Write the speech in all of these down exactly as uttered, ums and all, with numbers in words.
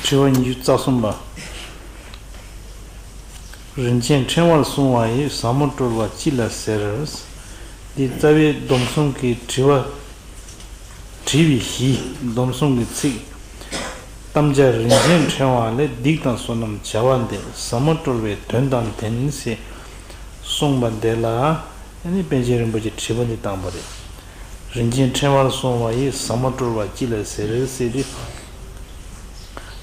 དྲི་བ་ཉི་ཤུ་རྩ་གསུམ་པ། རིན་ཆེན་ཕྲེང་བར་གསུངས་པ་ཡི་ཟབ་མོ་བཀྲོལ་བ་ཅི་ལ་ཟེར། འདི་རྩ་བའི་སྡོམ་གསུམ་གྱི་དྲི་བ། དྲི་བའི་གཞི། སྡོམ་གསུམ་གྱི་ཚིག་དམ་བཅའ་རིན་ཆེན་ཕྲེང་བ་ལས། སྡིག་དང་བསོད་ནམས་བྱ་བ་འདས། ཟབ་མོ་བཀྲོལ་བའི་དོན་དང་ལྡན་ཞེས་གསུངས་པ་འདི་ལ། ཨ་ནི་པཎ་ཆེན་རིན་པོ་ཆེས་དྲི་བ་འདི་བཏང་པ་རེད། རིན་ཆེན་ཕྲེང་བར་གསུངས་པ་ཡི་ཟབ་མོ་བཀྲོལ་བ་ཅི་ལ་ཟེར་ཟེར་ཏེ།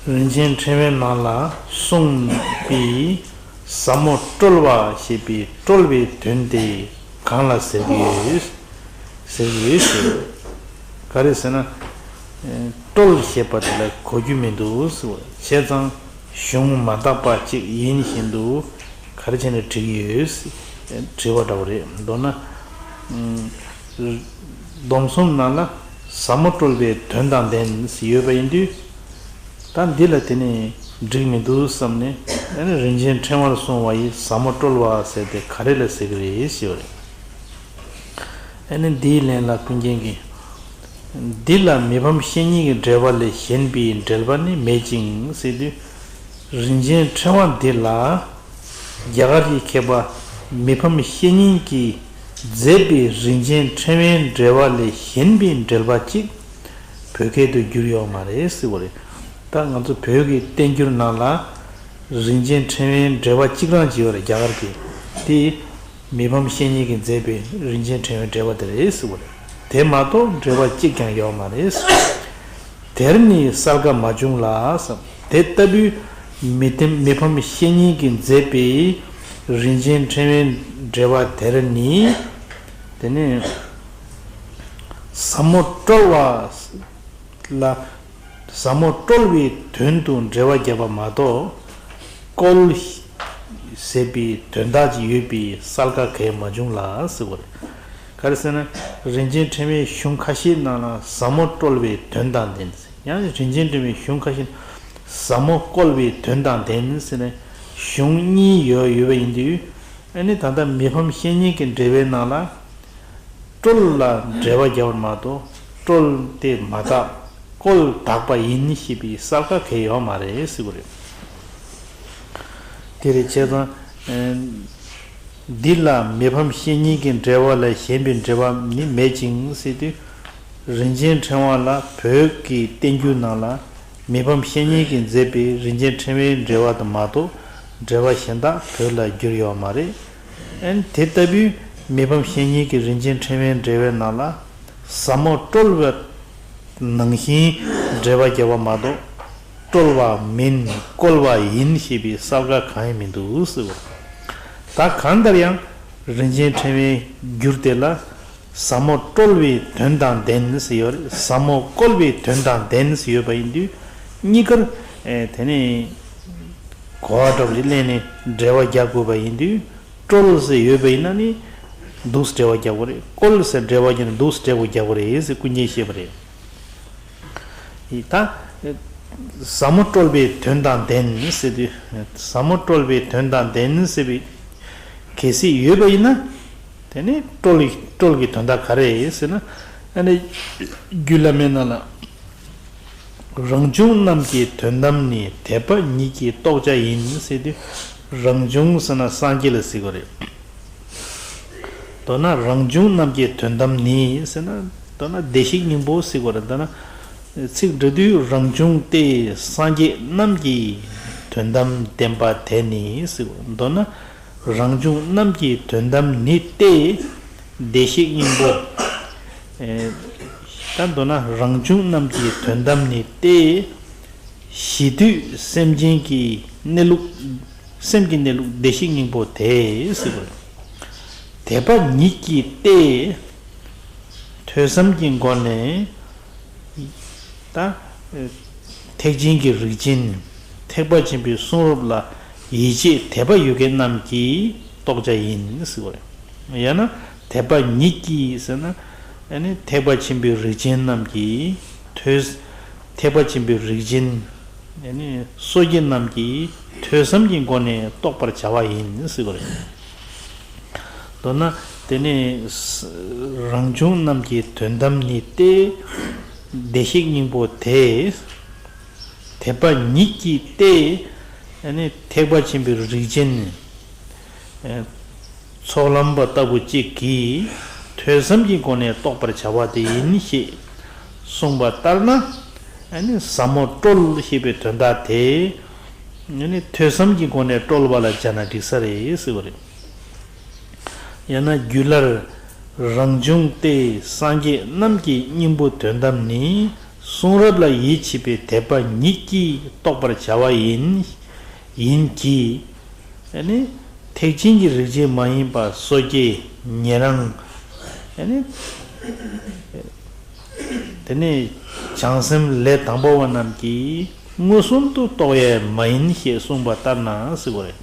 རིན་ཆེན་ཕྲེང་བའི་ནང་ལ་གསུངས་པའི་ཟབ་མོ་བཀྲོལ་བ་ཞེས་པའི་བཀྲོལ་བའི་དོན་དེ་གང་ལ་ཟེར་གྱི་ཡོད། ཟེར་གྱི་ཡོད་ཟེར། ག་རེ་ཟེར་ན། ཨེ། བཀྲོལ་ཞེས་པ་དེ་ལ་གོ་རྒྱུ་མི་འདུག་ཟེར་བ། བྱས་ཙང་གཞུང་མ་དག་པ་ཅིག་ཡིན་བཞིན་དུ་ག་རེ་བྱས་ནས་བྲི་གི་ཡོད་ཟེར། དྲི་བ་འདྲ་བོ་རེད། མདོར་ན། ཨུམ། སྡོམ་གསུམ་ནང་ལ་ཟབ་མོ་བཀྲོལ་བའི་དོན་དང་ལྡན་ཡོད་པ་ཡིན་དུས། ད་འདི་ལ་དེ་ནི་འགྲིག་མི་འདུག་བསམ་ནས། ཨ་ནི་རིན་ཆེན་ཕྲེང་བར་གསུངས་པ་ཡི་ཟབ་མོ་བཀྲོལ་བ་ཟེར་དེ་ག་རེ་ལ་ཟེར་གི་རེད་ཞེས་པ་རེད། ཨ་ནི་འདིའི་ལན་ལ་ཀུན་མཁྱེན་གྱིས། འདི་ལ་མི་ཕམ་བཤེས་གཉེན་གྱི་འགྲེལ་པ་ལས་གཞན་པའི་འགྲེལ་པ་ནི་མེད་ཅིང་ཟེར་དུས། རིན་ཆེན་ཕྲེང་བ་འདི་ལ། རྒྱ་གར་གྱི་མཁས་པ་མི་ཕམ་བཤེས་གཉེན་གྱིས་མཛད་པའི་རིན་ཆེན་ཕྲེང་བའི་འགྲེལ་པ་ལས་གཞན་པའི་འགྲེལ་པ་གཅིག་བོད་སྐད་དུ་བསྒྱུར་ཡོད་མ་རེད་ཟེར་བ་རེད། ད་ང་ཚོ་བོད་ཀྱི་བསྟན་འགྱུར་ནང་ལ་རིན་ཆེན་ཕྲེང་བའི་འགྲེལ་པ་གཅིག་རང་ཅིག་ཡོད་རེད། རྒྱ་གར་གྱི་དེ་མི་ཕམ་བཤེས་གཉེན་གྱིས་མཛད་པའི་རིན་ཆེན་ཕྲེང་བའི་འགྲེལ་པ་དེ་རེད་ཟེར་བ་རེད། དེ་མ་གཏོགས་འགྲེལ་པ་གཅིག་ཀྱང་ཡོད་མ་རེད། དེར་ནི་གསལ་ཁ་མ་བྱུང་ལ་བསམ། དེ་ལྟ་བུའི་མི་ཐེམ་མི་ཕམ་བཤེས་གཉེན་གྱིས་མཛད་པའི་རིན་ཆེན་ཕྲེང་བའི་འགྲེལ་པ་དེར་ནི། དེ་ནི་ཟབ་མོ་བཀྲོལ་བ་ལ། ཟབ་མོ་བཀྲོལ་བའི་དོན་དུ་འགྲེལ་པ་བརྒྱབ་པ་མ་གཏོགས། བཀོལ་ཟེར་བའི་དོན་དག་ཅིག་ཡོད་པའི་གསལ་ཁ་གས་མ་བྱུང་ལ་ཟེར་བ་རེད། ག་རེ་ཟེར་ན། རིན་ཆེན་ཕྲེང་བའི་གཞུང་ཁ་ཤས་ནང་ལ་ཟབ་མོ་བཀྲོལ་བའི་དོན་དང་ལྡན། ཡང་རིན་ཆེན་ཕྲེང་བའི་གཞུང་ཁ་ཤས་ཟབ་མོ་བཀོལ་བའི་དོན་དང་ལྡན་ཟེར་ནས་གཞུང་གཉིས་ཡོད་ཡོད་པ་ཡིན་དུས། ཨ་ནི་ད་ལྟ་མི་ཕམ་བཤེས་གཉེན་གྱི་འགྲེལ་པའི་ནང་ལ། བཀྲོལ་ལ་འགྲེལ་པ་བརྒྱབ་པ་མ་གཏོགས། བཀྲོལ་དེ་མ་དག་བཀོལ་དག་པ་ཡིན་ཞེས་པའི་གསལ་ཁ་གས་ཡོད་མ་རེད་ཟེར་བ་རེད། དེ་རེད། བྱས་ཙང་། ཨེ། འདི་ལ་མི་ཕམ་བཤེས་གཉེན་གྱི་འགྲེལ་པ་ལས་གཞན་པའི་འགྲེལ་པ་ནི་མེད་ཅིང་ཟེར་དུས། རིན་ཆེན་ཕྲེང་བ་ལ་བོད་ཀྱི་བསྟན་འགྱུར་ནང་ལ་མི་ཕམ་བཤེས་གཉེན་གྱིས་མཛད་པའི་རིན་ཆེན་ཕྲེང་བའི་འགྲེལ་པ་དུ་མ་གཏོགས་འགྲེལ་པ་གཞན་དག་བོད་ལ་བསྒྱུར་ཡོད་མ་རེད། ཨན་དེ་ལྟ་བུའི་མི་ཕམ་བཤེས་གཉེན་གྱི་རིན་ཆེན་ཕྲེང་བའི་འགྲེལ་པའི་ནང་ལ་ཟབ་མོ་བཀྲོལ་བའི་ནང་བཞིན་འགྲེལ་པ་བརྒྱབ་པ་མ་གཏོགས། བཀྲོལ་བ་མིན་བཀོལ་བ་ཡིན་ཞེས་པའི་གསལ་ཁ་གང་ཡང་མི་འདུག་ཟེར་བ། ད་གང་ལྟར་ཡང་རིན་ཆེན་ཕྲེང་བའི་འགྱུར་དེ་ལ་ཟབ་མོ་བཀྲོལ་བའི་དོན་དང་ལྡན་ཟེར་ཡོད་རེད། ཟབ་མོ་བཀོལ་བའི་དོན་དང་ལྡན་ཟེར་ཡོད་པ་ཡིན་དུས། གཉིས་ཀར་ཨེ་དེ་ནི་གོ་བ་འདྲ་བོ་ཞིག་ལེན་ནས་འགྲེལ་པ་རྒྱག་དགོས་པ་ཡིན་དུས། བཀྲོལ་ཟེར་ཡོད་པ་ཡིན་ན་ནི་འདུག་སེ་འགྲེལ་པ་རྒྱག་དགོས་རེད། བཀོལ་ཟེར་འགྲེལ་པ་རྒྱག་ན་འདུག་སེ་འགྲེལ་པ་རྒྱག་དགོས་རེད་ཟེར་ཀུན་མཁྱེན་བཤད་པ་རེད། ཡིན་ད། ཟབ་མོ་བཀྲོལ་བའི་དོན་དང་ལྡན་ཟེར་དུས། ཟབ་མོ་བཀྲོལ་བའི་དོན་དང་ལྡན་ཟེར་བའི་གལ་སྲིད་ཡོད་པ་ཡིན་ན། དེ་ནི་བཀྲོལ་བཀྲོལ་གྱི་དོན་དག་ག་རེ་ཟེར་ན། ཨ་ནི་རྒྱུད་བླ་མའི་ནང་ལ། རང་བྱུང་རྣམས་ཀྱི་དོན་དམ་ནི། དད་པ་ཉིད་ཀྱི་རྟོགས་བྱ་ཡིན་ཟེར་དུས། རང་བྱུང་ཟེར་ན་སངས་རྒྱས་ལ་ཟེར་གྱི་རེད། མདོར་ན་རང་བྱུང་རྣམས་ཀྱི་དོན་དམ་ནི་ཟེར་ན། མདོར་ན་བདེ་གཤེགས་སྙིང་པོ་ཟེར་གྱི་རེད། མདོར་ན་ཚིག་འགྲོ་དུས་རང་བྱུང་སྟེ་སངས་རྒྱས་རྣམས་ཀྱི་དོན་དམ་བདེན་པ་དེ་ནི་ཟེར་གྱི་རེད། མདོར་ན་རང་བྱུང་རྣམས་ཀྱི་དོན་དམ་ནི་སྟེ། བདེ་གཤེགས་སྙིང་པོ། ཨེ། ད་མདོར་ན་རང་བྱུང་རྣམས་ཀྱི་དོན་དམ་ནི་སྟེ། གཞི་དུས་སེམས་ཅན་གྱི་གནས་ལུགས། སེམས་ཀྱི་གནས་ལུགས་བདེ་གཤེགས་སྙིང་པོ་དེ་ཟེར་བ། དད་པ་ཉིད་ཀྱིས་ཏེ། ཐོས་བསམ་གྱི་སྒོ་ནས། ད། ཐེག་ཆེན་གྱི་རིགས་ཅན། ཐེག་པ་ཆེན་པོའི་གསུང་རབ་ལ་ཡིད་ཆེས་དད་པ་ཡོད་མཁན་རྣམས་ཀྱི་རྟོགས་བྱ་ཡིན་ཟེར་བ། ཡང་ན་དད་པ་ཉིད་ཀྱིས་ཟེར་ན། ཨ་ནི་ཐེག་པ་ཆེན་པོའི་རིགས་ཅན་རྣམས་ཀྱིས་ཐོས། ཐེག་པ་ཆེན་པོའི་རིགས་ཅན། ཨ་ནི་སོ་སྐྱེ་རྣམས་ཀྱིས་ཐོས་བསམ་གྱི་སྒོ་ནས་རྟོགས་པར་བྱ་བ་ཡིན་ཟེར་བ་རེད། མདོར་ན་དེ་ནི་རང་བྱུང་རྣམས་ཀྱི་དོན་དམ་ནི་སྟེ། བདེ་གཤེགས་སྙིང་པོ་དེ། དད་པ་ཉིད་ཀྱིས་ཏེ། ཨ་ནི་ཐེག་པ་ཆེན་པོའི་རིགས་ཅན། ཨ་ཚོགས་ལམ་པ་ལྟ་བུ་གཅིག་གིས་ཐོས་བསམ་གྱི་སྒོ་ནས་རྟོགས་པར་བྱ་བ་དེ་ཡིན་ཞེས་གསུངས་པ་ལྟར་ན། ཨ་ནི་ཟབ་མོ་བཀྲོལ་ཞེས་པའི་དོན་དག་དེ། ཨ་ནི་ཐོས་བསམ་གྱི་སྒོ་ནས་བཀྲོལ་བ་ལ་སྦྱར་ན་འགྲིག་ས་རེད་ཟེར་བ་རེད། ཡང་ན་རྒྱུད་བླར། རང་བྱུང་སྟེ་སངས་རྒྱས་རྣམས་ཀྱི་སྙིང་པོ་དོན་དམ་ནི། གསུང་རབ་ལ་ཡིད་ཆེས་པའི་དད་པ་ཉིད་ཀྱིས་རྟོགས་པར་བྱ་བ་ཡིན། ཡིན་གྱི། ཨ་ནི་ཐེག་ཆེན་གྱི་རིགས་ཅན་མ་ཡིན་པ་སོ་སྐྱེ་ཉན་རང་། ཨ་ནི་དེ་ནས་བྱང་སེམས་ལས་དང་པོ་བ་རྣམས་ཀྱིས་མངོན་སུམ་དུ་རྟོགས་ཡས་མ་ཡིན་ཞེས་གསུངས་པ་ལྟར་ན་ཟེར་བ་རེད།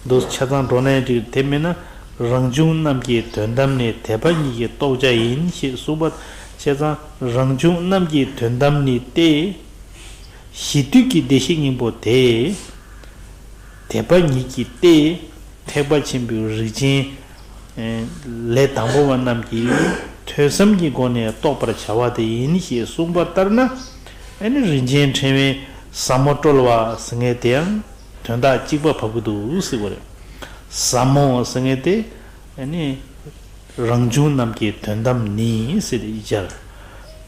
འདུག་ཆ་ཚང་འགྲོ་ནའི་འགྲིག་དེ་མིན་ན་རང་བྱུང་རྣམས་ཀྱི་དོན་དམ་ནི་དད་པ་ཉིད་ཀྱིས་རྟོགས་བྱ་ཡིན་ཞེས་གསུངས་པ་བྱས་ཙང་རང་བྱུང་རྣམས་ཀྱི་དོན་དམ་ནི་སྟེ། གཞི་དུས་ཀྱི་བདེ་གཤེགས་སྙིང་པོ་དེ། དད་པ་ཉིད་ཀྱིས་ཏེ། ཐེག་པ་ཆེན་པོའི་རིགས་ཅན། ལས་དང་པོ་བ་རྣམས་ཀྱིས་ཐོས་བསམ་གྱི་སྒོ་ནས་རྟོགས་པར་བྱ་བ་དེ་ཡིན་ཞེས་གསུངས་པ་ལྟར་ན། ཨ་ནི་རིན་ཆེན་ཕྲེང་བའི་ཟབ་མོ་བཀྲོལ་བ་ཟེར་མཁན་དེའང་དོན་དག་གཅིག་པ་བབས་ཀྱི་འདུག་ཟེར་བ་རེད། ཟབ་མོ་ཟེར་མཁན་དེ་ཨ་ནི་རང་བྱུང་རྣམས་ཀྱི་དོན་དམ་ནི་ཟེར་ཏེ་སྦྱར།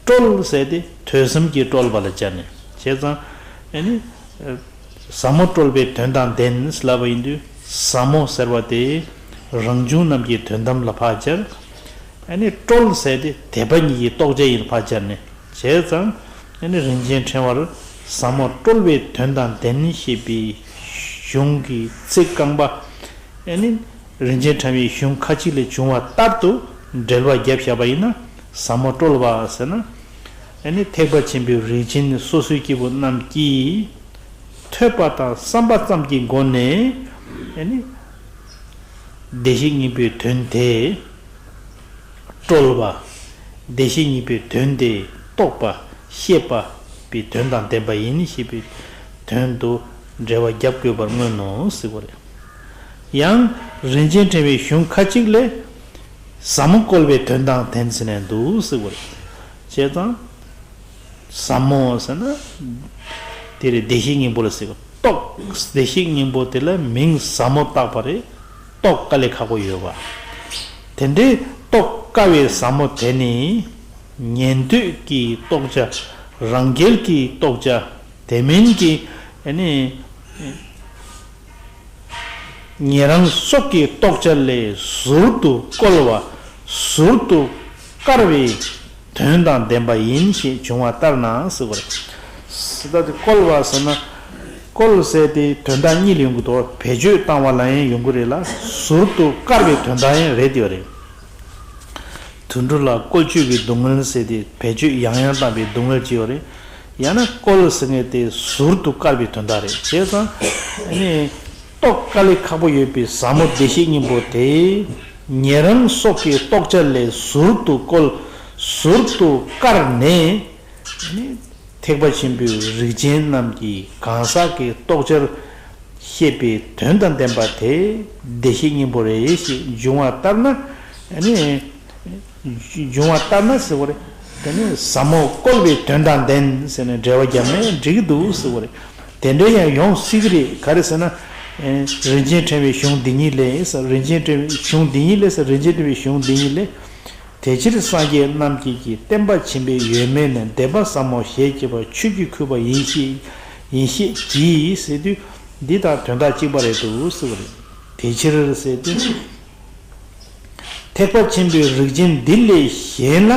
བཀྲོལ་ཟེར་ཏེ་ཐོས་བསམ་གྱིས་བཀྲོལ་བ་ལ་སྦྱར་ནས་བྱས་ཙང་ཨ་ནི། ཟབ་མོ་བཀྲོལ་བའི་དོན་དང་ལྡན་ལབ་པ་ཡིན་དུས་ཟབ་མོ་ཟེར་བ་དེ་རང་བྱུང་རྣམས་ཀྱི་དོན་དམ་ལ་ཕར་སྦྱར། ཨ་ནི་བཀྲོལ་ཟེར་དེ་དད་པ་ཉིད་ཀྱིས་རྟོགས་བྱ་ཡིན་ཕར་སྦྱར་ནས་བྱས་ཙང་ཨ་ནི་རིན་ཆེན་ཕྲེང་བར་ཟབ་མོ་བཀྲོལ་བའི་དོན་དང་ལྡན་ཞེས་པའི་གཞུང་གི་ཚིག་རྐང་པ་ཨ་ནི། རིན་ཆེན་ཕྲེང་བའི་གཞུང་ཁ་ཅིག་ལས་བྱུང་བ་ལྟར་དུ་འགྲེལ་བ་བརྒྱབ་བཞག་པ་ཡིན་ན་ཟབ་མོ་བཀྲོལ་བ་ཟེར་ན། ཨ་ནི་ཐེག་པ་ཆེན་པོའི་རིགས་ཅན་སོ་སོའི་སྐྱེ་བོ་རྣམས་ཀྱིས་ཐོས་པ་དང་བསམ་པ་ཙམ་གྱི་སྒོ་ནས་ཨ་ནི་བདེ་གཤེགས་སྙིང་པོའི་དོན་དེ་བཀྲོལ་བ། བདེ་གཤེགས་སྙིང་པོའི་དོན་དེ་རྟོགས་པ་ཤེས་པ་པའི་དོན་དང་ལྡན་པ་ཡིན་ཞེས་པའི་དོན་དུ་འགྲེལ་བ་བརྒྱབ་དགོས་པར་མངོན་ནོ་ཟེར་བ་རེད། ཡང་རིན་ཆེན་ཕྲེང་བའི་གཞུང་ཁ་ཅིག་ལས། ཟབ་མོ་བཀོལ་བའི་དོན་དང་ལྡན་ཟེར་ནས་འདུག་ཟེར་བ་རེད། བྱས་ཙང་། ཟབ་མོ་ཟེར་ན། དེ་རེད་བདེ་གཤེགས་སྙིང་པོ་ལ་ཟེར་བ་རྟོགས་བདེ་གཤེགས་སྙིང་པོ་དེ་ལ་མིང་ཟབ་མོ་བཏགས་པ་རེད། རྟོགས་དཀའ་ལས་ཁག་པོ་ཡོད་པ། དེ་འདྲའི་རྟོགས་དཀའ་བའི་ཟབ་མོ་དེ་ནི། ཉན་ཐོས་ཀྱི་རྟོགས་བྱ། རང་རྒྱལ་གྱི་རྟོགས་བྱ། དེ་མིན་གྱི་ཨ་ནི། ཉན་རང་སོགས་ཀྱི་རྟོགས་བྱ་ལས་ཟུར་དུ་བཀོལ་བ། ཟུར་དུ་བཀར་བའི་དོན་དང་ལྡན་པ་ཡིན་ཞེས་འབྱུང་བ་ལྟར་ན་ཟེར་བ་རེད། ད་དེ་བཀོལ་བ་ཟེར་ན། བཀོལ་ཟེར་དེ་དོན་དག་གཉིས་ལ་ཡོང་གི་འདུག་བེད་སྤྱོད་བཏང་བ་ལ་ཡང་ཡོང་གི་རེད་ལ་ཟུར་དུ་བཀར་བའི་དོན་དག་ཡང་རེད་དེ་རེད། དུད་འགྲོ་ལ་བཀོལ་སྤྱོད་ཀྱི་སྡུག་བསྔལ་ཟེར་ཏེ་བེད་སྤྱོད་ཡང་ཡང་བཏང་བའི་སྡུག་བསྔལ་ཅིག་ཡོད་རེད། ཡང་ན་བཀོལ་ཟེར་མཁན་དེ་ཟུར་དུ་བཀར་བའི་དོན་དག་རེད། བྱས་ཙང་ཨ་ནི་རྟོགས་དཀའ་ལས་ཁག་པོ་ཡོད་པའི་ཟབ་མོ་བདེ་གཤེགས་སྙིང་པོ་དེ་ཉན་རང་སོགས་ཀྱི་རྟོགས་བྱ་ལས་ཟུར་དུ་བཀོལ་ཟུར་དུ་བཀར་ནས་ཨ་ནི་ཐེག་པ་ཆེན་པོའི་རིགས་ཅན་རྣམས་ཀྱི་གང་ཟག་གི་རྟོགས་བྱར། ཤེས་པའི་དོན་དང་ལྡན་པ་དེ་བདེ་གཤེགས་སྙིང་པོ་རེད་ཞེས་འབྱུང་བ་ལྟར་ན། ཨ་ནི། འབྱུང་བ་ལྟར་ན་ཟེར་བ་རེད། དེ་ནི་ཟབ་མོ་བཀོལ་བའི་དོན་དང་ལྡན་ཟེར་ནས་འགྲེལ་བ་བརྒྱབ་ནས་འགྲིག་གི་འདུག་ཟེར་བ་རེད། དེ་འདྲ་ཡང་ཡོང་སྲིད་ཀྱི་རེད་ག་རེ་ཟེར་ན། རིན་ཆེན་ཕྲེང་བའི་གཞུང་འདི་ཉིད་ལས་ཟེར་རིན་ཆེན་ཕྲེང་བའི་གཞུང་འདི་ཉིད་ལས་ཟེར་རིན་ཆེན་ཕྲེང་བའི་གཞུང་འདི་ཉིད་ལས། དེ་ཕྱིར་སངས་རྒྱས་རྣམས་ཀྱིས་ཀྱི་བསྟན་པ་ཆེན་པོའི་ཡོད་མེད་ནི་སྡེ་པ་ཟབ་མོ་ཞེས་བྱ་བ་ཆོས་ཀྱི་ཁུ་བ་ཡིན་ཞེས་ཡིན་ཞེས་བགྱིས་ཟེར་དུས་འདི་དང་དོན་དག་གཅིག་པ་རེད་འདུག་ཟེར་བ་རེད། དེ་ཕྱིར་ཟེར་དུས་ཐེག་པ་ཆེན་པོའི་རིགས་ཅན་འདི་ལས་གཞན་ལ་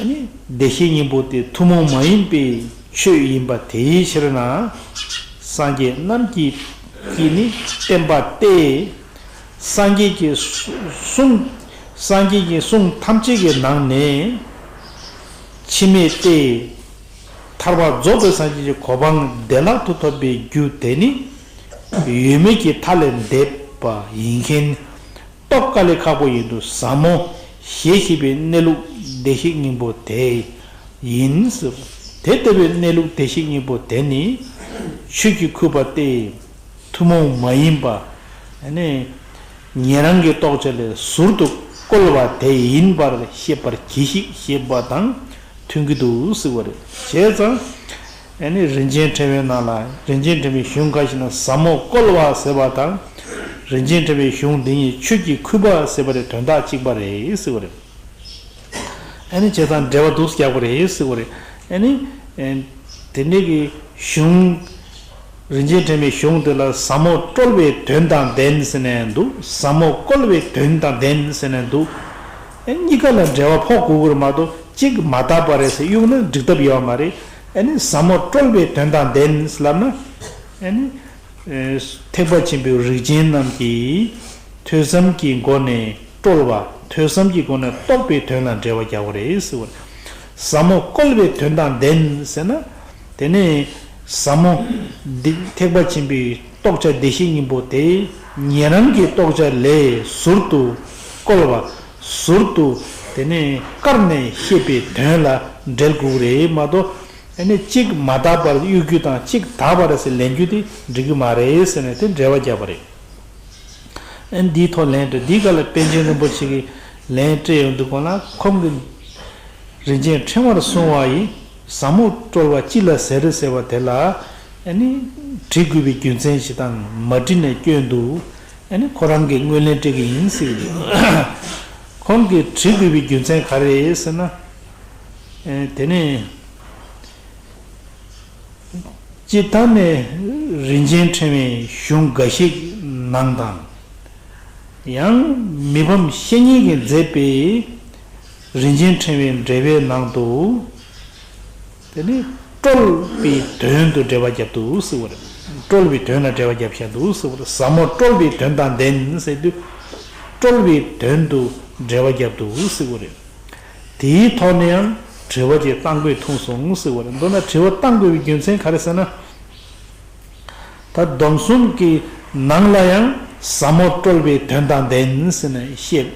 ནི་བདེ་གཤེགས་སྙིང་པོ་དེ་ཐུན་མོང་མ་ཡིན་པའི་ཆོས་ཡིན་པ་དེའི་ཕྱིར་ན་སངས་རྒྱས་རྣམས་ཀྱིས་ཀྱི་ནི་བསྟན་པ་སྟེ། སངས་རྒྱས་ཀྱི་གསུང་། སངས་རྒྱས་ཀྱི་གསུང་ཐམས་ཅད་ཀྱི་ནང་ནས་འཆི་མེད་དེ། ཐར་པ་རྫོགས་པའི་སངས་རྒྱས་ཀྱི་གོ་འཕང་བདེ་བླག་ཏུ་ཐོབ་པའི་རྒྱུ་དེ་ནི་ཡོད་མེད་ཀྱི་མཐའ་ལས་འདས་པ་ཡིན་མཁན་རྟོགས་དཀའ་ལས་ཁག་པོ་ཡིན་དུས་ཟབ་མོ་ཞེས་བྱ་བའི་གནས་ལུགས་བདེ་གཤེགས་སྙིང་པོ་དེ་ཡིན་ཟེར། དེ་ལྟ་བུའི་གནས་ལུགས་བདེ་གཤེགས་སྙིང་པོ་དེ་ནི་ཆོས་ཀྱི་ཁུ་བ་སྟེ། ཐུན་མོང་མ་ཡིན་པ། ཨ་ནི། ཉན་རང་གི་རྟོགས་བྱ་ལས་ཟུར་དུ་བཀོལ་བ་དེ་ཡིན་པར་ཤེས་པར་གྱིས་ཤིག་ཞེས་པ་དང་མཐུན་གྱི་འདུག་ཟེར་བ་རེད། བྱས་ཙང་ ཨ་ནི་རིན་ཆེན་ཕྲེང་བའི་ནང་ལ་རིན་ཆེན་ཕྲེང་བའི་གཞུང་ཁ་ཤས་ན་ཟབ་མོ་བཀོད་པ་ཟེར་བ་དང་། རིན་ཆེན་ཕྲེང་བའི་གཞུང་འདི་ཉིད་ཆོས་ཀྱི་ཁུ་བ་ཟེར་བ་དེ་དོན་དག་གཅིག་པ་རེད་ཟེར་བ་རེད། ཨ་ནི་བྱས་ཙང་འབྲེལ་བ་འདུག་རྒྱག་པ་རེད་ཟེར་བ་རེད། ཨ་ནི་ཨེ་དེ་འདྲའི་གི་གཞུང་། རིན་ཆེན་ཕྲེང་བའི་གཞུང་དེ་ལ་ཟབ་མོ་བཀྲོལ་བའི་དོན་དང་ལྡན་ཟེར་ནས་འདུག་ཟབ་མོ་བཀོད་པའི་དོན་དང་ལྡན་ཟེར་ནས་འདུག་ཨ་གཉིས་ཀ་ལ་འབྲེལ་བ་ཕོག་དགོས་ཀྱི་རེད་མ་གཏོགས་གཅིག་མ་དག་པ་རེད་ཟེར་གཡུག་ན་འགྲིག་ཐབས་ཡོད་མ་རེད། ཨ་ནི་ཟབ་མོ་བཀྲོལ་བའི་དོན་དང་ལྡན་ལབ་ན། ཨ་ནི། ཨེ། ཐེག་པ་ཆེན་པོའི་རིགས་ཅན་རྣམས་ཀྱིས་ཐོས་བསམ་གྱི་སྒོ་ནས་བཀྲོལ་བ། ཐོས་བསམ་གྱི་སྒོ་ནས་རྟོགས་པའི་དོན་ལ་འབྲེལ་བ་རྒྱག་པ་རེད་ཟེར་བ་རེད། ཟབ་མོ་བཀོད་པའི་དོན་དང་ལྡན་ཟེར་ན། དེ་ནས་ཟབ་མོ་འདི་ཐེག་པ་ཆེན་པོའི་རྟོགས་བྱ་བདེ་གཤེགས་སྙིང་པོ་དེ་ཉན་རང་གི་རྟོགས་བྱ་ལས་ཟུར་དུ་བཀོལ་བ། ཟུར་དུ་དེ་ནས་བཀར་ནས་བཤད་པའི་དོན་ལ་འབྲེལ་དགོས་རེད་མ་གཏོགས། ཨ་ནི་གཅིག་མ་དག་པར་གཡུག་རྒྱུ་དང་གཅིག་དག་པ་རེད་ཟེར་ལེན་རྒྱུ་དེ་འགྲིག་གི་མ་རེད་ཟེར་ནས་དེ་འགྲེལ་བ་བརྒྱབ་པ་རེད། ཨ་ནི་འདིའི་ཐོག་ལན་སྤྲད། འདིའི་སྐབས་ལ་པཎ་ཆེན་རིན་པོ་ཆེ་གིས་ལན་སྤྲད་ཡོང་དུས་སྒང་ལ་ཁོང་གིས་རིན་ཆེན་ཕྲེང་བར་གསུངས་པ་ཡི་ཟབ་མོ་བཀྲོལ་བ་ཅི་ལ་ཟེར་ཟེར་བ་དེ་ལ། ཨ་ནི་བྲི་དགོས་པའི་རྒྱུ་མཚན་ཞིག་དང་མ་བྲིས་ནས་སྐྱོན་འདུག་ཨ་ནི་ཁོ་རང་གིས་དངོས་ལན་སྤྲད་ཀྱི་ཡིན་ཟེར་གྱི་འདུག་ཁོང་གིས་བྲི་དགོས་པའི་རྒྱུ་མཚན་ག་རེ་རེད་ཟེར་ན། ཨ་དེ་ནས། སྤྱིར་བཏང་ནས་རིན་ཆེན་ཕྲེང་བའི་གཞུང་འགའ་ཞིག་ནང་དང་། ཡང་མི་ཕམ་བཤེས་གཉེན་གྱིས་མཛད་པའི་རིན་ཆེན་ཕྲེང་བའི་འགྲེལ་པའི་ནང་དུ། དེ་ནི་བཀྲོལ་བའི་དོན་དུ་འགྲེལ་པ་བརྒྱབ་འདུག་ཟེར་བ་རེད། བཀྲོལ་བའི་དོན་ལ་འགྲེལ་པ་བརྒྱབ་བཞག་འདུག་ཟེར་བ་རེད། ཟབ་མོ་བཀྲོལ་བའི་དོན་དང་ལྡན་ཟེར་དུས། བཀྲོལ་བའི་དོན་དུ་འགྲེལ་པ་བརྒྱབ་འདུག་ཟེར་བ་རེད། དེའི་ཐོག་ནས་ཡང་དྲི་བ་ཅིག་བཏང་དགོས་ཐུག་སོང་ཟེར་བ་རེད། མདོར་ན་དྲི་བ་བཏང་དགོས་པའི་རྒྱུ་མཚན་ག་རེ་ཟེར་ན། ད་སྡོམ་གསུམ་གྱི་ནང་ལ་ཡང་ཟབ་མོ་བཀྲོལ་བའི་དོན་དང་ལྡན་ཟེར་ནས་བཤད།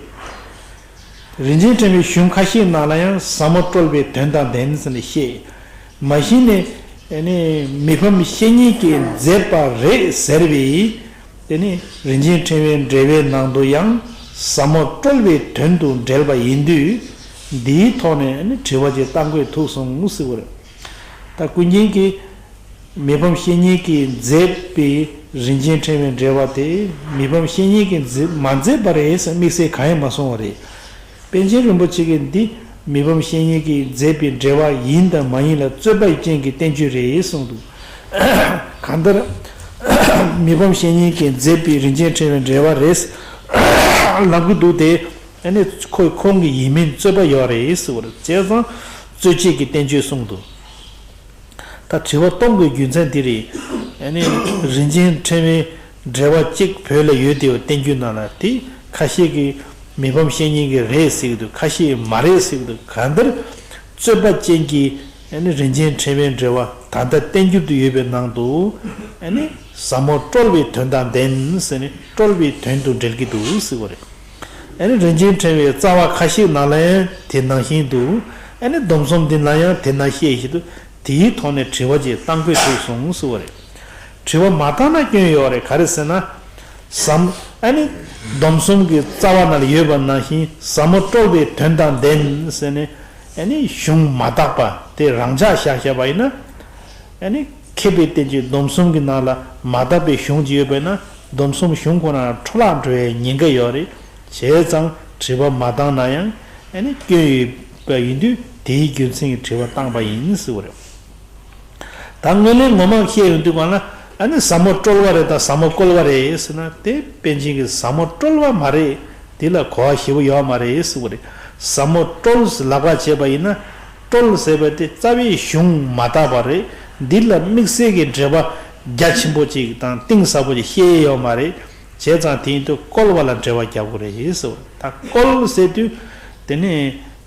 རིན་ཆེན་ཕྲེང་བའི་གཞུང་ཁ་ཤས་ནང་ལ་ཡང་ཟབ་མོ་བཀྲོལ་བའི་དོན་དང་ལྡན་ཟེར་ནས་བཤད། མ་གཞི་ནས་ནི་མི་ཕམ་བཤེས་གཉེན་གྱིས་མཛད་པ་རེད་ཟེར་བའི། དེ་ནི་རིན་ཆེན་ཕྲེང་བའི་འགྲེལ་པའི་ནང་དུ་ཡང་ཟབ་མོ་བཀྲོལ་བའི་དོན་དུ་འགྲེལ་པ་ཡིན་དུས། འདིའི་ཐོག་ནས་ནི་དྲི་བ་ཅིག་བཏང་དགོས་ཐུག་སོང་ཟེར་བ་རེད། ད་ཀུན་མཁྱེན་གྱིས་མི་ཕམ་བཤེས་གཉེན་གྱིས་མཛད་པའི་རིན་ཆེན་ཕྲེང་བའི་འགྲེལ་པ་དེ་མི་ཕམ་བཤེས་གཉེན་གྱིས་མཛད་མ་མཛད་པ་རེད་ཟེར་དམིགས་བསལ་གང་ཡང་མ་གསུངས་པ་རེད། པཎ་ཆེན་རིན་པོ་ཆེ་གིས་འདི་མི་ཕམ་བཤེས་གཉེན་གྱིས་མཛད་པའི་འགྲེལ་པ་ཡིན་དང་མ་ཡིན་ལ་རྩོད་པ་ཅན་གྱི་བསྟན་བཅོས་རེད་གསུངས་འདུག་གང་ལྟར། མི་ཕམ་བཤེས་གཉེན་གྱིས་མཛད་པའི་རིན་ཆེན་ཕྲེང་བའི་འགྲེལ་པ་རེད་ལབ་ཀྱི་འདུག་སྟེ། ཨ་ནི་ཁོས་ཁོང་གི་ཡིན་མིན་རྩོད་པ་ཡོད་རེད་ཟེར་བ་རེད། བྱས་ཙང་རྩོད་བྱེད་ཀྱི་བསྟན་བཅོས་གསུངས་འདུག་ད་དྲི་བ་གཏོང་དགོས་རྒྱུ་མཚན་འདི་རེད། ཨ་ནི་རིན་ཆེན་ཕྲེང་བའི་འགྲེལ་པ་གཅིག་བོད་ལ་ཡོད་དེ་བསྟན་བཅོས་ནང་ལ་དེ་ཁ་ཤས་ཀྱིས་མི་ཕམ་བཤེས་གཉེན་གྱི་རེད་ཟེར་གྱི་འདུག་ཁ་ཤས་མ་རེད་ཟེར་གྱི་འདུག་གང་ལྟར་རྩོད་པ་ཅན་གྱི་ཨ་ནི་རིན་ཆེན་ཕྲེང་བའི་འགྲེལ་པ་ད་ལྟ་བསྟན་འགྱུར་དུ་ཡོད་པའི་ནང་དུ། ཨ་ནི་ཟབ་མོ་བཀྲོལ་བའི་དོན་དང་ལྡན་ཟེར་ནས་བཀྲོལ་བའི་དོན་དུ་འགྲེལ་གྱི་འདུག་ཟེར་བ་རེད། ཨ་ནི་རིན་ཆེན་ཕྲེང་བའི་རྩ་བ་ཁ་ཤས་ནང་ལ་ཡང་དེ་ནང་བཞིན་དུ། ཨ་ནི་སྡོམ་གསུམ་འདི་ན་ཡང་དེ་ནང་བཤད་བཞིན་དུ། དེའི་ཐོག་ནས་དྲི་བ་ཅིག་བཏང་དགོས་ཐུག་སོང་ཟེར་བ་རེད། དྲི་བ་མ་བཏང་ན་སྐྱོན་ཡོད་རེད། ག་རེ་ཟེར་ན། ཟབ། ཨ་ནི་སྡོམ་གསུམ་གྱི་རྩ་བ་ནང་ལ་ཡོད་པ་ནང་བཞིན་ཟབ་མོ་བཀྲོལ་བའི་དོན་དང་ལྡན་ཟེར་ནས། ཨ་ནི་གཞུང་མ་དག་པ་དེ་རང་འཇགས་བཞག་བཞག་པ་ཡིན་ན། ཨ་ནི་མཁས་པའི་བསྟན་བཅོས་སྡོམ་གསུམ་གྱི་ནང་ལ་མ་དག་པའི་གཞུང་ཅིག་ཡོད་པ་ཡིན་ན། སྡོམ་གསུམ་གཞུང་ཁོ་ན་འཕྲོ་བརླག་འགྲོ་བའི་ཉེན་ཁ་ཡོད་རེད། བྱས་ཙང་དྲི་བ་མ་བཏང་ན་ཡང་ཨ་ནི་སྐྱོན་ཡོད་པ་ཡིན་དུས་དེའི་རྒྱུ་མཚན་གྱིས་དྲི་བ་བཏང་པ་ཡིན་ཟེར་བ་རེད། ད་དངོས་གནས་ངོ་མ་བཤད་ཡོང་དུས་གང་ལ་ཨ་ནི་ཟབ་མོ་བཀྲོལ་བ་རེད་དང་ཟབ་མོ་བཀོལ་བ་རེད་ཟེར་ན་དེ་པཎ་ཆེན་གྱིས་ཟབ་མོ་བཀྲོལ་བ་མ་རེད། དེ་ལ་གོ་བ་ཞེ་པོ་ཡོད་མ་རེད་ཟེར་བ་རེད། ཟབ་མོ་བཀྲོལ་ཟེར་ལབ་པ་བྱས་པ་ཡིན་ན། བཀྲོལ་ཟེར་བ་དེ་རྩ་བའི་གཞུང་མ་དག་པ་རེད། འདི་ལ་དམིགས་བསལ་གྱི་འགྲེལ་པ་རྒྱ་ཆེན་པོ་ཅིག་དང་གཏིང་ཟབ་པོ་ཅིག་བཤད་ཡས་ཡོད་མ་རེད། བྱས་ཙང་དེ་ཡིན་དུས་བཀོལ་བ་ལ་འགྲེལ་པ་རྒྱག་དགོས་རེད་ཟེར་བ་རེད། ད་བཀོལ་ཟེར་དུས་དེ་ནི་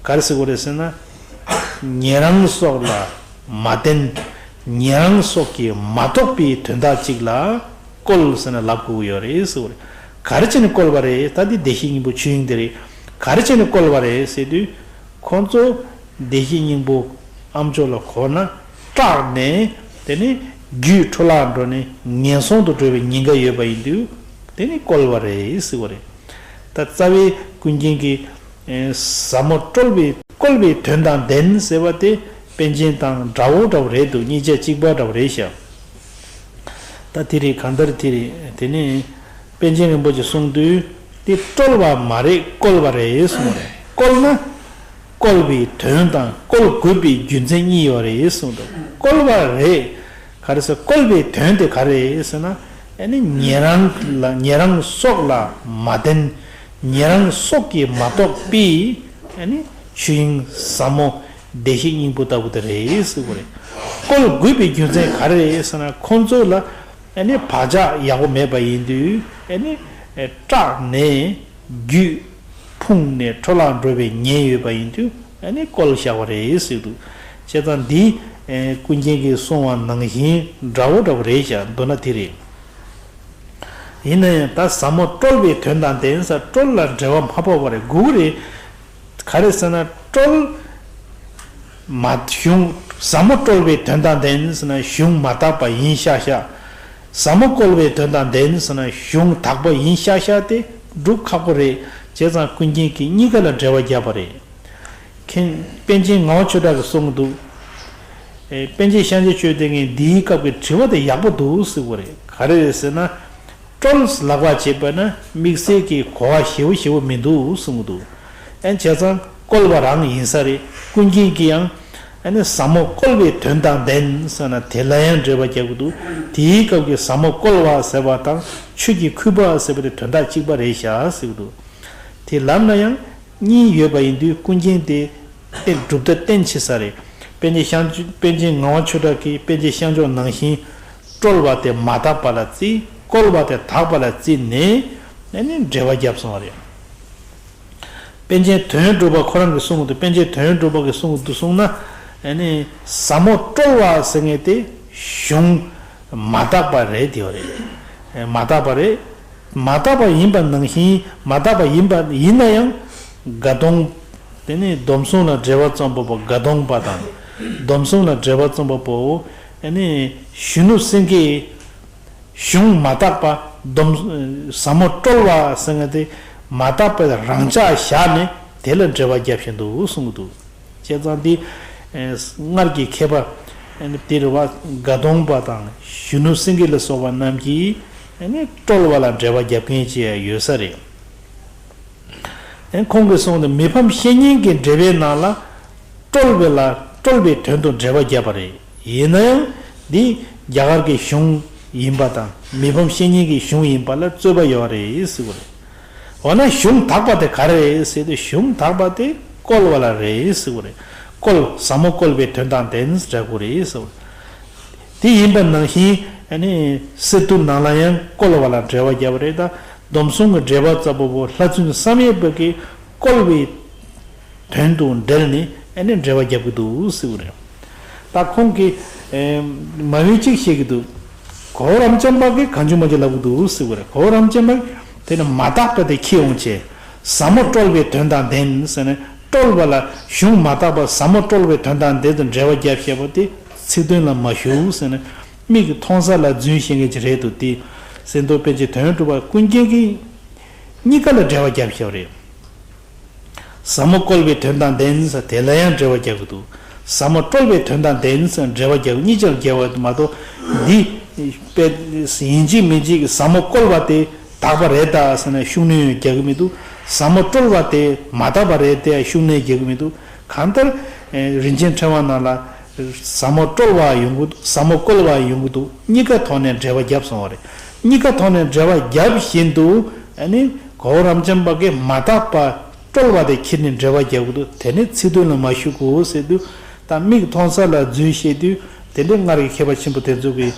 ག་རེ་ཟེར་དགོས་རེད་ཟེར་ན། ཉན་རང་སོགས་ལ་མ་བརྟེན། ཉན་རང་སོགས་ཀྱིས་མ་རྟོགས་པའི་དོན་དག་ཅིག་ལ་བཀོལ་ཟེར་ནས་ལབ་དགོས་ཀྱི་ཡོད་རེད་ཟེར་བ་རེད། ག་རེ་བྱས་ནས་བཀོལ་བ་རེད། ད་འདི་བདེ་གཤེགས་སྙིང་པོ་ཆོས་དབྱིངས་དེ་རེད། ག་རེ་བྱས་ནས་བཀོལ་བ་རེད་ཟེར་དུས། ཁོང་ཚོ་བདེ་གཤེགས་སྙིང་པོ་ཨ་མཆོག་ལ་གོ་ན་སྐྲག་ནས་དེ་ནི་རྒྱུད་འཕྲོ་བརླག་འགྲོ་ནས་ངན་སོང་དུ་འགྲོ་བའི་ཉེན་ཁ་ཡོད་པ་ཡིན་དུས་དེ་ནི་བཀོལ་བ་རེད་ཟེར་བ་རེད། ད་རྩ་བའི་ཀུན་མཁྱེན་གྱིས། ཨེ། ཟབ་མོ་བཀྲོལ་བའི་བཀོལ་བའི་དོན་དང་ལྡན་ཟེར་བ་དེ། པཎ་ཆེན་དང་འདྲ་བོ་འདྲ་བོ་རེད་འདུག་གཉིས་ཆ་གཅིག་པ་འདྲ་བོ་རེད་ཤག་ད་དེ་རེད། གང་ལྟར་དེ་རེད། དེ་ནས་པཎ་ཆེན་རིན་པོ་ཆེ་གསུང་དུས་དེ་བཀྲོལ་བ་མ་རེད། བཀོལ་བ་རེད་གསུངས་རེད། བཀོལ་ན་བཀོལ་བའི་དོན་དང་བཀོལ་དགོས་པའི་རྒྱུ་མཚན་གཉིས་ཡོད་རེད་གསུངས་འདུག་བཀོལ་བ་རེད། ག་རེ་ཟེར། བཀོལ་བའི་དོན་དེ་ག་རེ་ཟེར་ན། ཨ་ནི་ཉན་རང་ལ་ཉན་རང་སྲོག་ལ་མ་བརྟེན། ཉན་རང་སྲོག་གིས་མ་གཏོགས་པའི་ཨ་ནི་ཆོས་དབྱིངས་ཟབ་མོ་བདེ་གཤེགས་སྙིང་པོ་ལྟ་བུ་དེ་རེད་ཟེར་བ་རེད། བཀོལ་དགོས་པའི་རྒྱུ་མཚན་ག་རེ་རེད་ཟེར་ན། ཁོང་ཚོ་ལ་ཨ་ནི་བག་ཆགས་ཡག་པོ་མེད་པ་ཡིན་དུས་ཨ་ནི་སྐྲག་ནས་རྒྱུད་ཕུང་ནས་འཕྲོ་བརླག་འགྲོ་བའི་ཉེན་ཡོད་པ་ཡིན་དུས་ཨ་ནི་བཀོལ་བཞག་པ་རེད་ཟེར་འདུག་བྱས་ཙང་འདི་ཀུན་མཁྱེན་གྱིས་གསུང་བ་ནང་བཞིན་འདྲ་བོ་འདྲ་བོ་རེད་ཤག་མདོར་ན་དེ་རེད། ཡིན་ན་ཡང་ད་ཟབ་མོ་བཀྲོལ་བའི་དོན་དང་ལྡན་ཟེར། བཀྲོལ་ལ་འགྲེལ་བ་མ་ཕབ་པ་རེད། དགོས་ཀྱི་རེད། ག་རེ་ཟེར་ན། བཀྲོལ་མ་གཞུང་ཟབ་མོ་བཀྲོལ་བའི་དོན་དང་ལྡན་ཟེར་ན་གཞུང་མ་དག་པ་ཡིན་ཤག་ཤག་ཟབ་མོ་བཀོལ་བའི་དོན་དང་ལྡན་ཟེར་ན་གཞུང་དག་པ་ཡིན་ཤག་ཤག་དེ་སྒྲུབ་ཁག་པོ་རེད། བྱས་ཙང་ཀུན་མཁྱེན་གྱིས་གཉིས་ཀ་ལ་འགྲེལ་བ་བརྒྱབ་པ་རེད། མཁན་པཎ་ཆེན་ངག་དབང་ཆོས་གྲགས་ཀྱིས་གསུངས་འདུག་ཨེ། པཎ་ཆེན་ཤཱཀྱ་ཆོས་ལྡན་གྱིས་འདིའི་སྐབས་ཀྱི་དྲི་བ་དེ་ཡག་པོ་འདུག་ཟེར་བ་རེད། ག་རེ་རེད་ཟེར་ན། བཀྲོལ་ལག་པ་བྱེད་པ་ན་དམིགས་བསལ་གྱི་གོ་བ་ཞེ་པོ་ཞེ་པོ་མི་འདུག་གསུངས་འདུག་ཨེ། བྱས་ཙང་བཀོལ་བ་རང་ཡིན་ས་རེད། ཀུན་མཁྱེན་གྱིས་ཡང་ཨ་ནི་ཟབ་མོ་བཀོལ་བའི་དོན་དང་ལྡན་ཟེར་ན་དེ་ལ་ཡང་འགྲེལ་པ་རྒྱག་གི་འདུག་དེའི་སྐབས་ཀྱི་ཟབ་མོ་བཀོལ་བ་ཟེར་བ་དང་ཆོས་ཀྱི་འཁོས་པ་ཟེར་བ་དེ་དོན་དག་གཅིག་པ་རེད་ཤག་ཟེར་གྱི་འདུག་དེ་ལབ་ན་ཡང་གཉིས་ཡོད་པ་ཡིན་དུས་ཀུན་མཁྱེན་དེ་གཏན་གྲུབ་མཐའ་གཏན་ཆེ་ས་རེད། པཎ་ཆེན་ཤང་པཎ་ཆེན་ངག་དབང་ཆོས་གྲགས་ཀྱིས་པཎ་ཆེན་ཤང་ཆོས་ནང་བཞིན་བཀྲོལ་བ་དེ་མ་དག་པ་ལ་བརྩིས། བཀོལ་བ་དེ་དག་པ་ལ་བརྩིས་ནས་ཨ་ནི་འགྲེལ་པ་བརྒྱབ་སོང་བ་རེད། པཎ་ཆེན་དོན་གྲུབ་པ་ཁོ་རང་གིས་གསུངས་འདུག་པཎ་ཆེན་དོན་གྲུབ་པ་གིས་གསུངས་འདུག་གསུངས་ན། ཨ་ནི་ཟབ་མོ་བཀྲོལ་བ་ཟེར་མཁན་དེ་གཞུང་མ་དག་པ་རེད་དེ་བ་རེད། མ་དག་པ་རེད། མ་དག་པ་ཡིན་པ་ནང་བཞིན་མ་དག་པ་ཡིན་པ་ཡིན་ན་ཡང་དགའ་གདོང་། དེ་ནི་སྡོམ་གསུམ་ལ་འགྲེལ་པ་རྩོམ་པ་པོ་དགའ་གདོང་པ་དང་། སྡོམ་གསུམ་ལ་འགྲེལ་པ་རྩོམ་པ་པོ་ཨ་ནི་གཞོན་ནུ་སེང་གེ། གཞུང་མ་དག་པ་སྡོམ། ཟབ་མོ་བཀྲོལ་བ་ཟེར་མཁན་དེ་མ་དག་པའི་རང་ཅག་བཞག་ནས་དེ་ལ་འགྲེལ་པ་བརྒྱབ་བཞིན་འདུག་གསུང་གི་འདུག་བྱས་ཙང་འདི་སྔར་གྱི་མཁས་པ་དེ་རེད་བ། དགའ་གདོང་པ་དང་གཞོན་ནུ་སེང་གེ་ལ་སོགས་པ་རྣམས་ཀྱིས་བཀྲོལ་བ་ལ་འགྲེལ་པ་བརྒྱབ་མཁན་ཅིག་ཡོད་ས་རེད། ཁོང་གིས་གསུངས་ཏེ་མི་ཕམ་བཤེས་གཉེན་གྱི་འགྲེལ་པའི་ནང་ལ། བཀྲོལ་བའི་ལ་བཀྲོལ་བའི་དོན་དུ་འགྲེལ་པ་བརྒྱབ་པ་རེད། ཡིན་ན་ཡང་འདི་རྒྱ་གར་གྱི་གཞུང་ཡིན་པ་དང་མི་ཕམ་བཤེས་གཉེན་གྱི་གཞུང་ཡིན་པ་ལ་རྩོད་པ་ཡོད་རེད་ཟེར་བ་རེད། འོ་ན་གཞུང་དག་པ་དེ་ག་རེ་རེད་ཟེར་དུས་གཞུང་དག་པ་དེ་བཀོལ་བ་ལ་རེད་ཟེར་བ་རེད། བཀོལ་ཟབ་མོ་བཀོལ་བའི་དོན་དང་ལྡན་འགྲེལ་དགོས་རེད་ཟེར་བ་རེད། དེ་ཡིན་པ་ནང་བཞིན་ཨ་ནི་གསེར་ཐུབ་ནང་ལ་ཡང་བཀོལ་བ་ལ་འགྲེལ་པ་བརྒྱབ་པ་རེད། ད་སྡོམ་གསུམ་གྱི་འགྲེལ་པ་རྩོམ་པ་པོ་ལྷ་བཙུན་བསམ་ཡས་པ་གིས་བཀོལ་བའི་དོན་དུ་འགྲེལ་ནས་ཨ་ནི་འགྲེལ་པ་བརྒྱབ་ཀྱི་འདུག་ཟེར་བ་རེད། ད་ཁོང་གིས་ཨེ་མ་འོས་གཅིག་བཤད་ཀྱི་འདུག་གོ་བོ་རམ་ཅན་པ་གིས་གང་བྱུང་མང་བྱུང་ལབ་ཀྱི་འདུག་ཟེར་བ་རེད། གོ་བོ་རམ་ཅན་པ་གིས་དེ་ནི་མ་དག་པ་དེ་ཁྱེར་འོང་བྱས། ཟབ་མོ་བཀྲོལ་བའི་དོན་དང་ལྡན་ཟེར་ནས་བཀྲོལ་བ་ལ་གཞུང་མ་དག་པ་ཟབ་མོ་བཀྲོལ་བའི་དོན་དང་ལྡན་དུ་འགྲེལ་པ་བརྒྱབ་བཤད་པ་དེ་ཚིག་དོན་ལ་མ་ཞུགས་ཟེར་ནས་མིག་གིས་མཐོང་ས་ལ་རྫུན་བཤད་མཁན་ཅིག་རེད་འདུག་དེ་གསེར་མདོག་པཎ་ཆེན་དོན་གྲུབ་པ་ཀུན་མཁྱེན་གྱིས་གཉིས་ཀ་ལ་འགྲེལ་པ་བརྒྱབ་བཤད་པ་རེད། ཟབ་མོ་བཀོལ་བའི་དོན་དང་ལྡན་ཟེར་དེ་ལ་ཡང་འགྲེལ་པ་རྒྱག་གི་འདུག་ཟབ་མོ་བཀྲོལ་བའི་དོན་དང་ལྡན་ཟེར་འགྲེལ་པ་རྒྱག་གཉིས་ཆར་རྒྱག་པ་མ་གཏོགས་འདི་དཔེ་ཡིན་གཅིག་མིན་གཅིག་ཟབ་མོ་བཀོལ་བ་དེ་དག་པ་རེད་ད་ཟེར་ན་ཤུགས་སྣོན་རྒྱག་གི་མི་འདུག་ཟབ་མོ་བཀྲོལ་བ་དེ་མ་དག་པ་རེད་དེ་ཤུགས་སྣོན་རྒྱག་གི་མི་འདུག་གང་ལྟར་རིན་ཆེན་ཕྲེང་བ་ནང་ལ་ཟབ་མོ་བཀྲོལ་བ་ཡོང་གི་འདུག་ཟབ་མོ་བཀོལ་བ་ཡོང་གི་འདུག་གཉིས་ཀ་ཐོག་ནས་འགྲེལ་པ་བརྒྱབ་སོང་བ་རེད། གཉིས་ཀ་ཐོག་ནས་འགྲེལ་པ་བརྒྱབ་བཞིན་དུ་ཨ་ནི་གོ་བོ་རམ་ཅན་པ་གིས་མ་དག་པ་བཀྲོལ་བ་དེ་ཁྱེར་ནས་འགྲེལ་པ་རྒྱག་གི་འདུག་དེ་ནི་ཚིག་དོན་ལ་མ་ཞུགས་གོ་ཟེར་དུས་ད་མིག་མཐོང་ས་ལ་རྫུན་བཤད་དུས་དེ་འདྲའི་སྔར་གྱི་མཁས་པ་ཆེན་པོ་དེ་ཚོ་གིས་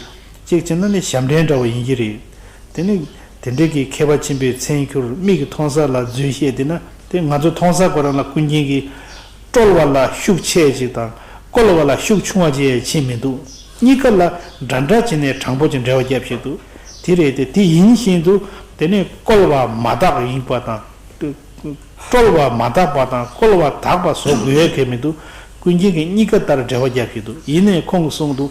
གཅིག་བྱས་ན་ནི་ཞབས་འདྲེན་འདྲ་བ་ཡིན་གྱི་རེད། དེ་ནི་དེ་འདྲའི་གི་མཁས་པ་ཆེན་པོའི་མཚན་ཁྱོར་མིག་གིས་མཐོང་ས་ལ་རྫུན་བཤད་དེ་ན་དེ་ང་ཚོ་མཐོང་ས་ཁོ་རང་ལ་ཀུན་མཁྱེན་གྱིས་བཀྲོལ་བ་ལ་ཤུགས་ཆེ་ཅིག་དང་བཀོལ་བ་ལ་ཤུགས་ཆུང་བ་ཅིག་ཡང་ཕྱིན་མི་འདུག་གཉིས་ཀ་ལ་འདྲ་འདྲ་བྱས་ནས་དྲང་པོ་ཅིག་འགྲེལ་པ་བརྒྱབ་བཞིན་འདུག་དེ་རེད་དེ་དེ་ཡིན་བཞིན་དུ་དེ་ནི་བཀོལ་བ་མ་དག་ཡིན་པ་དང་བཀྲོལ་བ་མ་དག་པ་དང་བཀོལ་བ་དག་པ་བཟོ་དགོས་ཡ་གལ་མི་འདུག་ཀུན་མཁྱེན་གྱིས་གཉིས་ཀ་ལྟར་འགྲེལ་པ་བརྒྱབ་བཞིན་འདུག་ཡིན་ནའི་ཁོང་གིས་གསུངས་འདུག་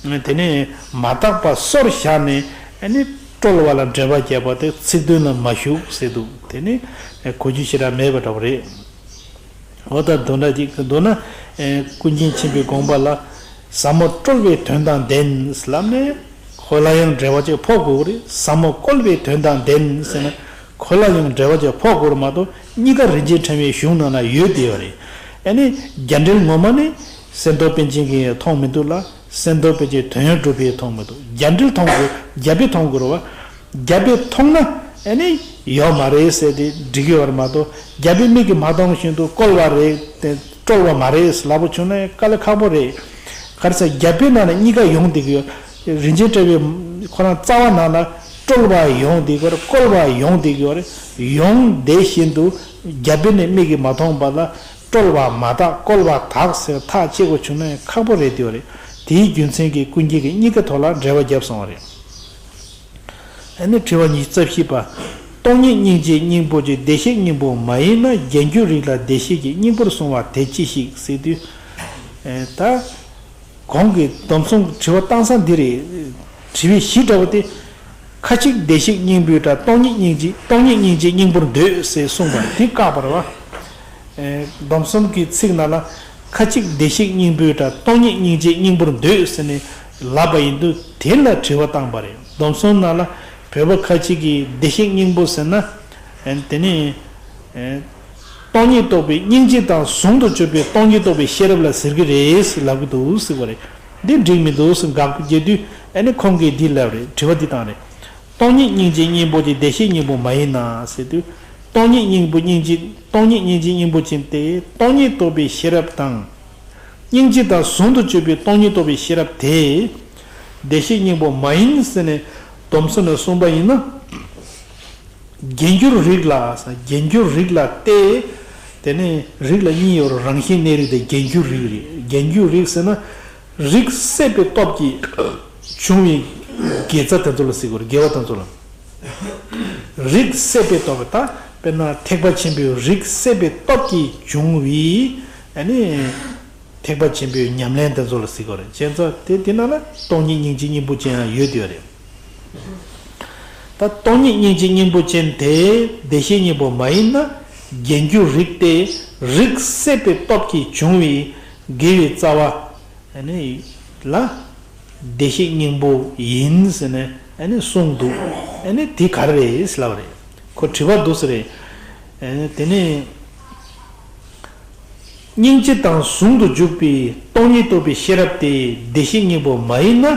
དེ་ནས་མ་དག་པ་སོར་བཞག་ནས་ཨ་ནི་བཀྲོལ་བ་ལ་འགྲེལ་པ་བརྒྱབ་པ་དེ་ཚིག་དོན་ལ་མ་ཞུགས་ཟེར་འདུག་དེ་ནི་གོ་རྒྱུ་ཞེ་དྲག་མེད་པ་འདྲ་བོ་རེད། འོ་ད་དོན་འདྲ་ཅིག་མདོར་ན། ཨེ་ཀུན་མཁྱེན་ཆེན་པོའི་དགོངས་པ་ལ། ཟབ་མོ་བཀྲོལ་བའི་དོན་དང་ལྡན་ལབ་ནས། ཁོ་ལ་ཡང་འགྲེལ་བ་ཅིག་ཕོག་དགོས་རེད། ཟབ་མོ་བཀོལ་བའི་དོན་དང་ལྡན་ཟེར་ན། ཁོ་ལ་ཡང་འགྲེལ་བ་ཅིག་ཕོག་དགོས་རེད་མ་གཏོགས། གཉིས་ཀ་རིན་ཆེན་ཕྲེང་བའི་གཞུང་ནང་ན་ཡོད་བསྡད་ཡོད་རེད། ཨ་ནི་རྒྱ་འགྲེལ་ངོ་མ་ནི་སེམས་རྟོགས་པཎ་ཆེན་གྱིས་མཐོང་མི་འདུག་ལ། སེམས་རྟོགས་པཎ་ཆེན་དོན་ཡོད་གྲུབ་པས་མཐོང་མི་འདུག་རྒྱ་འགྲེལ་མཐོང་དགོས། རྒྱ་དཔེ་མཐོང་དགོས་རེད་བ། རྒྱ་དཔེ་མཐོང་ན་ཨ་ནི་ཡོད་མ་རེད་ཟེར་ཏེ་འགྲིག་གི་ཡོད་རེད་མ་གཏོགས། རྒྱ་དཔེ་མིག་གིས་མ་མཐོང་བཞིན་དུ་བཀོལ་བ་རེད་དེ་བཀྲོལ་བ་མ་རེད་ལབ་པ་བྱུང་ན་དཀའ་ལས་ཁག་པོ་རེད། ག་རེ་ཟེར། རྒྱ་དཔེ་ནང་ན་གཉིས་ཀ་ཡོང་བསྡད་ཀྱི་ཡོད། རིན་ཆེན་ཕྲེང་བའི་ཁོ་རང་རྩ་བ་ནང་ལ་བཀྲོལ་བ་ཡོང་བསྡད་ཀྱི་ཡོད་རེད། བཀོལ་བ་ཡོང་བསྡད་ཀྱི་ཡོད་རེད། ཡོང་བསྡད་བཞིན་དུ་རྒྱ་དཔེ་ནི་མིག་གིས་མ་མཐོང་བ་ལ་བཀྲོལ་བ་མ་དག་བཀོལ་བ་དག་ཟེར་ཐག་བཅད་དགོས་བྱུང་ན་ཁག་པོ་རེད་བསྡད་ཡོད་རེད། དེའི་རྒྱུ་མཚན་གྱིས་ཀུན་མཁྱེན་གྱིས་གཉིས་ཀ་ཐོག་ལ་འགྲེལ་པ་བརྒྱབ་སོང་བ་རེད། ཨ་ནི་དྲི་བ་ཉི་ཤུ་རྩ་བཞི་པ། སྟོང་ཉིད་སྙིང་རྗེའི་སྙིང་པོ་ཅན་བདེ་གཤེགས་སྙིང་པོ་མ་ཡིན་ན། རྒྱན་གྱུར་རིགས་ལ་བདེ་གཤེགས་ཀྱི་སྙིང་པོར་གསུངས་པ་དེ་ཅི་ཞིག་ཟེར་དུས། ཨེ་ད། གོང་གི་སྡོམ་གསུམ་གྱི་དྲི་བ་བཏང་ས་འདི་རེད། དྲི་བའི་གཞི་འདྲ་བོ་དེ། ཁ་ཅིག་བདེ་གཤེགས་སྙིང་པོའི་སྒྲ་སྟོང་ཉིད་སྙིང་རྗེ་སྟོང་ཉིད་སྙིང་རྗེའི་སྙིང་པོར་འདོད་ཟེར་གསུངས་པ་འདི་བཀག་པ་རེད་བ། ཨེ་སྡོམ་གསུམ་གྱི་ཚིག་ནང་ལ། ཁ་ཅིག་བདེ་གཤེགས་སྙིང་པོའི་སྒྲ་སྟོང་ཉིད་སྙིང་རྗེའི་སྙིང་པོར་འདོད་ཟེར་ནས་ལབ་པ་ཡིན་དུས། དེ་ལ་དྲི་བ་བཏང་པ་རེད། སྡོམ་གསུམ་ནང་ལ་བོད་པ་ཁ་ཅིག་གིས་བདེ་གཤེགས་སྙིང་པོ་ཟེར་ན། ཨེ་དེ་ནི། ཨེ་སྟོང་ཉིད་རྟོགས་པའི་སྙིང་རྗེ་དང་ཟུང་དུ་སྤྱོད་པའི་སྟོང་ཉིད་རྟོགས་པའི་ཤེས་རབ་ལ་ཟེར་གྱི་རེད་ཟེར་ལབ་ཀྱི་འདུག་ཟེར་བ་རེད། འདི་འགྲིག་མི་འདུག་ཟེར་དགག་པ་རྒྱག་དུས། ཨ་ནི་ཁོང་གིས་འདི་ལབ་རེད། དྲི་བ་འདི་བཏང་རེད། སྟོང་ཉིད་སྙིང་རྗེའི་སྙིང་པོ་དེ་བདེ་གཤེགས་སྙིང་པོ་མ་ཡིན་ན་ཟེར་དུས། སྟོང་ཉིད་སྙིང་པོ་སྙིང་རྗེ་སྟོང་ཉིད་སྙིང་རྗེའི་སྙིང་པོ་ཅན་དེ་སྟོང་ཉིད་རྟོགས་པའི་ཤེས་རབ་དང་། སྙིང་རྗེ་དང་ཟུང་དུ་སྤྱོད་པའི་སྟོང་ཉིད་རྟོགས་པའི་ཤེས་རབ་དེ། བདེ་གཤེགས་སྙིང་པོ་མ་ཡིན་ཟེར་ནས་སྡོམ་གསུམ་ནས་གསུངས་པ་ཡིན་ན། རྒྱན་གྱུར་རིགས་ལ། རྒྱན་གྱུར་རིགས་ལ་སྟེ། དེ་ནས་རིགས་ལ་གཉིས་ཡོད་རེད། རང་བཞིན་གནས་རིགས་དང་རྒྱན་གྱུར་རིགས་རེད། རྒྱན་གྱུར་རིགས་ཟེར་ན། རིགས་སད་པའི་སྟོབས་ཀྱིས་བྱུང་བའི་དགེ་རྩ་དེ་ཚོ་ལ་ཟེར་དགོས་རེད། དགེ་བ་དེ་ཚོ་ལ། རིགས་སད་པའི་སྟོབས། ད་དཔེར་ན་ཐེག་པ་ཆེན་པོའི་རིགས་སད་པའི་སྟོབས་ཀྱིས་བྱུང་བའི། ཨ་ནི། ཐེག་པ་ཆེན་པོའི་ཉམས་ལེན་དེ་ཚོ་ལ་ཟེར་དགོས་རེད། བྱས་ཙང་དེ་དེ་ནང་ལ་སྟོང་ཉིད་སྙིང་རྗེ་སྙིང་པོ་ཅན་ཡང་ཡོད་ཡོད་རེད། ད་སྟོང་ཉིད་སྙིང་རྗེ་སྙིང་པོ་ཅན་དེ་བདེ་གཤེགས་སྙིང་པོ་མ་ཡིན་ན། རྒྱན་གྱུར་རིགས་ཏེ། རིགས་སད་པའི་སྟོབས་ཀྱིས་བྱུང་བའི་དགེ་བའི་རྩ་བ། ཨ་ནི་ལ། བདེ་གཤེགས་སྙིང་པོ་ཡིན་ཟེར་ནས་ཨ་ནི་གསུངས་འདུག་ཨ་ནི་དེ་ག་རེ་རེད་ཟེར་ལབ་པ་རེད། ཁོ་དྲི་བ་འདུག་ཟེར་རེད། ཨ་ནི་དེ་ནས། སྙིང་རྗེ་དང་ཟུང་དུ་འཇུག་པའི་སྟོང་ཉིད་རྟོགས་པའི་ཤེས་རབ་དེ་བདེ་གཤེགས་སྙིང་པོ་མ་ཡིན་ན།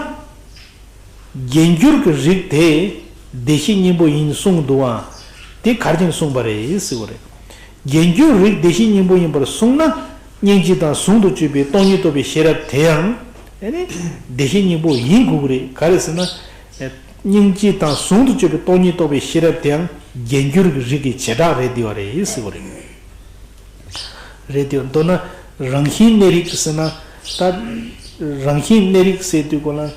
རྒྱན་གྱུར་གྱི་རིགས་དེ་བདེ་གཤེགས་སྙིང་པོ་ཡིན་གསུངས་འདུག་ཨང་། དེ་ག་རེ་བྱས་ནས་གསུངས་པ་རེད་ཟེར་བ་རེད། རྒྱན་གྱུར་རིགས་བདེ་གཤེགས་སྙིང་པོ་ཡིན་པར་གསུངས་ན། སྙིང་རྗེ་དང་ཟུང་དུ་སྤྱོད་པའི་སྟོང་ཉིད་རྟོགས་པའི་ཤེས་རབ་དེ་ཡང་ཨ་ནི་བདེ་གཤེགས་སྙིང་པོ་ཡིན་དགོས་ཀྱི་རེད། ག་རེ་ཟེར་ན། སྙིང་རྗེ་དང་ཟུང་དུ་སྤྱོད་པའི་སྟོང་ཉིད་རྟོགས་པའི་ཤེས་རབ་དེ་ཡང་རྒྱན་གྱུར་གྱི་རིགས་ཀྱི་བྱེ་བྲག་རེད་བསྡད་པ་རེད་ཟེར་བ་རེད། རེད་དེ། མདོར་ན་རང་བཞིན་གནས་རིགས་ཟེར་ན། ད་རང་བཞིན་གནས་རིགས་ཟེར་དུས་གོ་ལ།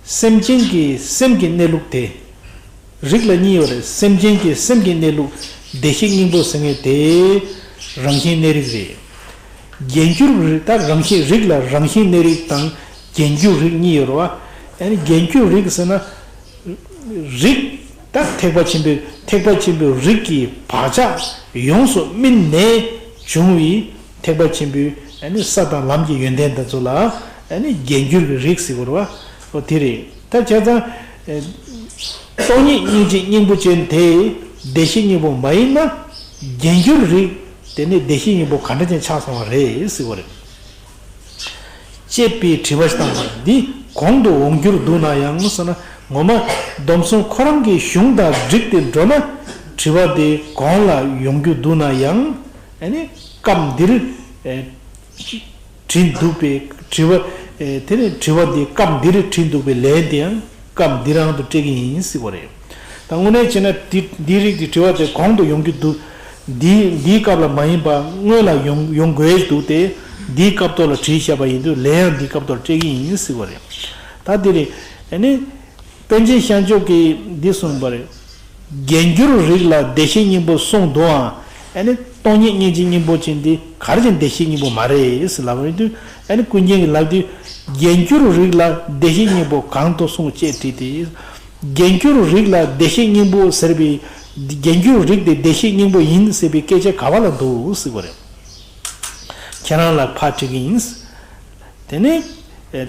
སེམས་ཅན་གྱི་སེམས་ཀྱི་གནས་ལུགས་དེ། རིགས་ལ་གཉིས་ཡོད་རེད། སེམས་ཅན་གྱི་སེམས་ཀྱི་གནས་ལུགས་བདེ་གཤེགས་སྙིང་པོ་ཟེར་མཁན་དེ་རང་བཞིན་གནས་རིགས་རེད། རྒྱན་གྱུར་རིགས། ད་རང་བཞིན་རིགས་ལ་རང་བཞིན་གནས་རིགས་དང་རྒྱན་གྱུར་རིགས་གཉིས་ཡོད་རེད་བ། ཨ་ནི་རྒྱན་གྱུར་རིགས་ཟེར་ན། རིགས། ད་ཐེག་པ་ཆེན་པོའི་ཐེག་པ་ཆེན་པོའི་རིགས་ཀྱི་བག་ཆགས་ཡོངས་སུ་སྨིན་ནས་བྱུང་བའི་ཐེག་པ་ཆེན་པོའི་ཨ་ནི་ས་དང་ལམ་གྱི་ཡོན་ཏན་དེ་ཚོ་ལ་ཨ་ནི་རྒྱན་གྱུར་གྱི་རིགས་ཟེར་དགོས་རེད་བ། ཨོ་དེ་རེད། ད་བྱས་ཙང་། ཨེ། སྟོང་ཉིད་སྙིང་རྗེ་སྙིང་པོ་ཅན་དེ་བདེ་གཤེགས་སྙིང་པོ་མ་ཡིན་ན། རྒྱན་གྱུར་རིགས་དེ་ནི་བདེ་གཤེགས་སྙིང་པོ་ག་འདྲ་ཅན་ཆགས་སོང་བ་རེད་ཟེར་དགོས་རེད། ཅེས་པའི་དྲི་བ་ཞིག་བཏང་བ་འདི་གོང་དུ་འོང་རྒྱུར་འདུག་ན་ཡང་ཟེར་ན། ངོ་མ་སྡོམ་གསུམ་ཁོ་རང་གི་གཞུང་དང་འགྲིག་སྟེ་འགྲོ་ན་དྲི་བ་དེ་གོང་ལ་ཡོང་རྒྱུ་འདུག་ན་ཡང་། ཨ་ནི་སྐབས་འདིར་ཨེ་དྲིས་འདུག་པའི་དྲི་བ། ཨེ་དེ་ནི་དྲི་བ་འདི་སྐབས་འདིར་དྲིས་འདུག་པའི་ལན་དེ་ཡང་། སྐབས་འདི་རང་དུ་སྤྲད་ཀྱི་ཡིན་ཟེར་བ་རེད། ད་དངོས་གནས་བྱས་ན་འདི་འདིའི་རིགས་ཀྱི་དྲི་བ་དེ་གོང་དུ་ཡོང་རྒྱུ་འདུག་འདི་འདིའི་སྐབས་ལ་མ་ཡིན་པ་སྔོན་ལ་ཡོང་ཡོང་དགོས་འདུག་སྟེ། འདིའི་སྐབས་ཐོག་ལ་དྲིས་བཞག་པ་ཡིན་དུས་ལན་ཡང་འདིའི་སྐབས་ཐོག་ལ་སྤྲད་ཀྱི་ཡིན་ཟེར་བ་རེད། ད་འདི་རེད། ཨ་ནི། པཎ་ཆེན་ཤངས་ཆོས་ཀྱིས་འདི་གསུངས་པ་རེད། རྒྱན་གྱུར་རིགས་ལ་བདེ་གཤེགས་སྙིང་པོ་གསུངས་འདུག་ཨང་། ཨ་ནི་སྟོང་ཉིད་སྙིང་རྗེ་སྙིང་པོ་ཅན་འདི་ག་རེ་བྱས་ནས་བདེ་གཤེགས་སྙིང་པོ་མ་རེད་ཟེར་ལབ་པ་ཡིན་དུས། ཨ་ནི་ཀུན་མཁྱེན་གྱིས་ལབ་དུས། རྒྱན་གྱུར་རིགས་ལ་བདེ་གཤེགས་སྙིང་པོ་གང་དུ་གསུངས་ཅེས་དྲིས་ཏེ། རྒྱན་གྱུར་རིགས་ལ་བདེ་གཤེགས་སྙིང་པོ་ཟེར་བའི། རྒྱན་གྱུར་རིགས་དེ་བདེ་གཤེགས་སྙིང་པོ་ཡིན་ཟེར་བའི་སྐད་ཆ་ག་བ་ལ་འདུག་ཟེར་བ་རེད། ཁྱེད་རང་ལ་ཕར་སྤྲད་ཀྱི་ཡིན། དེ་ནས་ཨེ་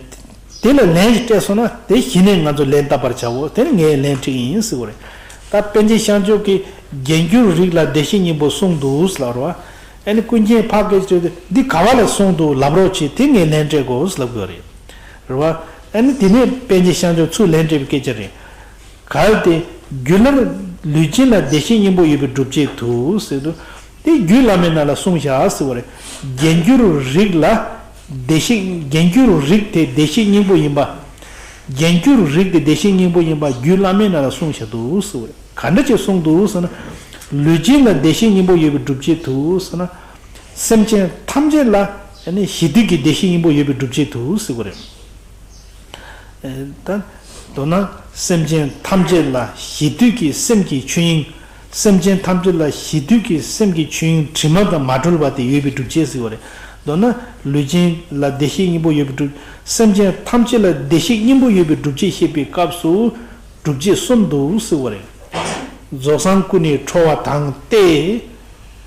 དེ་ལ་ལན་ཞིག་སྤྲད་སོང་ན་དེ་གཞི་ནས་ང་ཚོ་ལན་བཏབ་པར་བྱའོ། དེ་ནས་ངས་ལན་སྤྲད་ཀྱི་ཡིན་ཟེར་བ་རེད། ད་པཎ་ཆེན་ཤཱཀྱ་མཆོག་གིས་རྒྱན་གྱུར་རིགས་ལ་བདེ་གཤེགས་སྙིང་པོ་གསུངས་འདུག་ཟེར་ལབ་རེད་བ། ཨ་ནི་ཀུན་མཁྱེན་འཕགས་སྐྱེས་ཀྱིས་འདི་ག་བ་ལ་གསུངས་འདུག་ལབ་རོགས་བྱེད། དེ་ངས་ལན་སྤྲད་དགོས་ཟེར་ལབ་དགོས་རེད། རེད་བ། ཨ་ནི་དེ་ནས་པཎ་ཆེན་ཤཱཀྱ་མཆོག་ཚུར་ལན་སྤྲད་པའི་སྐད་ཆ་རེད། གལ་ཏེ། རྒྱུད་ལ། ལུས་ཅན་ལ་བདེ་གཤེགས་སྙིང་པོ་ཡོད་པའི་སྒྲུབ་བྱེད་དུ་ཟེར་དུས། དེ་རྒྱུད་བླ་མའི་ནང་ལ་གསུངས་བཞག་ཟེར་བ་རེད། རྒྱན་གྱུར་རིགས་ལ། བདེ་གཤེགས། རྒྱན་གྱུར་རིགས་དེ་བདེ་གཤེགས་སྙིང་པོ་ཡིན་པ། རྒྱན་གྱུར་རིགས་དེ་བདེ་གཤེགས་སྙིང་པོ་ཡིན་པ་རྒྱུད་བླ་མའི་ནང་ལ་གསུངས་བཞག་འདུག་ཟེར་བ་རེད། ག་འདྲ་ཅིག་གསུངས་འདུག་ཟེར་ན། ལུས་ཅན་ལ་བདེ་གཤེགས་སྙིང་པོ་ཡོད་པའི་སྒྲུབ་བྱེད་དུ་ཟེར་ན། སེམས་ཅན་ཐམས་ཅད་ལ་ནི་ཞི་དུལ་གྱི་བདེ་གཤེགས་སྙིང་པོ་ཡོད་པའི་སྒྲུབ་བྱེད་དུ་ཟེར་བ་རེད། ད། མདོར་ན་སེམས་ཅན་ཐམས་ཅད་ལ་ཞི་དུལ་གྱི་སེམས་ཀྱི་ཆོས་དབྱིངས། སེམས་ཅན་ཐམས་ཅད་ལ་ཞི་དུལ་གྱི་སེམས་ཀྱི་ཆོས་དབྱིངས་དྲི་མ་དང་མ་གྲོལ་བ་དེ་ཡོད་པའི་སྒྲུབ་བྱེད་ཟེར་བ་རེད། མདོར་ན་ལུས་ཅན་ལ་བདེ་གཤེགས་སྙིང་པོ་ཡོད་པའི་སྒྲུབ། སེམས་ཅན་ཐམས་ཅད་ལ་བདེ་གཤེགས་སྙིང་པོ་ཡོད་པའི་སྒྲུབ་བྱེད་བཤད་པའི་སྐབས་སུ། སྒྲུབ་བྱེད་གསུམ་དུ་གསུངས་པ་རེད། རྫོགས་སངས་སྐུ་ནི་ཁྲོ་བ་དང་སྟེ།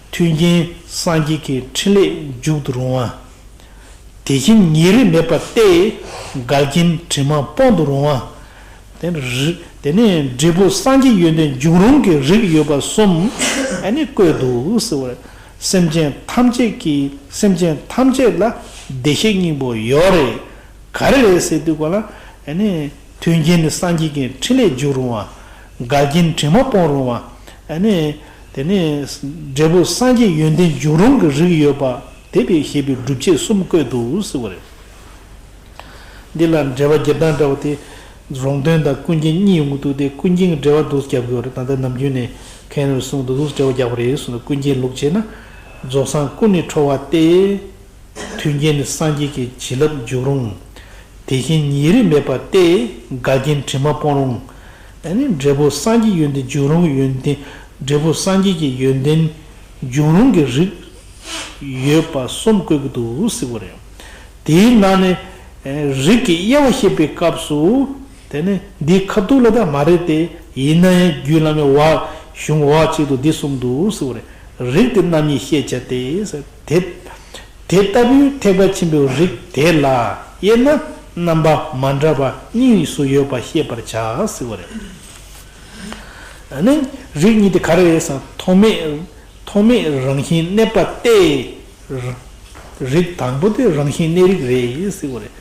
མཐུན་རྐྱེན་སངས་རྒྱས་ཀྱི་ཕྲིན་ལས་འཇུག་ཏུ་རུང་བ། དེ་བཞིན་ཉེ་རིང་མེད་པ་སྟེ། འགལ་རྐྱེན་དྲི་མ་སྤོང་དུ་རུང་བ། དེ་ནི་རི། དེ་ནི་འབྲས་བུ་སངས་རྒྱས་ཡོན་ཏན་འབྱུང་རུང་གི་རིགས་ཡོད་པ་གསུམ་ཨ་ནི་བཀོད་འདུག་ཟེར་བ་རེད། སེམས་ཅན་ཐམས་ཅད་ཀྱི། སེམས་ཅན་ཐམས་ཅད་ལ་བདེ་གཤེགས་སྙིང་པོ་ཡོད་རེད། ག་རེ་རེད་ཟེར་དུས་གོ་ལ་ཨ་ནི། མཐུན་རྐྱེན་ནི་སངས་རྒྱས་ཀྱི་ཕྲིན་ལས་འཇུག་རུང་བ། འགལ་རྐྱེན་དྲི་མ་སྤོང་རུང་བ། ཨ་ནི། དེ་ནི། འབྲས་བུ་སངས་རྒྱས་ཡོན་ཏན་འབྱུང་རུང་གི་རིགས་ཡོད་པ། དེ་བས་ཞེས་པའི་སྒྲུབ་བྱེད་གསུམ་བཀོད་འདུག་ཟེར་བ་རེད། འདི་ལ་འགྲེལ་པ་རྒྱག་སྟངས་འདྲ་བོ་དེ། རོང་སྟོན་དང་ཀུན་མཁྱེན་གཉིས་ཡོང་གི་འདུག་སྟེ་ཀུན་མཁྱེན་འགྲེལ་པ་འདུག་རྒྱབ་དགོས་རེད། ད་ལྟ་ནམ་རྒྱུན་ནས་མཁན་རྣམས་གསུངས་འདུག་འདུག་འགྲེལ་པ་རྒྱག་པ་རེད་གསུངས་ནས་ཀུན་མཁྱེན་ལུགས་བྱས་ན། རྫོགས་སངས་སྐུ་ནི་ཁྲོ་བ་སྟེ། མཐུན་རྐྱེན་ནི་སངས་རྒྱས་ཀྱི་བྱིན་རླབས་འཇུག་རུང་། དེ་བཞིན་ཉེ་རིང་མེད་པ་སྟེ། འགལ་རྐྱེན་དྲི་མ་སྤོང་རུང་། ཨ་ནི་འབྲས་བུ་སངས་རྒྱས་ཡོན་ཏན་འབྱུང་རུང་གི་ཡོན་ཏན། འབྲས་བུ་སངས་རྒྱས་ཀྱི་ཡོན་ཏན་འབྱུང་རུང་གི་རིགས་ཡོད་པ་གསུམ་བཀོད་ཀྱི་འདུག་ཟེར་བ་རེད། དེའི་ནང་ནས་རིགས་ཀྱི་དབྱེ་བ་བཤད་པའི་སྐབས་སུ། དེ་ནི་འདིའི་ཁ་ཐུག་ལ་ད་མ་རེད་དེ། ཡིན་ན་ཡང་རྒྱུད་བླ་མའི་བ་གཞུང་བ་གཅིག་ཏུ་འདི་གསུངས་འདུག་ཟེར་བ་རེད། རིགས་དེ་རྣམ་གཉིས་ཤེས་བྱ་སྟེ། དེ། དེ་ལྟ་བུའི་ཐེག་པ་ཆེན་པོའི་རིགས་དེ་ལ་དབྱེ་ན་རྣམ་པ་མ་འདྲ་བ་གཉིས་སུ་ཡོད་པ་ཤེས་པར་བྱ་ཟེར་བ་རེད། ཨ་ནི་རིགས་གཉིས་དེ་ག་རེ་རེད་ཟེར་ན་ཐོག་མེད། ཐོག་མེད་རང་བཞིན་གནས་པ་སྟེ། རིགས་དང་པོ་དེ་རང་བཞིན་གནས་རིགས་རེད་ཟེར་བ་རེད།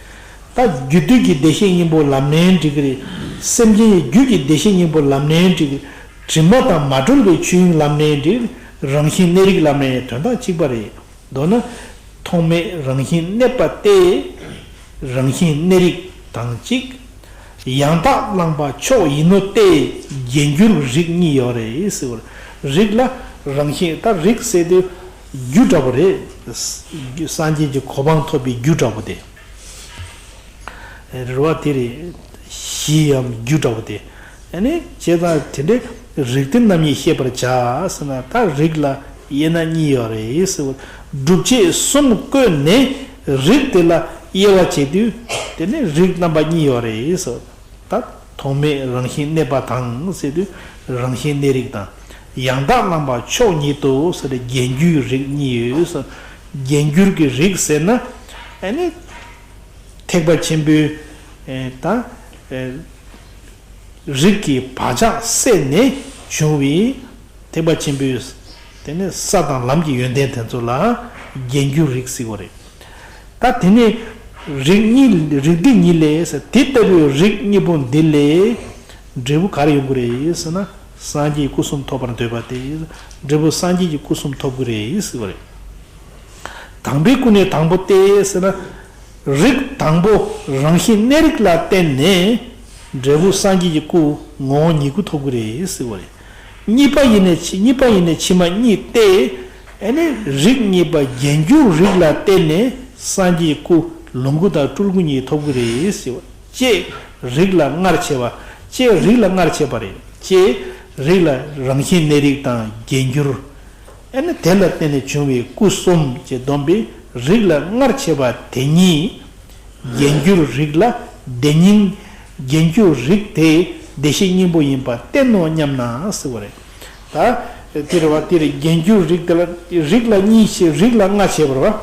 ད་རྒྱུ་དུས་ཀྱི་བདེ་གཤེགས་སྙིང་པོ་ལབ་ནའི་འགྲིག་གི་རེད། སེམས་ཅན་གྱི་རྒྱུད་ཀྱི་བདེ་གཤེགས་སྙིང་པོ་ལབ་ནའི་འགྲིག་གི། དྲི་མ་དང་མ་གྲོལ་བའི་ཆོས་དབྱིངས་ལབ་ནའི་འགྲིག་རང་བཞིན་གནས་རིགས་ལབ་ནའི་དོན་དག་གཅིག་པ་རེད། མདོར་ན། ཐོག་མེད་རང་བཞིན་གནས་པ་སྟེ། རང་བཞིན་གནས་རིགས་དང་གཅིག་ཡང་དག་བླངས་པ་མཆོག་ཡིན་ནོ་སྟེ། རྒྱན་གྱུར་རིགས་གཉིས་ཡོད་རེད་ཟེར་བ་རེད། རིགས་ལ་རང་བཞིན་ད་རིགས་ཟེར་དུས་རྒྱུ་འདྲ་པོ་རེད། སངས་རྒྱས་ཀྱི་གོ་འཕང་ཐོབ་པའི་རྒྱུ་འདྲ་པོ་དེ། རེད་བ། དེ་རེད། གཞིའམ་རྒྱུ་འདྲ་པོ་དེ། ཨ་ནི་བྱས་ཙང་དེ་འདྲའི་རིགས་དེ་རྣམ་གཉིས་ཤེས་པར་བྱ་ཟེར་ན་ད་རིགས་ལ་དབྱེ་ན་གཉིས་ཡོད་རེད་ཟེར་བ། སྒྲུབ་བྱེད་གསུམ་བཀོད་ནས་རིགས་དེ་ལ་དབྱེ་བ་བྱེད་དུས་དེ་ནི་རིགས་རྣམ་པ་གཉིས་ཡོད་རེད་ཟེར་བ། ད་ཐོག་མེད་རང་བཞིན་གནས་པ་དང་ཟེར་དུས་རང་བཞིན་གནས་རིགས་དང་། ཡང་དག་བླངས་པ་མཆོག་ཉིད་དོ་ཟེར་ཏེ་རྒྱན་གྱུར་རིགས་གཉིས་ཡོད་ཟེར། རྒྱན་གྱུར་གྱི་རིགས་ཟེར་ན་ཨ་ནི། ཐེག་པ་ཆེན་པོའི་ཨེ་ད་ཨེ་རིགས་ཀྱི་བག་ཆགས་སད་ནས་བྱུང་བའི་ཐེག་པ་ཆེན་པོའི་དེ་ནི་ས་དང་ལམ་གྱི་ཡོན་ཏན་དེ་ཚོ་ལ་རྒྱན་གྱུར་རིགས་ཟེར་བ་རེད། ད་དེ་ནི་རིགས་གཉིས། རིགས་འདི་གཉིས་ལས་དེ་ལྟ་བུའི་རིགས་གཉིས་པོ་འདི་ལས་འབྲས་བུ་ག་རེ་ཡོང་གི་རེད་ཟེར་ན་སངས་རྒྱས་སྐུ་གསུམ་ཐོབ་པར་འདོད་པ་སྟེ། འབྲས་བུ་སངས་རྒྱས་ཀྱི་སྐུ་གསུམ་ཐོབ་ཀྱི་རེད་ཟེར་བ་རེད། དང་པོའི་སྐུ་ནི་དང་པོ་སྟེ་ཟེར་ན། རིགས་དང་པོ་རང་བཞིན་གནས་རིགས་ལ་བརྟེན་ནས་འབྲས་བུ་སངས་རྒྱས་ཀྱི་སྐུ་ངོ་བོ་ཉིད་སྐུ་ཐོབ་ཀྱི་རེད་ཟེར་བ་རེད། གཉིས་པ་ཡིན་ནས་ཕྱི། གཉིས་པ་ཡིན་ནས་ཕྱི་མ་གཉིས་ཏེ། ཨ་ནི་རིགས་གཉིས་པ་རྒྱན་གྱུར་རིགས་ལ་བརྟེན་ནས་སངས་རྒྱས་སྐུ་ལོངས་སྐུ་དང་སྤྲུལ་སྐུ་གཉིས་ཐོབ་ཀྱི་རེད་ཟེར་བ། ཅེས་རིགས་ལ་སྔར་བྱས་པ། ཅེས་རིགས་ལ་སྔར་བྱས་པ་རེད། ཅེས་རིགས་ལ་རང་བཞིན་གནས་རིགས་དང་རྒྱན་གྱུར། ཨ་ནི་དེ་ལ་བརྟེན་ནས་བྱུང་བའི་སྐུ་གསུམ་ཅེས་བསྡོམས་པས་རིགས་ལ་སྔར་བྱས་པ་དེ་ཉིད། རྒྱན་གྱུར་རིགས་ལ་བདེ་སྙིང་། རྒྱན་གྱུར་རིགས་དེ་བདེ་གཤེགས་སྙིང་པོ་ཡིན་པ་བསྟན་ནོ་སྙམ་ན་ཟེར་བ་རེད། ད་དེ་རེད་བ། དེ་རེད། རྒྱན་གྱུར་རིགས་དེ་ལ་རིགས་ལ་གཉིས་ཤེས། རིགས་ལ་ལྔ་བྱས་པ་རེད་བ།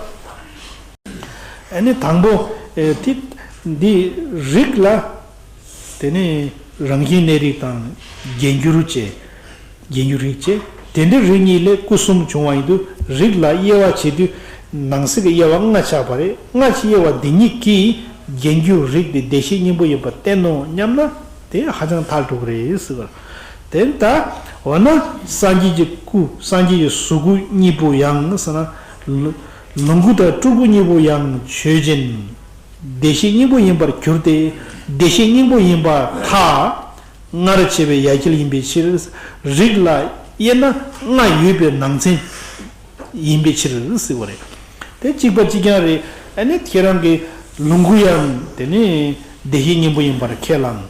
ཨ་ནི་དང་པོ། ཨེ་དེ་འདི་རིགས་ལ། དེ་ནས་རང་བཞིན་གནས་རིགས་དང་རྒྱས་འགྱུར་བཅས། རྒྱས་འགྱུར་རིགས་བཅས། དེ་འདྲའི་རིགས་གཉིས་ལས་སྐུ་གསུམ་བྱུང་བ་ཡིན་དུས། རིགས་ལ་དབྱེ་བ་བྱེད་དུས་ནང་གསེས་ཀྱི་དབྱེ་བ་ལྔ་ཆགས་པ་རེད། ལྔ་ཆགས་དབྱེ་བ་འདི་གཉིས་ཀྱིས་རྒྱས་འགྱུར་རིགས་དེ་བདེ་གཤེགས་སྙིང་པོ་ཡིན་པར་བསྟན་ནོ་སྙམ་ན། དེ་ཧ་ཅང་ཐལ་འགྲོ་གི་རེད་ཟེར་བ། དེ་ལྟ་འོ་ན་སངས་རྒྱས་ཀྱི་སྐུ། སངས་རྒྱས་ཀྱི་གཟུགས་སྐུ་གཉིས་པོ་ཡང་ཟེར་ན། ལོངས་སྐུ་དང་སྤྲུལ་སྐུ་གཉིས་པོ་ཡང་ཆོས་ཅན། བདེ་གཤེགས་སྙིང་པོ་ཡིན་པར་གྱུར་ཏེ། བདེ་གཤེགས་སྙིང་པོ་ཡིན་པར་ཐལ། སྔར་བྱས་པའི་ཡ་གྱལ་ཡིན་པའི་ཕྱིར། རིགས་ལ་དབྱེ་ན་ལྔ་ཡོད་པའི་ནང་ཚན་ཡིན་པའི་ཕྱིར་ཟེར་བ་རེད། དེ་གཅིག་པ་གཅིག་རྐྱང་རེད། ཨ་ནི་ཁྱེད་རང་གི་ལོངས་སྐུ་ཡང་དེ་ནི་བདེ་གཤེགས་སྙིང་པོ་ཡིན་པར་ཁས་བླངས།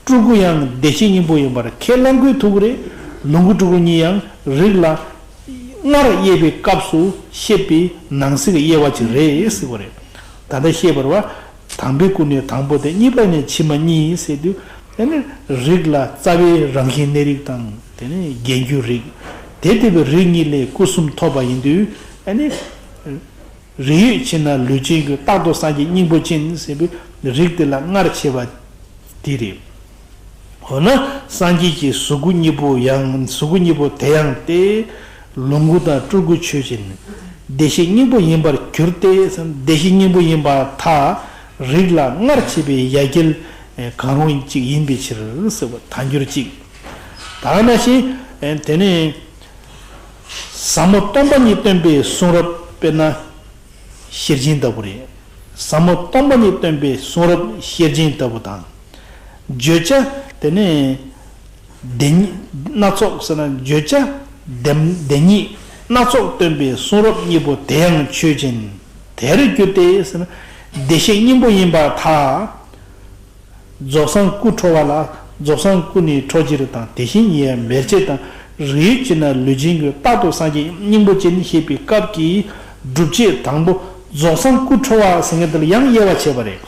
སྤྲུལ་སྐུ་ཡང་བདེ་གཤེགས་སྙིང་པོ་ཡིན་པར་ཁས་བླང་དགོས་ཐུག་གི་རེད། ལོངས་སྐུ་སྤྲུལ་སྐུ་གཉིས་ཡང་རིགས་ལ་སྔར་དབྱེ་བའི་སྐབས་སུ་བཤད་པའི་ནང་གསེས་ཀྱི་དབྱེ་བ་ཅིག་རེད་ཟེར་བ་རེད། ད་ལྟ་བཤད་པར་བ། དང་པོའི་སྐུ་ནི་དང་པོ་སྟེ། གཉིས་པ་ནི་ཕྱི་མ་གཉིས་ཟེར་དུས། དེ་ནི་རིགས་ལ་རྩ་བའི་རང་བཞིན་གནས་རིགས་དང་། དེ་ནི་རྒྱས་འགྱུར་རིགས། དེ་ལྟ་བུའི་རིགས་གཉིས་ལས་སྐུ་གསུམ་ཐོབ་པ་ཡིན་དུས། ཨ་ནི། རིགས་ཡོད་ཕྱིར་ན་ལུས་ཅན་ཀུན། རྟག་ཏུ་སངས་རྒྱས་སྙིང་པོ་ཅན་ཟེར་བའི་རིགས་དེ་ལ་སྔར་བྱས་པ་དེ་རེད། འོ་ན་སངས་རྒྱས་ཀྱི་གཟུགས་སྐུ་གཉིས་པོ་ཡང་། གཟུགས་སྐུ་གཉིས་པོ་དེ་ཡང་སྟེ། ལོངས་སྐུ་དང་སྤྲུལ་སྐུ་ཆོས་ཅན། བདེ་གཤེགས་སྙིང་པོ་ཡིན་པར་གྱུར་ཏེ། བདེ་གཤེགས་སྙིང་པོ་ཡིན་པར་ཐལ། རིགས་ལ་སྔར་བྱས་པའི་ཡ་གྱལ་གང་རུང་གཅིག་ཡིན་པའི་ཕྱིར་ཟེར་བ། ཐལ་འགྱུར་གཅིག། ད་ནང་བཞིན་དེ་ནི། ཟབ་མོ་སྟོང་པ་ཉིད་སྟོན་པའི་གསུང་རབ། དཔེར་ན་ཤེར་ཕྱིན་ལྟ་བུ་རེད། ཟབ་མོ་སྟོང་པ་ཉིད་སྟོན་པའི་གསུང་རབ་ཤེར་ཕྱིན་ལྟ་བུ་དང་། བརྗོད་བྱ་དེ་ནི་བདེན་སྣ་ཚོགས་ཟེར་ན། བརྗོད་བྱ་བདེན་བདེན་གཉིས་སྣ་ཚོགས་སྟོན་པའི་གསུང་རབ་གཉིས་པོ་དེ་ཡང་ཆོས་ཅན། དེར་གྱུར་ཏེ་ཟེར་ན། བདེ་གཤེགས་སྙིང་པོ་ཡིན་པར་ཐལ། རྫོགས་སངས་སྐུ་འཕྲོ་བ་ལ། རྫོགས་སངས་སྐུ་ནི་འཕྲོ་ཕྱིར་དང་། དེ་བཞིན་ཉིད་ཡང་མེར་བྱེད་དང་། རིགས་ཡོད་ཕྱིར་ན་ལུས་ཅན་ཀུན། རྟག་ཏུ་སངས་རྒྱས་སྙིང་པོ་ཅན་ཞེས་པའི་སྐབས་ཀྱི་སྒྲུབ་བྱེད་དང་པོ་རྫོགས་སངས་སྐུ་འཕྲོ་བ་ཟེར་མཁན་དེ་ལ་ཡང་དབྱེ་བ་ཕྱེ་བ་རེད།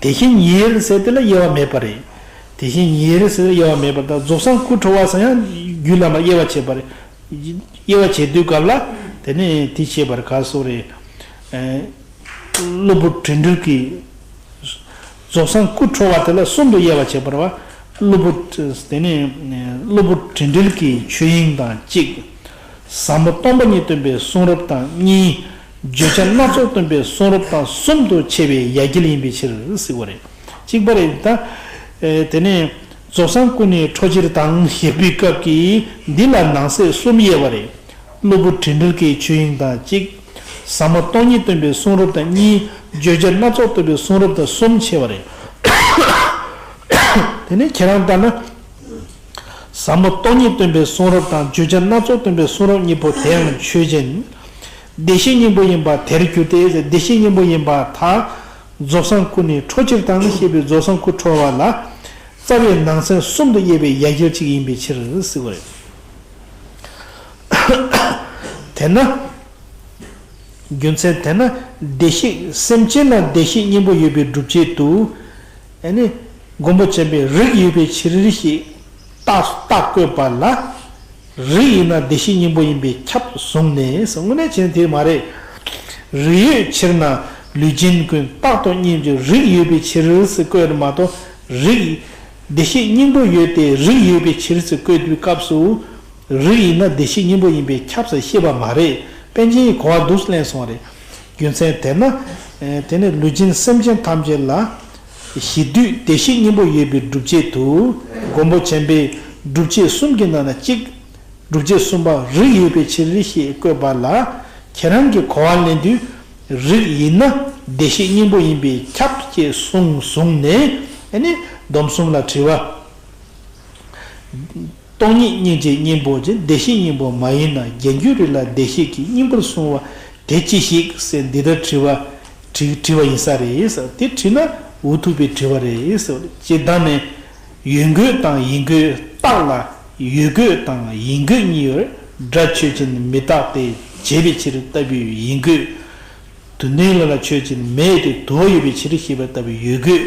དེ་བཞིན་ཉིད་ཟེར་དེ་ལ་དབྱེ་བ་མེད་པ་རེད། དེ་བཞིན་ཉིད་ཟེར་དེ་ལ་དབྱེ་བ་མེད་པ་དང་། རྫོགས་སངས་སྐུ་འཕྲོ་བ་ཟེར་ཡང་རྒྱུད་བླ་མར་དབྱེ་བ་ཕྱེ་བ་རེད། དབྱེ་བ་ཕྱེ་དུས་སྐབས་ལ་དེ་ནས་དེ་ཕྱེ་བར་ག་སོགས་རེད། ཨེ། གློ་བུར་དྲན་འཁྲུལ་གྱི། རྫོགས་སངས་སྐུ་འཕྲོ་བ་དེ་ལ་གསུམ་དུ་དབྱེ་བ་ཕྱེ་བར་བ། གློ་བུར་དེ་ནས་གློ་བུར་དྲན་འཁྲུལ་གྱི་ཆོས་དབྱིངས་དང་གཅིག། ཟབ་མོ་སྟོང་པ་ཉིད་སྟོན་པའི་གསུང་རབ་དང་གཉིས། བརྗོད་བྱ་སྣ་ཚོགས་སྟོན་པའི་གསུང་རབ་དང་གསུམ་དུ་ཕྱེ་བའི་ཡ་གྱལ་ཡིན་པའི་ཕྱིར་ཟེར་བ་རེད། གཅིག་པ་རེད་ད། ཨེ། དེ་ནས་རྫོགས་སངས་སྐུ་ནི་འཕྲོ་ཕྱིར་དང་ཞེས་པའི་སྐབས་ཀྱི་འདི་ལ་ནང་གསེས་གསུམ་དབྱེ་བ་རེད། གློ་བུར་དྲན་འཁྲུལ་གྱི་ཆོས་དབྱིངས་དང་གཅིག། ཟབ་མོ་སྟོང་ཉིད་སྟོན་པའི་གསུང་རབ་དང་གཉིས། བརྗོད་བྱ་སྣ་ཚོགས་སྟོན་པའི་གསུང་རབ་དང་གསུམ་ཕྱེ་བ་རེད། དེ་ནས་ཁྱེད་རང་ལྟར་ན། ཟབ་མོ་སྟོང་ཉིད་སྟོན་པའི་གསུང་རབ་དང་། བརྗོད་བྱ་སྣ་ཚོགས་སྟོན་པའི་གསུང་རབ་གཉིས་པོ་དེ་ཡང་ཆོས་ཅན། བདེ་གཤེགས་སྙིང་པོ་ཡིན་པ་དེར་གྱུར་ཏེ། བདེ་གཤེགས་སྙིང་པོ་ཡིན་པར་ཐལ། རྫོགས་སངས་སྐུ་ནི་འཕྲོ་ཕྱིར་དང་ཞེས་པའི་རྫོགས་སངས་སྐུ་འཕྲོ་བ་ལ། རྩ་བའི་ནང་ཚན་གསུམ་དུ་དབྱེ་བའི་ཡ་གྱལ་གཅིག་ཡིན་པའི་ཕྱིར་ཟེར་བ་རེད། དེས་ན། རྒྱུ་མཚན་དེས་ན་བདེ་གཤེགས་སེམས་ཅན་ལ་བདེ་གཤེགས་སྙིང་པོ་ཡོད་པའི་སྒྲུབ་བྱེད་དུ། ཨ་ནི་མགོན་པོ་ཆེན་པོས་རིགས་ཡོད་པའི་ཕྱིར་ཞེས་རྟགས་རྟགས་བཀོད་པ་ལ། རིགས་ཡིན་ན་བདེ་གཤེགས་སྙིང་པོ་ཡིན་པས་ཁྱབ་གསུངས་ནས། དངོས་གནས་བྱས་ན་དེ་མ་རེད། རིགས་ཡོད་ཕྱིར་ན་ལུས་ཅན་ཀུན། རྟག་ཏུ་སྙིང་རྗེ། རིགས་ཡོད་པའི་ཕྱིར་ཟེར་བཀོད་མ་གཏོགས། རིགས་བདེ་གཤེགས་སྙིང་པོ་ཡོད་དེ་རིགས་ཡོད་པའི་ཕྱིར་ཟེར་བཀོད་པའི་སྐབས་སུ། རིགས་ཡིན་ན་བདེ་གཤེགས་སྙིང་པོ་ཡིན་པས་ཁྱབ་ཟེར་བཤད་པ་མ་རེད། པཎ་ཆེན་གྱིས་གོ་བ་འདུག་སེ་ལེན་སོང་བ་རེད། རྒྱུ་མཚན་དེས་ན། ཨེ། དེ་ནི་ལུས་ཅན་སེམས་ཅན་ཐམས་ཅད་ལ་གཞི་དུས་བདེ་གཤེགས་སྙིང་པོ་ཡོད་པའི་སྒྲུབ་བྱེད་དུ། མགོན་པོ་ཆེན་པོས་སྒྲུབ་བྱེད་གསུམ་གྱི་ནང་ན་གཅིག། སྒྲུབ་བྱེད་གསུམ་པ་རིགས་ཡོད་པའི་ཕྱིར་ཞེས་བཀོད་པ་ལ། ཁྱེད་རང་གིས་གོ་བ་ལེན་དུས། རིགས་ཡིན་ན་བདེ་གཤེགས་སྙིང་པོ་ཡིན་པས་ཁྱབ་ཅེས་གསུངས་གསུངས་ནས། ཨ་ནི་སྡོམ་གསུམ་ལ་དྲི་བ། སྟོང་ཉིད་སྙིང་རྗེའི་སྙིང་པོ་ཅན། བདེ་གཤེགས་སྙིང་པོ་མ་ཡིན་ན། རྒྱས་འགྱུར་རིགས་ལ་བདེ་གཤེགས་ཀྱི་སྙིང་པོར་གསུངས་པ་དེ་ཅི་ཞིག་ཟེར་འདི་ལྟར་དྲི་བ་དྲི་དྲི་བ་ཡིན་ས་རེད་ཟེར། དེ་དྲིས་ན་འུ་ཐུག་པའི་དྲི་བ་རེད་ཟེར། སྤྱིར་བཏང་ནས་ཡོད་འགོད་དང་ཡིན་འགོད། རྟགས་ལ་ཡོད་འགོད་དང་ཡིན་འགོད་གཉིས་ཡོད་རེད། སྒྲ་ཆོས་ཅན་མི་རྟག་སྟེ། བྱས་པའི་ཕྱིར་ལྟ་བུའི་ཡིན་འགོད། དུ་ལྡན་ལ་ལ་ཆོས་ཅན་མེད་དེ། དུ་བ་ཡོད་པའི་ཕྱིར་ཞེས་པ་ལྟ་བུའི་ཡོད་འགོད།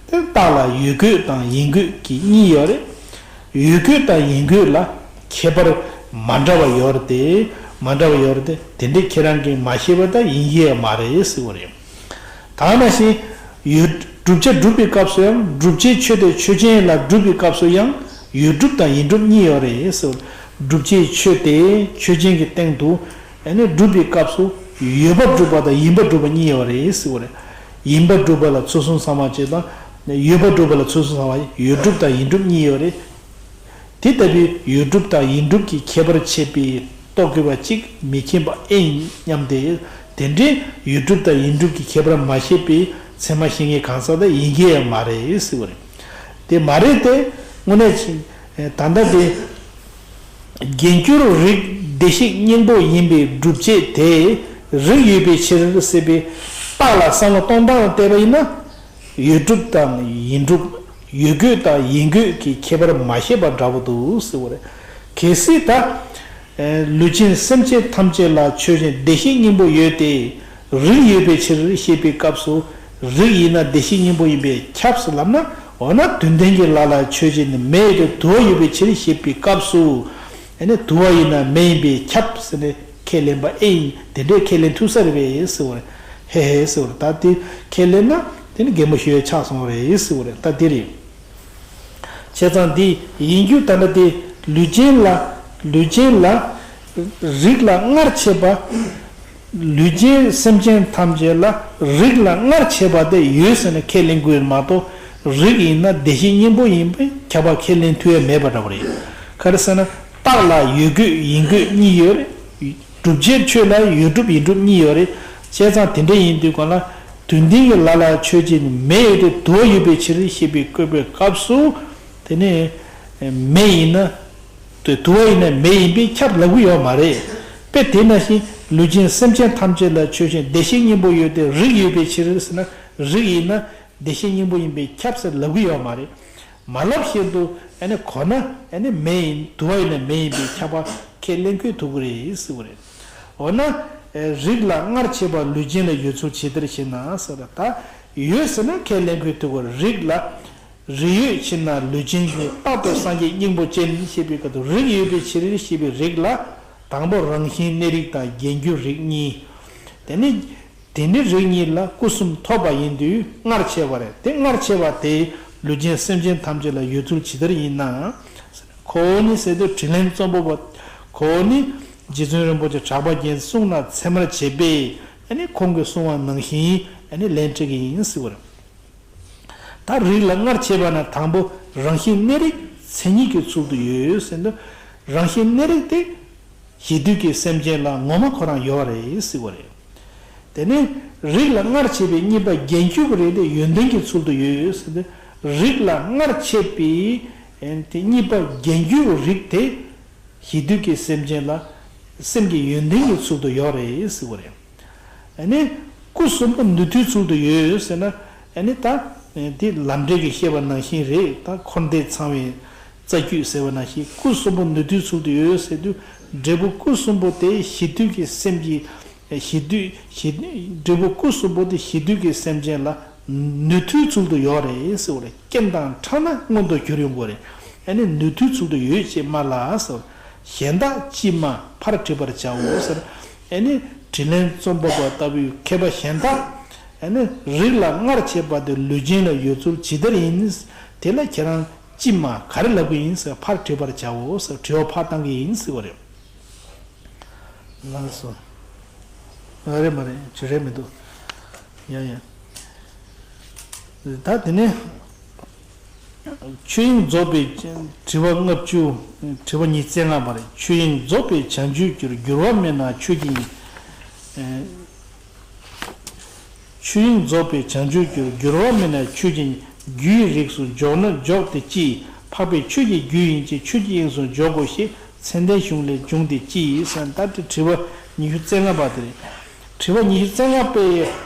དེ་རྟགས་ལ་ཡོད་འགོད་དང་ཡིན་འགོད་ཀྱི་གཉིས་ཡོད་རེད། ཡོད་འགོད་དང་ཡིན་འགོད་ལ་ཁྱད་པར་མ་འདྲ་བ་ཡོད་རེད་དེ། མ་འདྲ་བ་ཡོད་རེད་དེ། དེ་འདྲའི་ཁྱེད་རང་གིས་མ་ཤེས་པ་ད་ཡིན་གྱི་ཡོད་མ་རེད་ཟེར་བ་རེད། ད་ནང་བཞིན་ཡོད། བསྒྲུབ་བྱ་སྒྲུབ་པའི་སྐབས་སུ་ཡང་། བསྒྲུབ་བྱའི་ཆོས་དེ་ཆོས་ཅན་ལ་སྒྲུབ་པའི་སྐབས་སུ་ཡང་ཡོད་སྒྲུབ་དང་ཡིན་སྒྲུབ་གཉིས་ཡོད་རེད་ཟེར། བསྒྲུབ་བྱའི་ཆོས་དེ་ཆོས་ཅན་གྱི་སྟེང་དུ་ཨ་ནི་སྒྲུབ་པའི་སྐབས་སུ་ཡོད་པ་སྒྲུབ་པ་དང་ཡིན་པ་སྒྲུབ་པ་གཉིས་ཡོད་རེད་ཟེར་བ་རེད། ཡིན་པ་སྒྲུབ་པ་ལ་ཚུལ་གསུམ་ཚང་བ་བྱས་དང་། ཡོད་པ་སྒྲུབ་པ་ལ་ཚུལ་གསུམ་ཚང་བ། ཡོད་སྒྲུབ་དང་ཡིན་སྒྲུབ་གཉིས་ཡོད་རེད། དེ་ལྟ་བུའི་ཡོད་སྒྲུབ་དང་ཡིན་སྒྲུབ་ཀྱི་ཁྱད་པར་ཕྱེ་བའི་རྟོག་གེ་བ་གཅིག་མི་མཁྱེན་པ་ཨེ་ཡིན་སྙམ་སྟེ། དེ་འདྲའི་ཡོད་སྒྲུབ་དང་ཡིན་སྒྲུབ་ཀྱི་ཁྱད་པར་མ་ཤེས་པའི་ཚད་མ་བཤད་མཁན་གང་ཟག་དེ་ཡིན་གྱི་ཡང་མ་རེད་ཟེར་བ་རེད། དེ་མ་རེད་དེ། དངོས་གནས་ཅིག་ད་ལྟ་དེ། རྒྱན་གྱུར་རིགས་བདེ་གཤེགས་སྙིང་པོ་ཡིན་པའི་སྒྲུབ་བྱེད་དེ་རིགས་ཡོད་པའི་ཕྱིར་ཟེར་བའི་རྟགས་ལ་བསམ་བློ་གཏོང་སྟངས་བལྟས་པ་ཡིན་ན། ཡོད་སྒྲུབ་དང་ཡིན་སྒྲུབ། ཡོད་དགོས་དང་ཡིན་དགོས་ཀྱི་ཁྱད་པར་མ་ཤེས་པ་འདྲ་པོ་འདུག་ཟེར་བ་རེད། གལ་སྲིད་ད། ལུས་ཅན་སེམས་ཅན་ཐམས་ཅད་ལ་ཆོས་ཅན་བདེ་གཤེགས་སྙིང་པོ་ཡོད་དེ། རིགས་ཡོད་པའི་ཕྱིར་ཞེས་པའི་སྐབས་སུ། རིགས་ཡིན་ན་བདེ་གཤེགས་སྙིང་པོ་ཡིན་པས་ཁྱབ་ཟེར་ལབ་ན། འོ་ན་དོན་ལྡན་གྱི་ལ་ལ་ཆོས་ཅན་ནི་མེ་ཡོད་དེ་དུ་བ་ཡོད་པའི་ཕྱིར་ཞེས་པའི་སྐབས་སུ། ཨ་ནི་དུ་བ་ཡིན་ན་མེ་ཡིན་པས་ཁྱབ་ཟེར་ནས་ཁས་ལེན་པ་ཨེ་ཡིན། དེ་འདྲའི་ཁས་ལེན་ཐུབ་ས་རེད་པས་ཟེར་བ་རེད། ཧེ་ཧེ་ཟེར་བ་རེད། ད་དེ་ཁས་ལེན་ན་དེ་ནི་རྒན་པོ་ཞུ་ཡས་ཆགས་སོང་བ་རེད་ཟེར་བ་རེད། ད་དེ་རེད། བྱས་ཙང་འདི་ཡིན་རྒྱུ་ད་ལྟ་དེ་ལུས་ཅན་ལ། ལུས་ཅན་ལ། རིགས་ལ་སྔར་བྱས་པ། ལུས་ཅན་སེམས་ཅན་ཐམས་ཅད་ལ་རིགས་ལ་སྔར་བྱས་པ་དེ་ཡོད་ཟེར་ནས་ཁས་ལེན་དགོས་མ་གཏོགས། རིགས་ཡིན་ན་བདེ་གཤེགས་སྙིང་པོ་ཡིན་པས་ཁྱབ་པ་ཁས་ལེན་ཐུབ་ཡ་མེད་པ་འདྲ་པོ་རེད། ག་རེ་ཟེར་ན། རྟགས་ལ་ཡོད་དགོས་ཡིན་དགོས་གཉིས་ཡོད་རེད། བསྒྲུབ་བྱའི་ཆོས་ལ་ཡོད་སྒྲུབ་ཡིན་སྒྲུབ་གཉིས་ཡོད་རེད། བྱས་ཙང་དེ་འདྲ་ཡིན་དུས་གང་ལ། དོན་ལྡན་གྱི་ལ་ལ་ཆོས་ཅན་ནི་མེ་ཡོད་དེ་དུ་བ་ཡོད་པའི་ཕྱིར་ཞེས་པའི་བཀོད་པའི་སྐབས་སུ། དེ་ནས་མེ་ཡིན་ན། དུ་བ་ཡིན་ན་མེ་ཡིན་པས་ཁྱབ་ལབ་ཀྱི་ཡོད་མ་རེད། དཔེ་དེ་ནང་བཞིན་ལུས་ཅན་སེམས་ཅན་ཐམས་ཅད་ལ་ཆོས་ཅན་བདེ་གཤེགས་སྙིང་པོ་ཡོད་དེ་རིགས་ཡོད་པའི་ཕྱིར་ཟེར་ན། རིགས་ཡིན་ན་བདེ་གཤེགས་སྙིང་པོ་ཡིན་པས་ཁྱབ་ཟེར་ལབ་ཀྱི་ཡོད་མ་རེད། མ་ལབ་བཞིན་དུ་ཨ་ནི་གོ་ན་ཨ་ནི་མེ་ཡིན། དུ་བ་ཡིན་ན་མེ་ཡིན་པས་ཁྱབ་པ་ཁས་ལེན་དགོས་ཐུག་གི་རེད་ཟེར་བ་རེད། འོ་ན། རིགས་ལ་སྔར་བྱས་པ་ལུས་ཅན་ལ་ཡོད་ཚུལ་ཇི་ལྟར་ཞེ་ན་ཟེར། ད་ཡོད་ཟེར་ན་ཁས་ལེན་དགོས་ཐུག་གི་རེད། རིགས་ལ། རིགས་ཡོད་ཕྱིར་ན་ལུས་ཅན་གྱི། རྟག་ཏུ་སངས་རྒྱས་སྙིང་པོ་ཅན་ཞེས་པའི་སྐབས་སུ་རིགས་ཡོད་པའི་ཕྱིར་ཞེས་པའི་རིགས་ལ། དང་པོ་རང་བཞིན་གནས་རིགས་དང་རྒྱན་གྱུར་རིགས་གཉིས། དེ་ནི། དེ་ནི་རིགས་གཉིས་ལ་སྐུ་གསུམ་ཐོབ་པ་ཡིན་དུས་སྔར་བྱས་པ་རེད། དེ་སྔར་བྱས་པ་དེ་ལུས་ཅན་སེམས་ཅན་ཐམས་ཅད་ལ་ཡོད་ཚུལ་ཇི་ལྟར་ཡིན་ན། ཁོ་བོ་ནི་ཟེར་དུས་དྲིན་ལན་རྩོམ་པ་པོ། ཁོ་བོ་ནི་རྗེ་བཙུན་རིན་པོ་ཆེ་གྲགས་པ་རྒྱན་གསུང་ན་ཚད་མར་བྱེད་པས་ཨ་ནི་ཁོང་གིས་གསུང་བ་ནང་བཞིན་ཨ་ནི་ལན་སྤྲད་ཀྱི་ཡིན་ཟེར་བ་རེད། ད་རིགས་ལ་སྔར་བྱས་པ་ན་དང་པོ་རང་བཞིན་གནས་རིགས་མཚན་ཉིད་ཀྱི་ཚུལ་དུ་ཡོད་ཟེར་དུས། རང་བཞིན་གནས་རིགས་དེ། གཞི་དུས་ཀྱི་སེམས་ཅན་ལ་ངོ་མ་ཁོ་རང་ཡོད་རེད་ཟེར་བ་རེད། དེ་ནས་རིགས་ལ་སྔར་བྱས་པའི་གཉིས་པ་རྒྱན་གྱུར་རིགས་དེ་ཡོན་ཏན་གྱི་ཚུལ་དུ་ཡོད་ཟེར་ཏེ། རིགས་ལ་སྔར་བྱས་པའི་དེ་གཉིས་པ་རྒྱན་གྱུར་རིགས་དེ་གཞི་དུས་ཀྱི་སེམས་ཅན་ལ་སེམས་ཀྱི་ཡོན་ཏན་གྱི་ཚུལ་དུ་ཡོད་རེད་ཟེར་བ་རེད། ཨ་ནི་སྐུ་གསུམ་པོ་ནུས་མཐུའི་ཚུལ་དུ་ཡོད་ཟེར་ན། ཨ་ནི་ད་དེ་ལམ་འབྲས་ཀྱི་བཤད་པ་ནང་བཞིན་རེད། ད་འཁོར་འདས་ཚང་བའི་རྩ་རྒྱུད་ཟེར་བ་ནང་བཞིན་སྐུ་གསུམ་པོ་ནུས་མཐུའི་ཚུལ་དུ་ཡོད་ཟེར་དུས། འབྲས་བུ་སྐུ་གསུམ་པོ་དེ་གཞི་དུས་ཀྱི་སེམས་ཀྱི་གཞི་དུས་གཞི། འབྲས་བུ་སྐུ་གསུམ་པོ་དེ་གཞི་དུས་ཀྱི་སེམས་ཅན་ལ་ནུས་མཐུའི་ཚུལ་དུ་ཡོད་རེད་ཟེར་བ་རེད། རྐྱེན་དང་ཕྲད་ན་མངོན་དུ་གྱུར་ཡོང་གི་རེད། ཨ་ནི་ནུས་མཐུའི་ཚུལ་དུ་ཡོད་ཅེས་སྨྲ་ལ་ཟེར། གཞན་དག་ཅིས་སྨྲ་ཕར་དྲི་བར་བྱའོ་ཟེར། ཨ་ནི་དྲིན་ལན་རྩོམ་པ་པོ་ལྟ་བུའི་མཁས་པ་གཞན་དག་ཨ་ནི་རིགས་ལ་སྔར་བྱས་པ་དེ་ལུས་ཅན་ལ་ཡོད་ཚུལ་ཇི་ལྟར་ཡིན། དེ་ལ་ཁྱེད་རང་ཅིས་སྨྲ་ག་རེ་ལབ་ཀྱི་ཡིན་ཟེར་ཕར་དྲི་བར་བྱའོ་ཟེར། དྲི་བ་ཕར་བཏང་གི་ཡིན་ཟེར་བ་རེད། ལགས་སོ། ཨ་རེད་མ་རེད། ཅི་རེད་མི་འདུག་ཡ་ཡ། ད་དེ་ནས། ཆོས་དབྱིངས་རྫོགས་པའི། དྲི་བ་ལྔ་བཅུ། དྲི་བ་ཉི་ཤུ་རྩ་ལྔ་པ་རེད། ཆོས་དབྱིངས་རྫོགས་པའི་བྱང་ཆུབ་འགྱུར། འགྱུར་བ་མེད་ན་ཆོས་ཀྱི་དབྱིངས། ཆོས་དབྱིངས་རྫོགས་པའི་བྱང་ཆུབ་འགྱུར། འགྱུར་བ་མེད་ན་ཆོས་ཀྱི་དབྱིངས། རྒྱུའི་རིགས་སུ་འཇོག་ན་འཇོག་སྟེ་ཅི། འཕགས་པའི་ཆོས་ཀྱི་རྒྱུའི་དབྱིངས་ཀྱི་ཆོས་ཀྱི་དབྱིངས་སུ་འཇོག་གོ་ཞེས་མཚན་ལྡན་གཞུང་ལས་འབྱུང་སྟེ་ཅི་ཟེར། ད་དེ་དྲི་བ་ཉི་ཤུ་རྩ་ལྔ་པ་དེ་རེད། དྲི་བ་ཉི་ཤུ་རྩ་ལྔ་པས་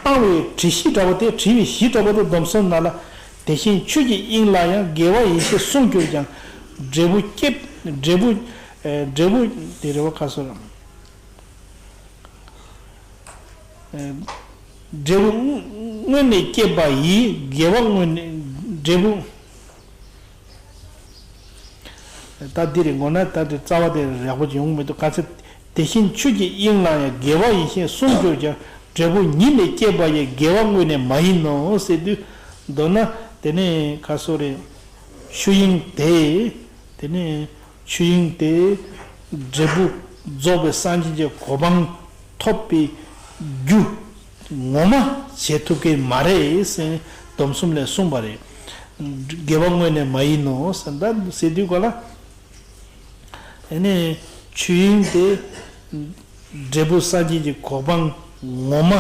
བཏང་བའི་དྲི་གཞི་འདྲ་བོ་དེ། དྲི་བའི་གཞི་འདྲ་བོ་དེ་སྡོམ་གསུམ་ནང་ལ། དེ་བཞིན་ཆོས་ཀྱི་དབྱིངས་ལ་ཡང་། དགེ་བ་ཡེ་ཤེས་གསུམ་གྱུར་ཀྱང་། འབྲས་བུ་སྐྱེད། འབྲས་བུ། ཨེ། འབྲས་བུ་དེ་རེད་བ། ཁ་སོ་རང་། འབྲས་བུ་སྔོན་ནས་སྐྱེས་པ་ཡི། དགེ་བ་སྔོན་ནས་འབྲས་བུ། ད་འདི་རེད། འོ་ན་ད་འདི་རྩ་བ་དེ་ཡག་པོ་ཡོང་མི་འདུག་ག་ཚོད། དེ་བཞིན་ཆོས་ཀྱི་དབྱིངས་ལ་ཡང་དགེ་བ་ཡིན་ཞེས་གསུངས་གྱུར་ཀྱང་། འབྲས་བུ་ཉིད་ལས་སྐྱེས་པ་ཡི། དགེ་བ་དངོས་ནི་མ་ཡིན་ནོ་ཟེར་དུས། མདོར་ན་དེ་ནས་ག་སོ་རེད། ཆོས་དབྱིངས་དེ། དེ་ནས་ཆོས་དབྱིངས་དེ་འབྲས་བུ་རྫོགས་པའི་སངས་རྒྱས་ཀྱི་གོ་འཕང་ཐོབ་པའི་རྒྱུ་ངོ་མ་བྱེད་ཐུབ་མཁན་མ་རེད་ཟེར་ནས་སྡོམ་གསུམ་ལས་གསུངས་པ་རེད། དགེ་བ་དངོས་ནས་མ་ཡིན་ནོ་ཟེར་ད་ཟེར་དུས་ག་ལ། དེ་ནས་ཆོས་དབྱིངས་དེ་འབྲས་བུ་སངས་རྒྱས་ཀྱི་གོ་འཕང་ངོ་མ་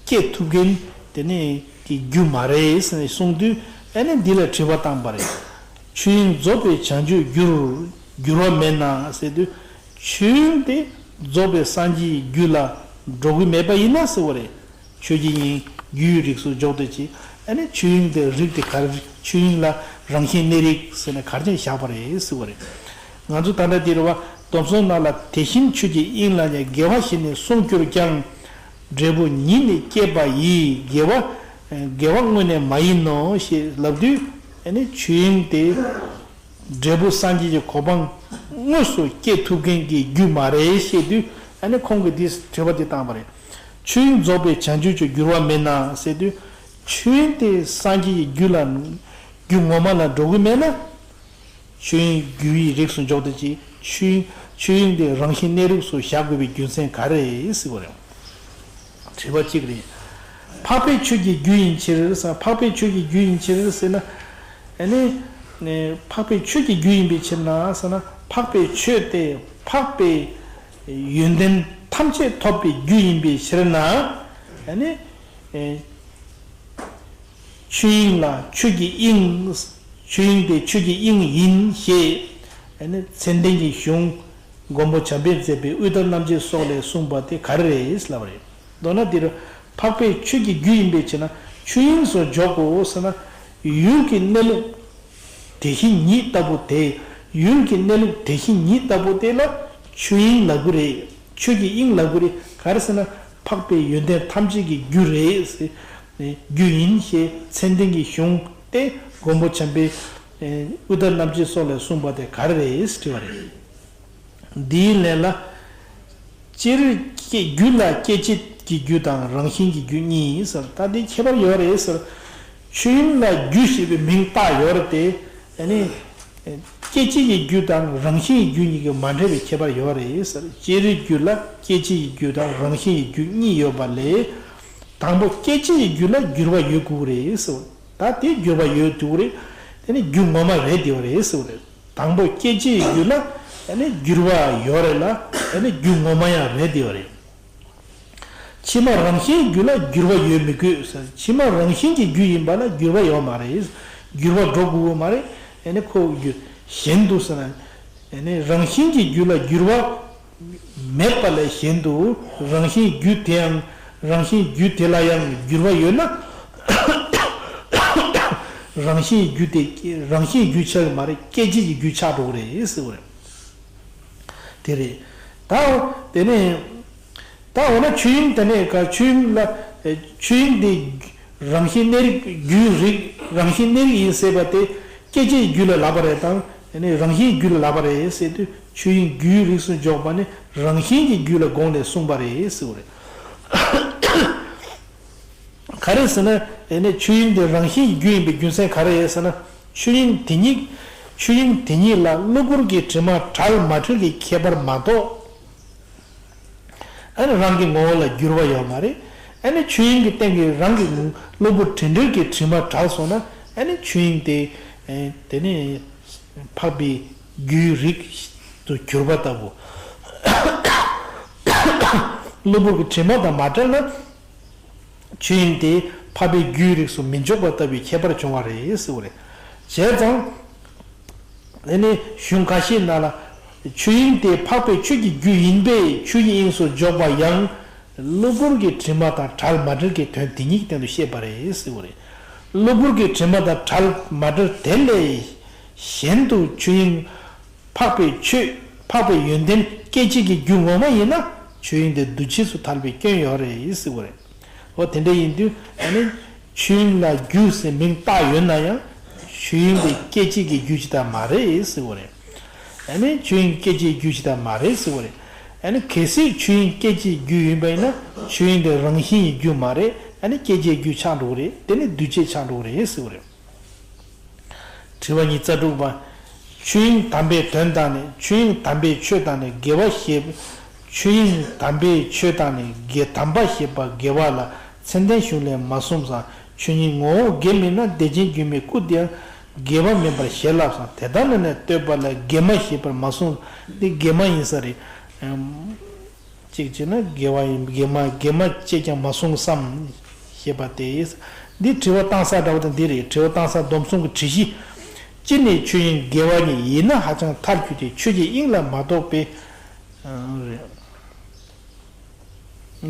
སྐྱེ་ཐུབ་མཁན་དེ་ནས་ཀྱི་རྒྱུ་མ་རེད་ཟེར་ནས་གསུངས་དུས། ཨ་ནི་འདི་ལ་དྲི་བ་བཏང་པ་རེད། ཆོས་དབྱིངས་རྫོགས་པའི་བྱང་ཆུབ་འགྱུར་འགྱུར་བ་མེད་ན་ཟེར་དུས། ཆོས་དབྱིངས་དེ་རྫོགས་པའི་སངས་རྒྱས་ཀྱི་རྒྱུད་ལ་འགྲོ་གི་མེད་པ་ཡིན་ན་ཟེར་བ་རེད། ཆོས་ཀྱི་དབྱིངས་རྒྱུའི་རིགས་སུ་འཇོག་སྟེ་ཅི། ཨ་ནི་ཆོས་དབྱིངས་དེ་རིགས་དེ་ག་རེ། ཆོས་དབྱིངས་ལ་རང་བཞིན་གནས་རིགས་ཟེར་ནས་ག་རེ་བྱས་བཞག་པ་རེད་ཟེར་བ་རེད། ང་ཚོ་ད་ལྟ་འདིར་བ་སྡོམ་གསུམ་ནང་ལ་དེ་བཞིན་ཆོས་ཀྱི་དབྱིངས་ལ་ཡང་དགེ་བ་ཞེས་ནི་གསུངས་གྱུར་ཀྱང་། འབྲས་བུ་ཉིད་ནི་སྐྱེས་པ་ཡི། དགེ་བ་དགེ་བ་དངོས་ནི་མ་ཡིན་ནོ་ཞེས་ལབ་དུས། ཨ་ནི་ཆོས་དབྱིངས་དེ་འབྲས་བུ་སངས་རྒྱས་ཀྱི་གོ་འཕང་དངོས་སུ་སྐྱེ་ཐུབ་མཁན་གྱི་རྒྱུ་མ་རེད་ཞེས་དུས། ཨ་ནི་ཁོང་གིས་འདི་དྲི་བ་འདི་བཏང་པ་རེད། ཆོས་དབྱིངས་རྫོགས་པའི་བྱང་ཆུབ་ཀྱི་འགྱུར་བ་མེད་ན་ཟེར་དུས། ཆོས་དབྱིངས་དེ་སངས་རྒྱས་ཀྱི་རྒྱུ་ལ་རྒྱུ་ངོ་མ་ལ་འགྲོ་གི་མེད་ན། ཆོས་དབྱིངས་རྒྱུ་ཡི་རིགས་སུ་འཇོག་སྟེ་ཅི། ཆོས་དབྱིངས་ཆོས་དབྱིངས་དེ་རང་བཞིན་གནས་རིགས་སུ་བཞག་དགོས་པའི་རྒྱུ་མཚན་ག་རེ་ཟེར་བ་རེད། དྲི་བ་གཅིག་རེད། འཕགས་པའི་ཆོས་ཀྱི་རྒྱུ་ཡིན་ཕྱིར་ཟེར། འཕགས་པའི་ཆོས་ཀྱི་རྒྱུ་ཡིན་ཕྱིར་ཟེར་ན། ཨ་ནི། ནས་འཕགས་པའི་ཆོས་ཀྱི་རྒྱུ་ཡིན་པའི་ཕྱིར་ན་ཟེར་ན། འཕགས་པའི་ཆོས་དེ་འཕགས་པའི་ཡོན་ཏན་ཐམས་ཅད་ཐོབ་པའི་རྒྱུ་ཡིན་པའི་ཕྱིར་ན། ཨ་ནི། ཨེ། ཆོས་དབྱིངས་ལ་ཆོས་ཀྱི་དབྱིངས། ཆོས་དབྱིངས་དེ་ཆོས་ཀྱི་དབྱིངས་ཡིན་ཞེས། ཨ་ནི་མཚན་ལྡན་གྱི་གཞུང་མགོན་པོ་བྱམས་པས་མཛད་པའི་དབུས་ལྟར་རྣམ་འབྱེད་སོགས་ལས་གསུངས་པ་དེ་ག་རེ་རེད་ལབ་པ་རེད། མདོར་ན་འདིར་འཕགས་པའི་ཆོས་ཀྱི་རྒྱུ་ཡིན་པའི་ཕྱིར་ན་ཆོས་དབྱིངས་སུ་འཇོག་དགོས་ཟེར་ན། ཡུལ་གྱི་གནས་ལུགས་དེ་བཞིན་ཉིད་ལྟ་བུ་དེ། ཡུལ་གྱི་གནས་ལུགས་དེ་བཞིན་ཉིད་ལྟ་བུ་དེ་ལ་ཆོས་དབྱིངས་ལབ་ཀྱི་རེད། ཆོས་ཀྱི་དབྱིངས་ལབ་ཀྱི་རེད། ག་རེ་ཟེར་ན་འཕགས་པའི་ཡོན་ཏན་ཐམས་ཅད་ཀྱི་རྒྱུ་རེད་ཟེར། རྒྱུ་ཡིན་ཞེས་མཚན་ལྡན་གྱི་གཞུང་དེ་མགོན་པོ་བྱམས་པས་དབུས་ལྟར་རྣམ་འབྱེད་སོགས་ལས་གསུངས་པ་དེ་ག་རེ་རེད་ཟེར་དྲི་བ་རེད། འདིའི་ལན་ལ། སྤྱིར་སྐྱེ་རྒྱུ་ལ་སྐྱེད་བྱེད་ཀྱི་རྒྱུ་དང་རང་བཞིན་གྱི་རྒྱུ་གཉིས་ཟེར། ད་འདི་ཁྱད་པར་ཡོད་རེད་ཟེར། ཆོས་དབྱིངས་ལ་རྒྱུ་ཞེས་པའི་མིང་བཏགས་ཡོད་རེད་དེ། ཨ་ནི། སྐྱེད་བྱེད་ཀྱི་རྒྱུ་དང་རང་བཞིན་གྱི་རྒྱུ་གཉིས་ཀྱི་མ་འདྲེས་པའི་ཁྱད་པར་ཡོད་རེད་ཟེར། སྤྱིར་རྒྱུ་ལ་སྐྱེད་བྱེད་ཀྱི་རྒྱུ་དང་རང་བཞིན་གྱི་རྒྱུ་གཉིས་ཡོད་པ་ལས། དང་པོ་སྐྱེད་བྱེད་ཀྱི་རྒྱུ་ལ་འགྱུར་བ་ཡོད་དགོས་རེད་ཟེར། ད་དེ་འགྱུར་བ་ཡོད་དགོས་རེད། དེ་ནི་རྒྱུ་ངོ་མ་རེད་དེ་རེད་ཟེར་བ་རེད། དང་པོ་སྐྱེད་བྱེད་ཀྱི་རྒྱུ་ལ་ཨ་ནི་འགྱུར་བ་ཡོད་རེད་ལ། ཨ་ནི་རྒྱུ་ངོ་མ་ཡང་རེད་དེ་རེད། ཕྱི་མ་རང་བཞིན་རྒྱུ་ལ་འགྱུར་བ་ཡོད་མི་དགོས་ཟེར། ཕྱི་མ་རང་བཞིན་གྱི་རྒྱུ་ཡིན་པ་ལ་འགྱུར་བ་ཡོད་མ་རེད། འགྱུར་བ་འགྲོ་དགོས་ཀྱི་མ་རེད། ཨ་ནི་ཁོ་རྒྱུ་གཞན་དུ་ཟེར་ན། ཨ་ནི་རང་བཞིན་གྱི་རྒྱུ་ལ་འགྱུར་བ་མེད་པ་ལས་གཞན་དུ་རང་བཞིན་རྒྱུ་དེ་ཡང་རང་བཞིན་རྒྱུ་དེ་ལ་ཡང་འགྱུར་བ་ཡོད་ན། རང་བཞིན་རྒྱུ་དེ་རང་བཞིན་རྒྱུ་ཆགས་ཀྱི་མ་རེད། སྐྱེད་བྱེད་ཀྱི་རྒྱུ་ཆགས་འགྲོ་གི་རེད་ཟེར་བ་རེད། དེ་རེད། ད། དེ་ནས། ད་འོ་ན་ཆོས་དབྱིངས་དེ་ནས་ག་ཆོས་དབྱིངས་ལ། ཨེ། ཆོས་དབྱིངས་དེ་རང་བཞིན་གནས་རིགས་རྒྱུའི་རིགས་རང་བཞིན་གནས་རིགས་ཡིན་ཟེར་བ་དེ་སྐྱེད་བྱེད་རྒྱུ་ལ་ལབ་པ་རེད་དང་། དེ་ནས་རང་བཞིན་རྒྱུ་ལ་ལབ་པ་རེད་ཟེར་དུས་ཆོས་དབྱིངས་རྒྱུའི་རིགས་སུ་འཇོག་པ་ནི་རང་བཞིན་གྱི་རྒྱུ་ལ་དགོངས་ནས་གསུངས་པ་རེད་ཟེར་བ་རེད། ག་རེ་ཟེར་ན། ཨེ་ནས་ཆོས་དབྱིངས་དེ་རང་བཞིན་གྱི་རྒྱུ་ཡིན་པའི་རྒྱུ་མཚན་ག་རེ་ཡོད་ཟེར་ན། ཆོས་དབྱིངས་དེ་ཉིད། ཆོས་དབྱིངས་དེ་ཉིད་ལ་གློ་བུར་གྱི་དྲི་མ་བྲལ་མ་བྲལ་གྱི་ཁྱད་པར་མ་གཏོགས། ཨ་ནི་རང་གི་ངོ་བོ་ལ་འགྱུར་བ་ཡོད་མ་རེད། ཨ་ནི་ཆོས་དབྱིངས་ཀྱི་སྟེང་གི་རང་གི་གློ་བུར་དྲི་བྲལ་གྱི་དྲི་མ་བྲལ་སོང་ན། ཨ་ནི་ཆོས་དབྱིངས་དེ། ཨེ། དེ་ནི་འཕགས་པའི་རྒྱུའི་རིགས་སུ་གྱུར་པ་ལྟ་བུ། གློ་བུར་གྱི་དྲི་མ་དང་མ་བྲལ་ན། ཆོས་དབྱིངས་དེ་འཕགས་པའི་རྒྱུའི་རིགས་སུ་མི་འཇོག་པ་ལྟ་བུའི་ཁྱད་པར་བྱུང་བ་རེད་ཟེར་བ་རེད། བྱས་ཙང་། དེ་ནི་གཞུང་ཁ་ཤས་ནང་ལ། ཆོས་དབྱིངས་དེ་འཕགས་པའི་ཆོས་ཀྱི་རྒྱུ་ཡིན་པས་ཆོས་ཀྱི་དབྱིངས་སུ་འཇོག་པ་ཡང་། གློ་བུར་གྱི་དྲི་མ་དང་བྲལ་མ་བྲལ་གྱི་དོན་དེ་ཉིད་ཀྱི་སྟེང་དུ་བཤད་པ་རེད་ཟེར་བ་རེད། གློ་བུར་གྱི་དྲི་མ་དང་བྲལ་མ་བྲལ་དེ་ལས་གཞན་དུ་ཆོས་དབྱིངས། འཕགས་པའི་ཆོས། འཕགས་པའི་ཡོན་ཏན་སྐྱེད་བྱེད་ཀྱི་རྒྱུ་ངོ་མ་ཡིན་ན་ཆོས་དབྱིངས་དེ་འདུ་བྱེད་སུ་ཐལ་བའི་སྐྱོན་ཡོད་རེད་ཟེར་བ་རེད། འོ་དེ་འདྲ་ཡིན་དུས་ཨ་ནི་ཆོས་དབྱིངས་ལ་རྒྱུ་ཟེར་མིང་བཏགས་ཡོད་ན་ཡང་ཆོས་དབྱིངས་དེ་སྐྱེད་བྱེད་ཀྱི་རྒྱུ་ཅིག་ད་མ་རེད་ཟེར་བ་རེད། ཨ་ནི་ཆོས་དབྱིངས་སྐྱེད་བྱེད་ཀྱི་རྒྱུ་ཅིག་ད་མ་རེད་ཟེར་བ་རེད། ཨ་ནི་གལ་སྲིད་ཆོས་དབྱིངས་སྐད་ཅིག་རྒྱུ་ཡིན་པ་ཡིན་ན་ཆོས་དབྱིངས་དེ་རང་བཞིན་གྱི་རྒྱུ་མ་རེད། ཨ་ནི་སྐད་ཅིག་རྒྱུ་ཆགས་འགྲོ་གི་རེད། དེ་ནི་འདུས་བྱས་ཆགས་འགྲོ་གི་རེད་ཟེར་བ་རེད། དྲི་བ་ཉི་ཤུ་རྩ་དྲུག་པ། ཆོས་དབྱིངས་དམ་པའི་དོན་དང་ནི། ཆོས་དབྱིངས་དམ་པའི་ཆོས་དང་ནི་དགེ་བ་ཞེས། ཆོས་དབྱིངས་དམ་པའི་ཆོས་དང་ནི་དགེ་དམ་པ་ཞེས་པ་དགེ་བ་ལ་ཚད་ལྡན་གཞུང་ལས་མ་གསུངས་སམ། ཆོས་དབྱིངས་ངོ་བོ་དགེ་མིན་ན། བདེ་ཆེན་སྒྱུ་མའི་སྐུ་དེའང་དགེ་བ་མིན་པར་ཞེས་ལབ་སམ། དེ་ལྟ་ན་ནི་བསྟོད་པ་ལ་དགེ་མ་ཞེས་པར་མ་གསུངས། འདི་དགེ་མ་ཡིན་ས་རེད། ཨམ། གཅིག་བྱས་ན་དགེ་བ་ཡིན། དགེ་མ་དགེ་མ་ཅེས་ཀྱང་མ་གསུངས་སམ། ཞེས་པ་སྟེ། འདི་དྲི་བ་བཏང་ས་འདྲ་བོ་དང་འདི་རེད། དྲི་བ་བཏང་ས་སྡོམ་གསུམ་གྱི་དྲི་གཞི། སྤྱིར་ནི་ཆོས་དབྱིངས་དགེ་བ་ཉིད། ཡིན་ན་ཧ་ཅང་མཐར་གྱུར་ཏེ། ཆོས་ཀྱི་དབྱིངས་ལ་མ་རྟོགས་པས། ཨ། རེད།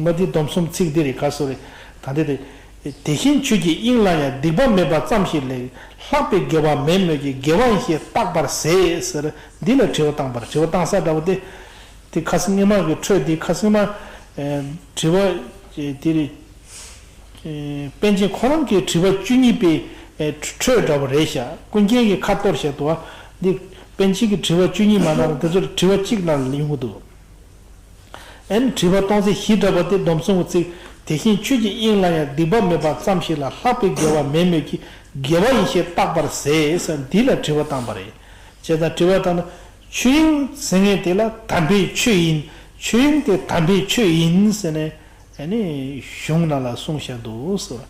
མ་འདི་སྡོམ་གསུམ་ཚིག་འདི་རེད། ག་སོ་རེད། ད་འདི་དེ། དེ་བཞིན་ཆོས་ཀྱི་དབྱིངས་ལ་ཡང་། སྡིག་པ་མེད་པ་ཙམ་ཞིག་ལས། ལྷག་པའི་དགེ་བ་མེད་མོད་ཀྱི། དགེ་བ་ཡིན་ཞེས་བརྟག་པར་ཟད་ཟེར། འདི་ལ་དྲི་བ་བཏང་བ་རེད། དྲི་བ་བཏང་ས་འདྲ་བོ་དེ། དེ་ཁ་སང་སྔོན་མ་གི་འཕྲོས་དེ། ཁ་སང་སྔོན་མ། ཨེ། དྲི་བ། ཨེ། དེ་རེད། ཨེ། པཎ་ཆེན་ཁོ་རང་གི་དྲི་བ་བཅུ་གཉིས་པའི། ཨེ། འཕྲོས་འདྲ་བོ་རེད་ཤག་ཀུན་མཁྱེན་གྱིས་ཁ་གཏོར་བཞག་འདུག་བ། འདི་པཎ་ཆེན་གྱི་དྲི་བ་བཅུ་གཉིས་མ་ནང་དེ་ཚོར་དྲི་བ་གཅིག་ནང་ལ་ཡོང་གི་འདུག་ཨེ་ནི་དྲི་བ་སྟོང་ཚེ་བཞི་འདྲ་བ་དེ་སྡོམ་གསུམ་གྱི་ཚིག་དེ་བཞིན་ཆོས་ཀྱི་དབྱིངས་ལ་ཡང་། སྡིག་པ་མེད་པ་ཙམ་ཞིག་ལ། ལྷག་པའི་དགེ་བ་མེད་མོད་ཀྱི། དགེ་བ་ཡིན་ཞེས་བརྟག་པར་ཟད་ཟེར། འདི་ལ་དྲི་བ་བཏང་བ་རེད། བྱས་ཙང་དྲི་བ་བཏང་ན། ཆོས་དབྱིངས་ཟེར་མཁན་དེ་ལ་དམ་པའི་ཆོས་ཡིན། ཆོས་དབྱིངས་དེ་དམ་པའི་ཆོས་ཡིན་ཟེར་ནས། ཨ་ནི་གཞུང་ནང་ལ་གསུངས་བཞག་འདུག་ཟེར།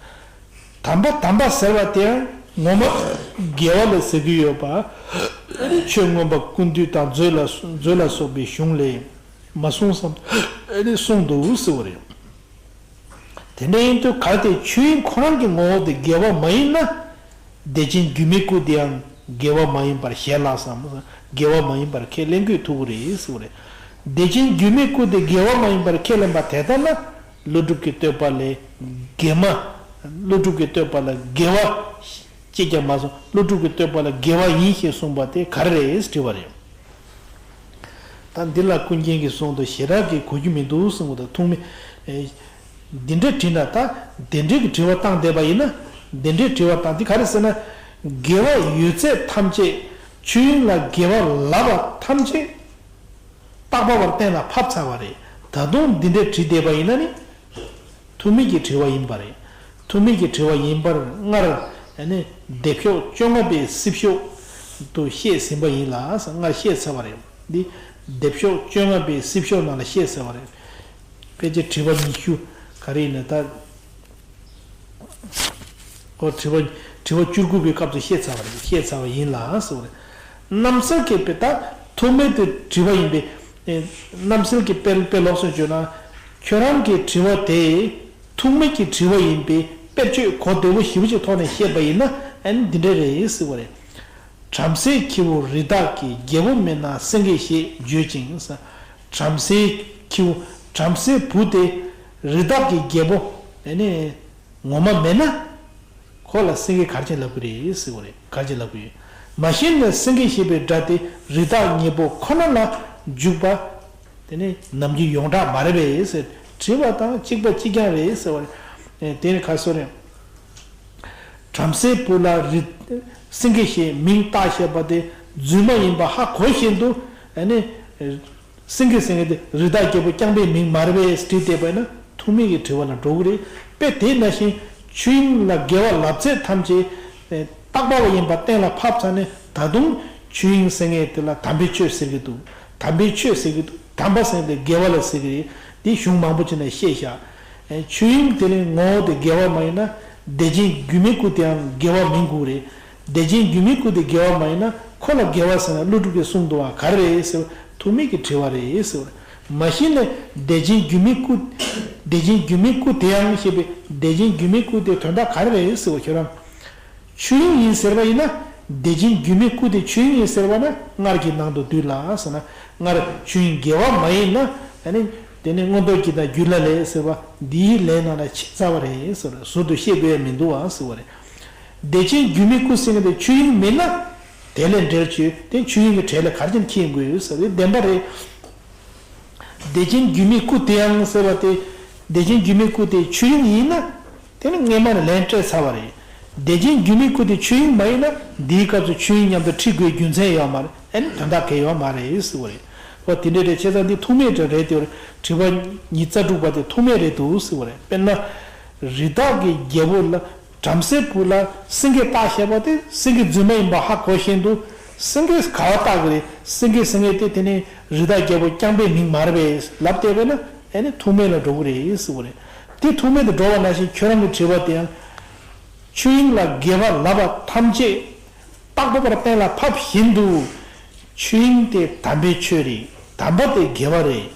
དམ་པ་དམ་པ་ཟེར་བ་དེ་ཡང་ངོ་མ་དགེ་བ་ལ་ཟེར་གྱི་ཡོད་པ། ཨ་ནི་ཆོས་མངོན་པ་ཀུན་བཏུས་དང་མཛོད་ལ་མཛོད་ལ་སོགས་པའི་གཞུང་ལས་མ་གསུངས་སམ། ཨ་ནི་གསུངས་འདུག་ཟེར་བ་རེད། དེ་འདྲ་ཡིན་དུས་གལ་ཏེ་ཆོས་དབྱིངས་ཁོ་རང་གི་ངོ་བོ་དེ་དགེ་བ་མ་ཡིན་ན། བདེ་ཆེན་སྒྱུ་མའི་སྐུ་དེའང་དགེ་བ་མ་ཡིན་པར་ཞེས་ལབ་སམ། དགེ་བ་མ་ཡིན་པར་ཁས་ལེན་དགོས་ཐུག་གི་རེད་ཟེར་བ་རེད། བདེ་ཆེན་སྒྱུ་མའི་སྐུ་དེ་དགེ་བ་མ་ཡིན་པར་ཁས་ལེན་པ་དེ་ལྟར་ན། ཀླུ་སྒྲུབ་ཀྱི་བསྟོད་པ་ལས་དགེ་མ། ཀླུ་སྒྲུབ་ཀྱི་བསྟོད་པ་ལ་དགེ་བ་ཅེས་ཀྱང་མ་གསུངས། ཀླུ་སྒྲུབ་ཀྱི་བསྟོད་པ་ལ་དགེ་བ་ཡིན་ཞེས་གསུངས་པ་དེ་ག་རེ་རེད་དྲི་བ་རེད། ད་འདི་ལ་ཀུན་མཁྱེན་གྱིས་གསུངས་འདུག་ཞེ་དྲག་གི་གོ་རྒྱུ་མི་འདུག་གསུངས་པ་དང་། ཐུགས་མི། ཨེ། འདི་འདྲ་བྲིས་ན་ད་དེ་འདྲའི་གི་དྲི་བ་བཏང་བསྡད་པ་ཡིན་ན། འདི་འདྲའི་དྲི་བ་བཏང་། འདི་ག་རེ་ཟེར་ན། དགེ་བ་ཡོད་ཚད་ཐམས་ཅད། ཆོས་དབྱིངས་ལ་དགེ་བ་ལབ་པ་ཐམས་ཅད་བཏགས་པ་བར་གཏན་ལ་ཕབ་ཚར་བ་རེད། ད་དུང་འདི་འདྲ་བྲིས་བསྡད་པ་ཡིན་ན་ནི། ཐུགས་མེད་ཀྱི་དྲི་བ་ཡིན་པ་རེད། ཐུགས་མེད་ཀྱི་དྲི་བ་ཡིན་པར་སྔར། ཨ་ནི་སྡེབ་ཤོག་བཅོ་ལྔ་པའི་སྲིབ་ཤོག་ཏུ་བཤད་ཟིན་པ་ཡིན་ལ། སྔར་བཤད་ཚར་བ་རེད། འདི་སྡེབ་ཤོག་བཅོ་ལྔ་པའི་སྲིབ་ཤོག་ནང་ལ་བཤད་ཚར་བ་རེད། ཕལ་ཆེར་དྲི་བ་ཉི་ཤུ་ག་རེ་ཡིན་ན་ད། ཨོ། དྲི་བ་དྲི་བ་བཅུ་དགུ་པའི་སྐབས་སུ་བཤད་ཚར་བ་རེད། བཤད་ཚར་བ་ཡིན་ལ་ཟེར་བ་རེད། རྣམ་གསལ་གྱི་དཔེ་ད་ཐུགས་མེད་དུ་དྲི་བ་ཡིན་པས། ཨེ། རྣམ་གསལ་གྱི་དཔེ་དཔེ་ལོགས་སུ་བརྗོད་ན། ཁྱོད་རང་གི་དྲི་བ་དེ་ཐུགས་མེད་ཀྱི་དྲི་བ་ཡིན་པས། དཔེར་བརྗོད་གོ་བདེ་བོ་ཞེ་པོ་ཅིག་ཐོག་ནས་བཤད་པ་ཡིན་ན། ཨ་ནི་འདི་འདྲ་རེད་ཟེར་བ་རེད། བྲམ་ཟེའི་ཁྱེའུ་རི་དྭགས་ཀྱི། རྒྱལ་པོ་མེད་ན་སེང་གེ་ཞེས་བརྗོད་ཅིང་། བྲམ་ཟེའི་ཁྱེའུ། བྲམ་ཟེའི་བུ་དེ་རི་དྭགས་ཀྱི་རྒྱལ་པོ། ཨ་ནི་ངོ་མ་མེད་ན། ཁོ་ལ་སེང་གེ་ག་རེ་བྱས་ལབ་ཀྱི་རེད་ཟེར་བ་རེད། ག་རེ་བྱས་ལབ་ཀྱི་ཡོད། མ་གཞི་ནས་སེང་གེ་ཞེས་པའི་སྒྲ་དེ་རི་དྭགས་ཉེ་པོ་ཁོ་ན་ལ་འཇུག་པ། དེ་ནི་ནམ་རྒྱུན་ཡོངས་གྲགས་མ་རེད་པས་ཟེར། དྲི་བ་དང་གཅིག་པ་གཅིག་རྐྱང་རེད་ཟེར་བ་རེད། ཨེ། དེ་ནི་ག་སོ་རེད། བྲམ་ཟེའི་བུ་ལ་རི། སེང་གེ་ཞེས་མིང་བཏགས་བཞག་པ་དེ་རྫུན་མ་ཡིན་པ་ཧ་གོ་བཞིན་དུ། ཨ་ནི། སེང་གེ་ཟེར་མཁན་དེ་རི་དྭགས་རྒྱལ་པོ་རྐྱང་པའི་མིང་མ་རེད་པས་དྲིས་བསྡད་པ་ཡིན་ན། ཐུགས་མེད་ཀྱི་དྲི་བ་ལ་འགྲོ་གི་རེད། དཔེ་དེ་ནང་བཞིན་ཆོས་དབྱིངས་ལ་དགེ་བ་ལབ་ཚད་ཐམས་ཅད་བཏགས་པ་བ་ཡིན་པ་གཏན་ལ་ཕབ་ཚར་ནས། ད་དུང་ཆོས་དབྱིངས་ཟེར་མཁན་དེ་ལ་དམ་པའི་ཆོས་ཟེར་གྱི་འདུག་དམ་པའི་ཆོས་ཟེར་གྱི་འདུག་དམ་པ་ཟེར་མཁན་དེ་དགེ་བ་ལ་ཟེར་གྱི་རེད། དེ་གཞུང་མང་པོ་ཅིག་ནས་བཤད་བཞག་ཆོས་དབྱིངས་དེ་ནི་ངོ་བོ་དེ་དགེ་བ་མ་ཡིན་ན། བདེ་ཆེན་སྒྱུ་མའི་སྐུ་དེའང་དགེ་བ་མིན་དགོས་རེད། བདེ་ཆེན་སྒྱུ་མའི་སྐུ་དེ་དགེ་བ་མ་ཡིན་ན། ཁོ་ལ་དགེ་བ་ཟེར་ན་ཀླུ་སྒྲུབ་ཀྱིས་གསུངས་འདུག་བ། ག་རེ་རེད་ཟེར་བ། ཐུགས་མེད་ཀྱི་དྲི་བ་རེད་ཟེར་བ། མ་གཞི་ནས་བདེ་ཆེན་སྒྱུ་མའི་སྐུ། བདེ་ཆེན་སྒྱུ་མའི་སྐུ་དེའང་ཞེས་པའི་བདེ་ཆེན་སྒྱུ་མའི་སྐུ་དེ་དོན་དག་ག་རེ་རེད་ཟེར་བ། ཁྱོད་རང་ཆོས་དབྱིངས་ཡིན་ཟེར་བ་ཡིན་ན། བདེ་ཆེན་སྒྱུ་མའི་སྐུ་དེ་ཆོས་དབྱིངས་ཡིན་ཟེར་བ་ན། སྔར་གྱི་ནང་དུ་འདུས་ལ་ཟེར་ན། སྔར་ཆོས་དབྱིངས་དགེ་བ་མ་ཡིན་ན། ཨ་ནི་དེ་ནི་མངོན་རྟོགས་ཀྱི་དང་རྒྱུད་བླ་ལས་ཟེར་བ་འདིའི་ལན་ནང་ལ་ཕྱིན་ཚར་བ་རེད་ཟེར་བ་རེད། ཟུར་དུ་བཤད་དགོས་ཡ་མི་འདུག་བ་ཟེར་བ་རེད། བདེ་ཆེན་སྒྱུ་མའི་སྐུ་ཟེར་མཁན་དེ་ཆོས་དབྱིངས་མིན་ན། དེ་ལས་འབྲེལ་བྱེད་དེ་ཆོས་དབྱིངས་ཀྱི་གྲས་ལ་ག་རེ་བྱས་ནས་འཁྱེར་དགོས་ཟེར་བའི་བདེན་པ་རེད། བདེ་ཆེན་སྒྱུ་མའི་སྐུ་དེའང་ཟེར་བ་དེ། བདེ་ཆེན་སྒྱུ་མའི་སྐུ་དེ་ཆོས་དབྱིངས་ཡིན་ན། དེ་ནི་སྔས་མ་ནས་ལན་སྤྲད་ཚར་བ་རེད། བདེ་ཆེན་སྒྱུ་མའི་སྐུ་དེ་ཆོས་དབྱིངས་མ་ཡིན་ན། འདིའི་སྐབས་སུ་ཆོས་དབྱིངས་མཉམ་དུ་ཁྲིད་དགོས་རྒྱུ་མཚན་ཡོད་མ་རེད། ཨ་ནི་དོན་དག་གལ་ཡོད་མ་རེད་ཟེར་བ་རེད། པ་དེ་འདྲ་རེད། བྱས་ཙང་འདི་ཐུག་མེད་འདྲ་རེད་དེ། དྲི་བ་ཉི་ཤུ་རྩ་དྲུག་པ་དེ་ཐུག་མེད་རེད་འདུག་ཟེར་བ་རེད། དཔེར་ན། རི་དྭགས་ཀྱི་རྒྱལ་པོ་ལ། བྲམ་ཟེའི་བུ་ལ་སེང་གེ་བཏགས་བཞག་པ་དེ་སེང་གེ་རྫུན་མ་ཡིན་པ་ཧ་གོ་བཞིན་དུ། སེང་གེ་ག་བ་བཏགས་ཀྱི་རེད། སེང་གེ་སེང་གེ་དེ་དེ་ནི་རི་དྭགས་རྒྱལ་པོ་རྐྱང་པའི་མིང་མ་རེད་པས་ལབ་བསྡད་པས་ན། ཨེ་ནི་ཐུག་མེད་ལ་འགྲོ་གི་རེད་ཟེར་བ་རེད། དེ་ཐུག་མེད་དུ་འགྲོ་བ་ནང་བཞིན་ཁྱོད་རང་གི་དྲི་བ་དེ་ཡང་། ཆོས་དབྱིངས་ལ་དགེ་བ་ལབ་པ་ཐམས་ཅད་རྟག་ཏུ་པར་གཏན་ལ་ཕབ་བཞིན་དུ། ཆོས་དབྱིངས་དེ་དམ་པའི་ཆོས་རེད། དམ་པ་དེ་དགེ་བ་རེད།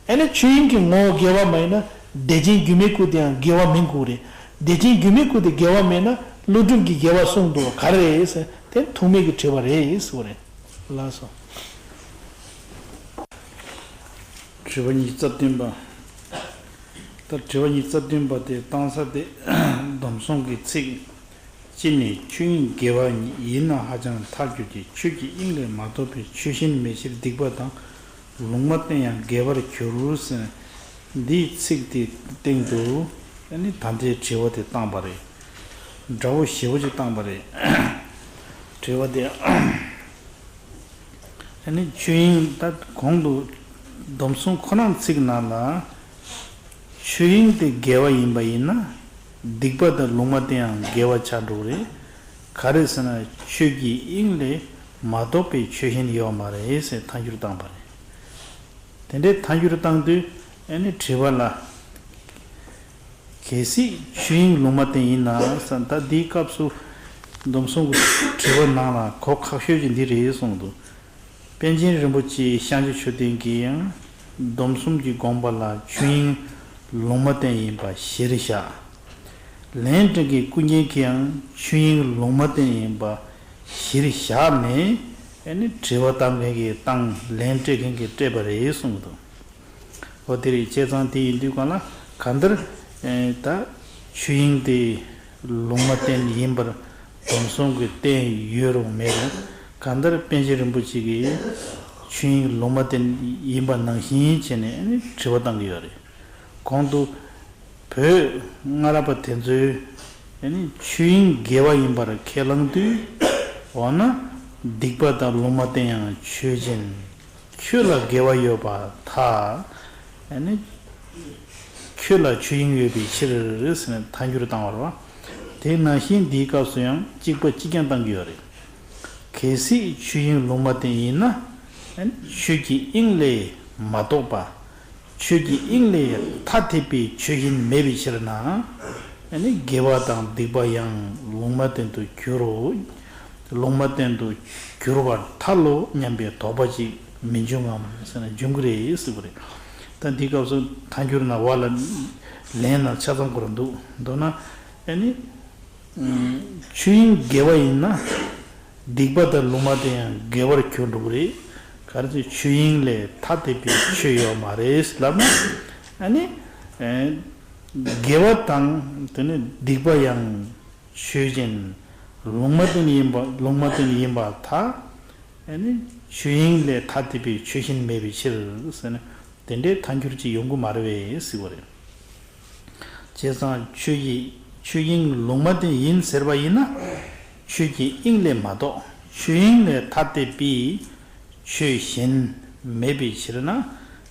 ཨ་ནི་ཆོས་དབྱིངས་ཀྱི་ངོ་བོ་དགེ་བ་མ་ཡིན་ན། བདེ་ཆེན་སྒྱུ་མའི་སྐུ་དེའང་དགེ་བ་མིན་དགོས་རེད། བདེ་ཆེན་སྒྱུ་མའི་སྐུ་དེ་དགེ་བ་མེད་ན། ཀླུ་སྒྲུབ་ཀྱིས་དགེ་བ་གསུངས་འདུག་ག་རེ་རེད་ཟེར། དེ་ཐུག་མེད་ཀྱི་དྲི་བ་རེད་ཟེར་བ་རེད། ལགས་སོ། དྲི་བ་ཉི་ཤུ་རྩ་བདུན་པ། ད་དྲི་བ་ཉི་ཤུ་རྩ་བདུན་པ་དེ་བཏང་ས་དེ། སྡོམ་གསུམ་གྱི་ཚིག་སྤྱི་ནས་ཆོས་དབྱིངས་དགེ་བ་ཡིན་ན་ཧ་ཅང་ཐལ་འགྱུར་གྱི། ཆོས་ཀྱི་དབྱིངས་ལས་མ་གཏོགས་པའི་ཆོས་གཞན་མེད་ཕྱིར། སྡིག་པ་དང་ལུང་མ་བསྟན་ཡང་དགེ་བར་འགྱུར་ཟེར། འདིའི་ཚིག་དེའི་སྟེང་དུ་ཨ་ནི་ད་ལྟའི་དྲི་བ་དེ་བཏང་པ་རེད། འདྲ་བོ་ཞེ་པོ་ཅིག་བཏང་པ་རེད། དྲི་བ་དེ། ཨ་ནི་ཆོས་དབྱིངས། ད་གོང་དུ་སྡོམ་གསུམ་ཁོ་རང་ཚིག་ནང་ལ། ཆོས་དབྱིངས་དེ་དགེ་བ་ཡིན་པ་ཡིན་ན། སྡིག་པ་དང་ལུང་མ་བསྟན་ཡང་དགེ་བ་ཆགས་འགྲོ་གི་རེད། ག་རེ་ཟེར་ན། ཆོས་ཀྱི་དབྱིངས་ལས་མ་གཏོགས་པའི་ཆོས་གཞན་ཡོད་མ་རེད་ཟེར་ཐལ་འགྱུར་བཏང་པ་རེད། དེ་འདྲའི་ཐལ་འགྱུར་བཏང་དུས་ཨ་ནི་དྲི་བ་ལ། གལ་སྲིད་ཆོས་དབྱིངས་ལུང་མ་བསྟན་ཡིན་ན་ཟེར། ད་འདིའི་སྐབས་སུ་སྡོམ་གསུམ་གྱི་དྲི་བ་ནང་ལ་གོ་ཁག་ཤོས་ཀྱི་འདི་རེད་གསུངས་འདུག་པཎ་ཆེན་རིན་པོ་ཆེ་ཤཱཀྱ་མཆོད་རྟེན་གྱིས་ཡང་སྡོམ་གསུམ་གྱི་དགོངས་པ་ལ་ཆོས་དབྱིངས་ལུང་མ་བསྟན་ཡིན་པ་གཞིར་བཞག་ལན་སྤྲད་མཁན་ཀུན་མཁྱེན་གྱིས་ཡང་ཆོས་དབྱིངས་ལུང་མ་བསྟན་ཡིན་པ་གཞིར་བཞག་ནས། ཨ་ནི་དྲི་བ་བཏང་མཁན་གྱིས་བཏང་། ལན་སྤྲད་མཁན་གྱིས་སྤྲད་པ་རེད་གསུངས་འདུག་འོ་དེ་རེད། བྱས་ཙང་དེ་ཡིན་དུས་གང་ལ་གང་ལྟར། ཨེ། ད་ཆོས་དབྱིངས་དེ་ལུང་མ་བསྟན་ཡིན་པར་སྡོམ་གསུམ་གྱིས་བསྟན་ཡོད་རུང་མེད་རུང་། གང་ལྟར་པཎ་ཆེན་རིན་པོ་ཆེ་གིས་ཆོས་དབྱིངས་ལུང་མ་བསྟན་ཡིན་པ་ནང་བཞིན་བྱས་ནས་ཨ་ནི་དྲི་བ་བཏང་གི་ཡོད་རེད། གོང་དུ་བོད་སྔ་རབས་པ་དེ་ཚོས་ཨ་ནི་ཆོས་དབྱིངས་དགེ་བ་ཡིན་པར་ཁས་བླངས་དུས། འོ་ན་སྡིག་པ་དང་ལུང་མ་བསྟན་ཡང་ཆོས་ཅན། ཁྱོད་ལ་དགེ་བ་ཡོད་པར་ཐལ། ཨ་ནི་ཁྱོད་ལ་ཆོས་དབྱིངས་ཡོད་པའི་ཕྱིར་ཟེར་ནས་ཐལ་འགྱུར་བཏང་བ་རེད་པ། དེ་ནང་བཞིན་འདིའི་སྐབས་སུ་ཡང་གཅིག་པ་གཅིག་རྐྱང་བཏང་གི་ཡོད་རེད། གལ་སྲིད་ཆོས་དབྱིངས་ལུང་མ་བསྟན་ཡིན་ན། ཨ་ནི་ཆོས་ཀྱི་དབྱིངས་ལས་མ་གཏོགས་པ། ཆོས་ཀྱི་དབྱིངས་ལས་ཐ་དད་པའི་ཆོས་གཞན་མེད་པའི་ཕྱིར་ན། ཨ་ནི་དགེ་བ་དང་སྡིག་པ་ཡང་ལུང་མ་བསྟན་དུ་འགྱུར་རོ། ལུང་མ་བསྟན་དུ་འགྱུར་བར་ཐལ་ལོ་སྙམ་པའི་དོགས་པ་ཅིག་མི་འབྱུང་ངམ་ཟེར་ན་འབྱུང་གི་རེད་ཟེར་བ་རེད། ད་འདི་སྐབས་སུ་ཐལ་འགྱུར་ན་བ་ལ་ལན་ན་ཆ་ཚང་ཁོ་རང་འདུག་མདོར་ན། ཨ་ནི། ཆོས་དབྱིངས་དགེ་བ་ཡིན་ན། སྡིག་པ་དང་ལུང་མ་བསྟན་ཡང་དགེ་བར་འགྱུར་འགྲོ་གི་རེད། ག་རེ་ཟེར། ཆོས་དབྱིངས་ལས་ཐ་དད་པའི་ཆོས་ཡོད་མ་རེད་ལབ་ན། ཨ་ནི། ཨེ། དགེ་བ་དང་དེ་ནས་སྡིག་པ་ཡང་ཆོས་ཅན། ལུང་མ་བསྟན་ཡིན་པ། ལུང་མ་བསྟན་ཡིན་པར་ཐལ། ཨ་ནི་ཆོས་དབྱིངས་ལས་ཐ་དད་པའི་ཆོས་གཞན་མེད་པའི་ཕྱིར་ཟེར་ནས་དེ་འདྲའི་ཐལ་འགྱུར་ཅིག་ཡོང་གི་མ་རེད་པས་ཟེར་བ་རེད། བྱས་ཙང་ཆོས་ཀྱི་ཆོས་དབྱིངས་ལུང་མ་བསྟན་ཡིན་ཟེར་བ་ཡིན་ན། ཆོས་ཀྱི་དབྱིངས་ལས་མ་གཏོགས་ཆོས་དབྱིངས་ལས་ཐ་དད་པའི་ཆོས་གཞན་མེད་པའི་ཕྱིར་ན།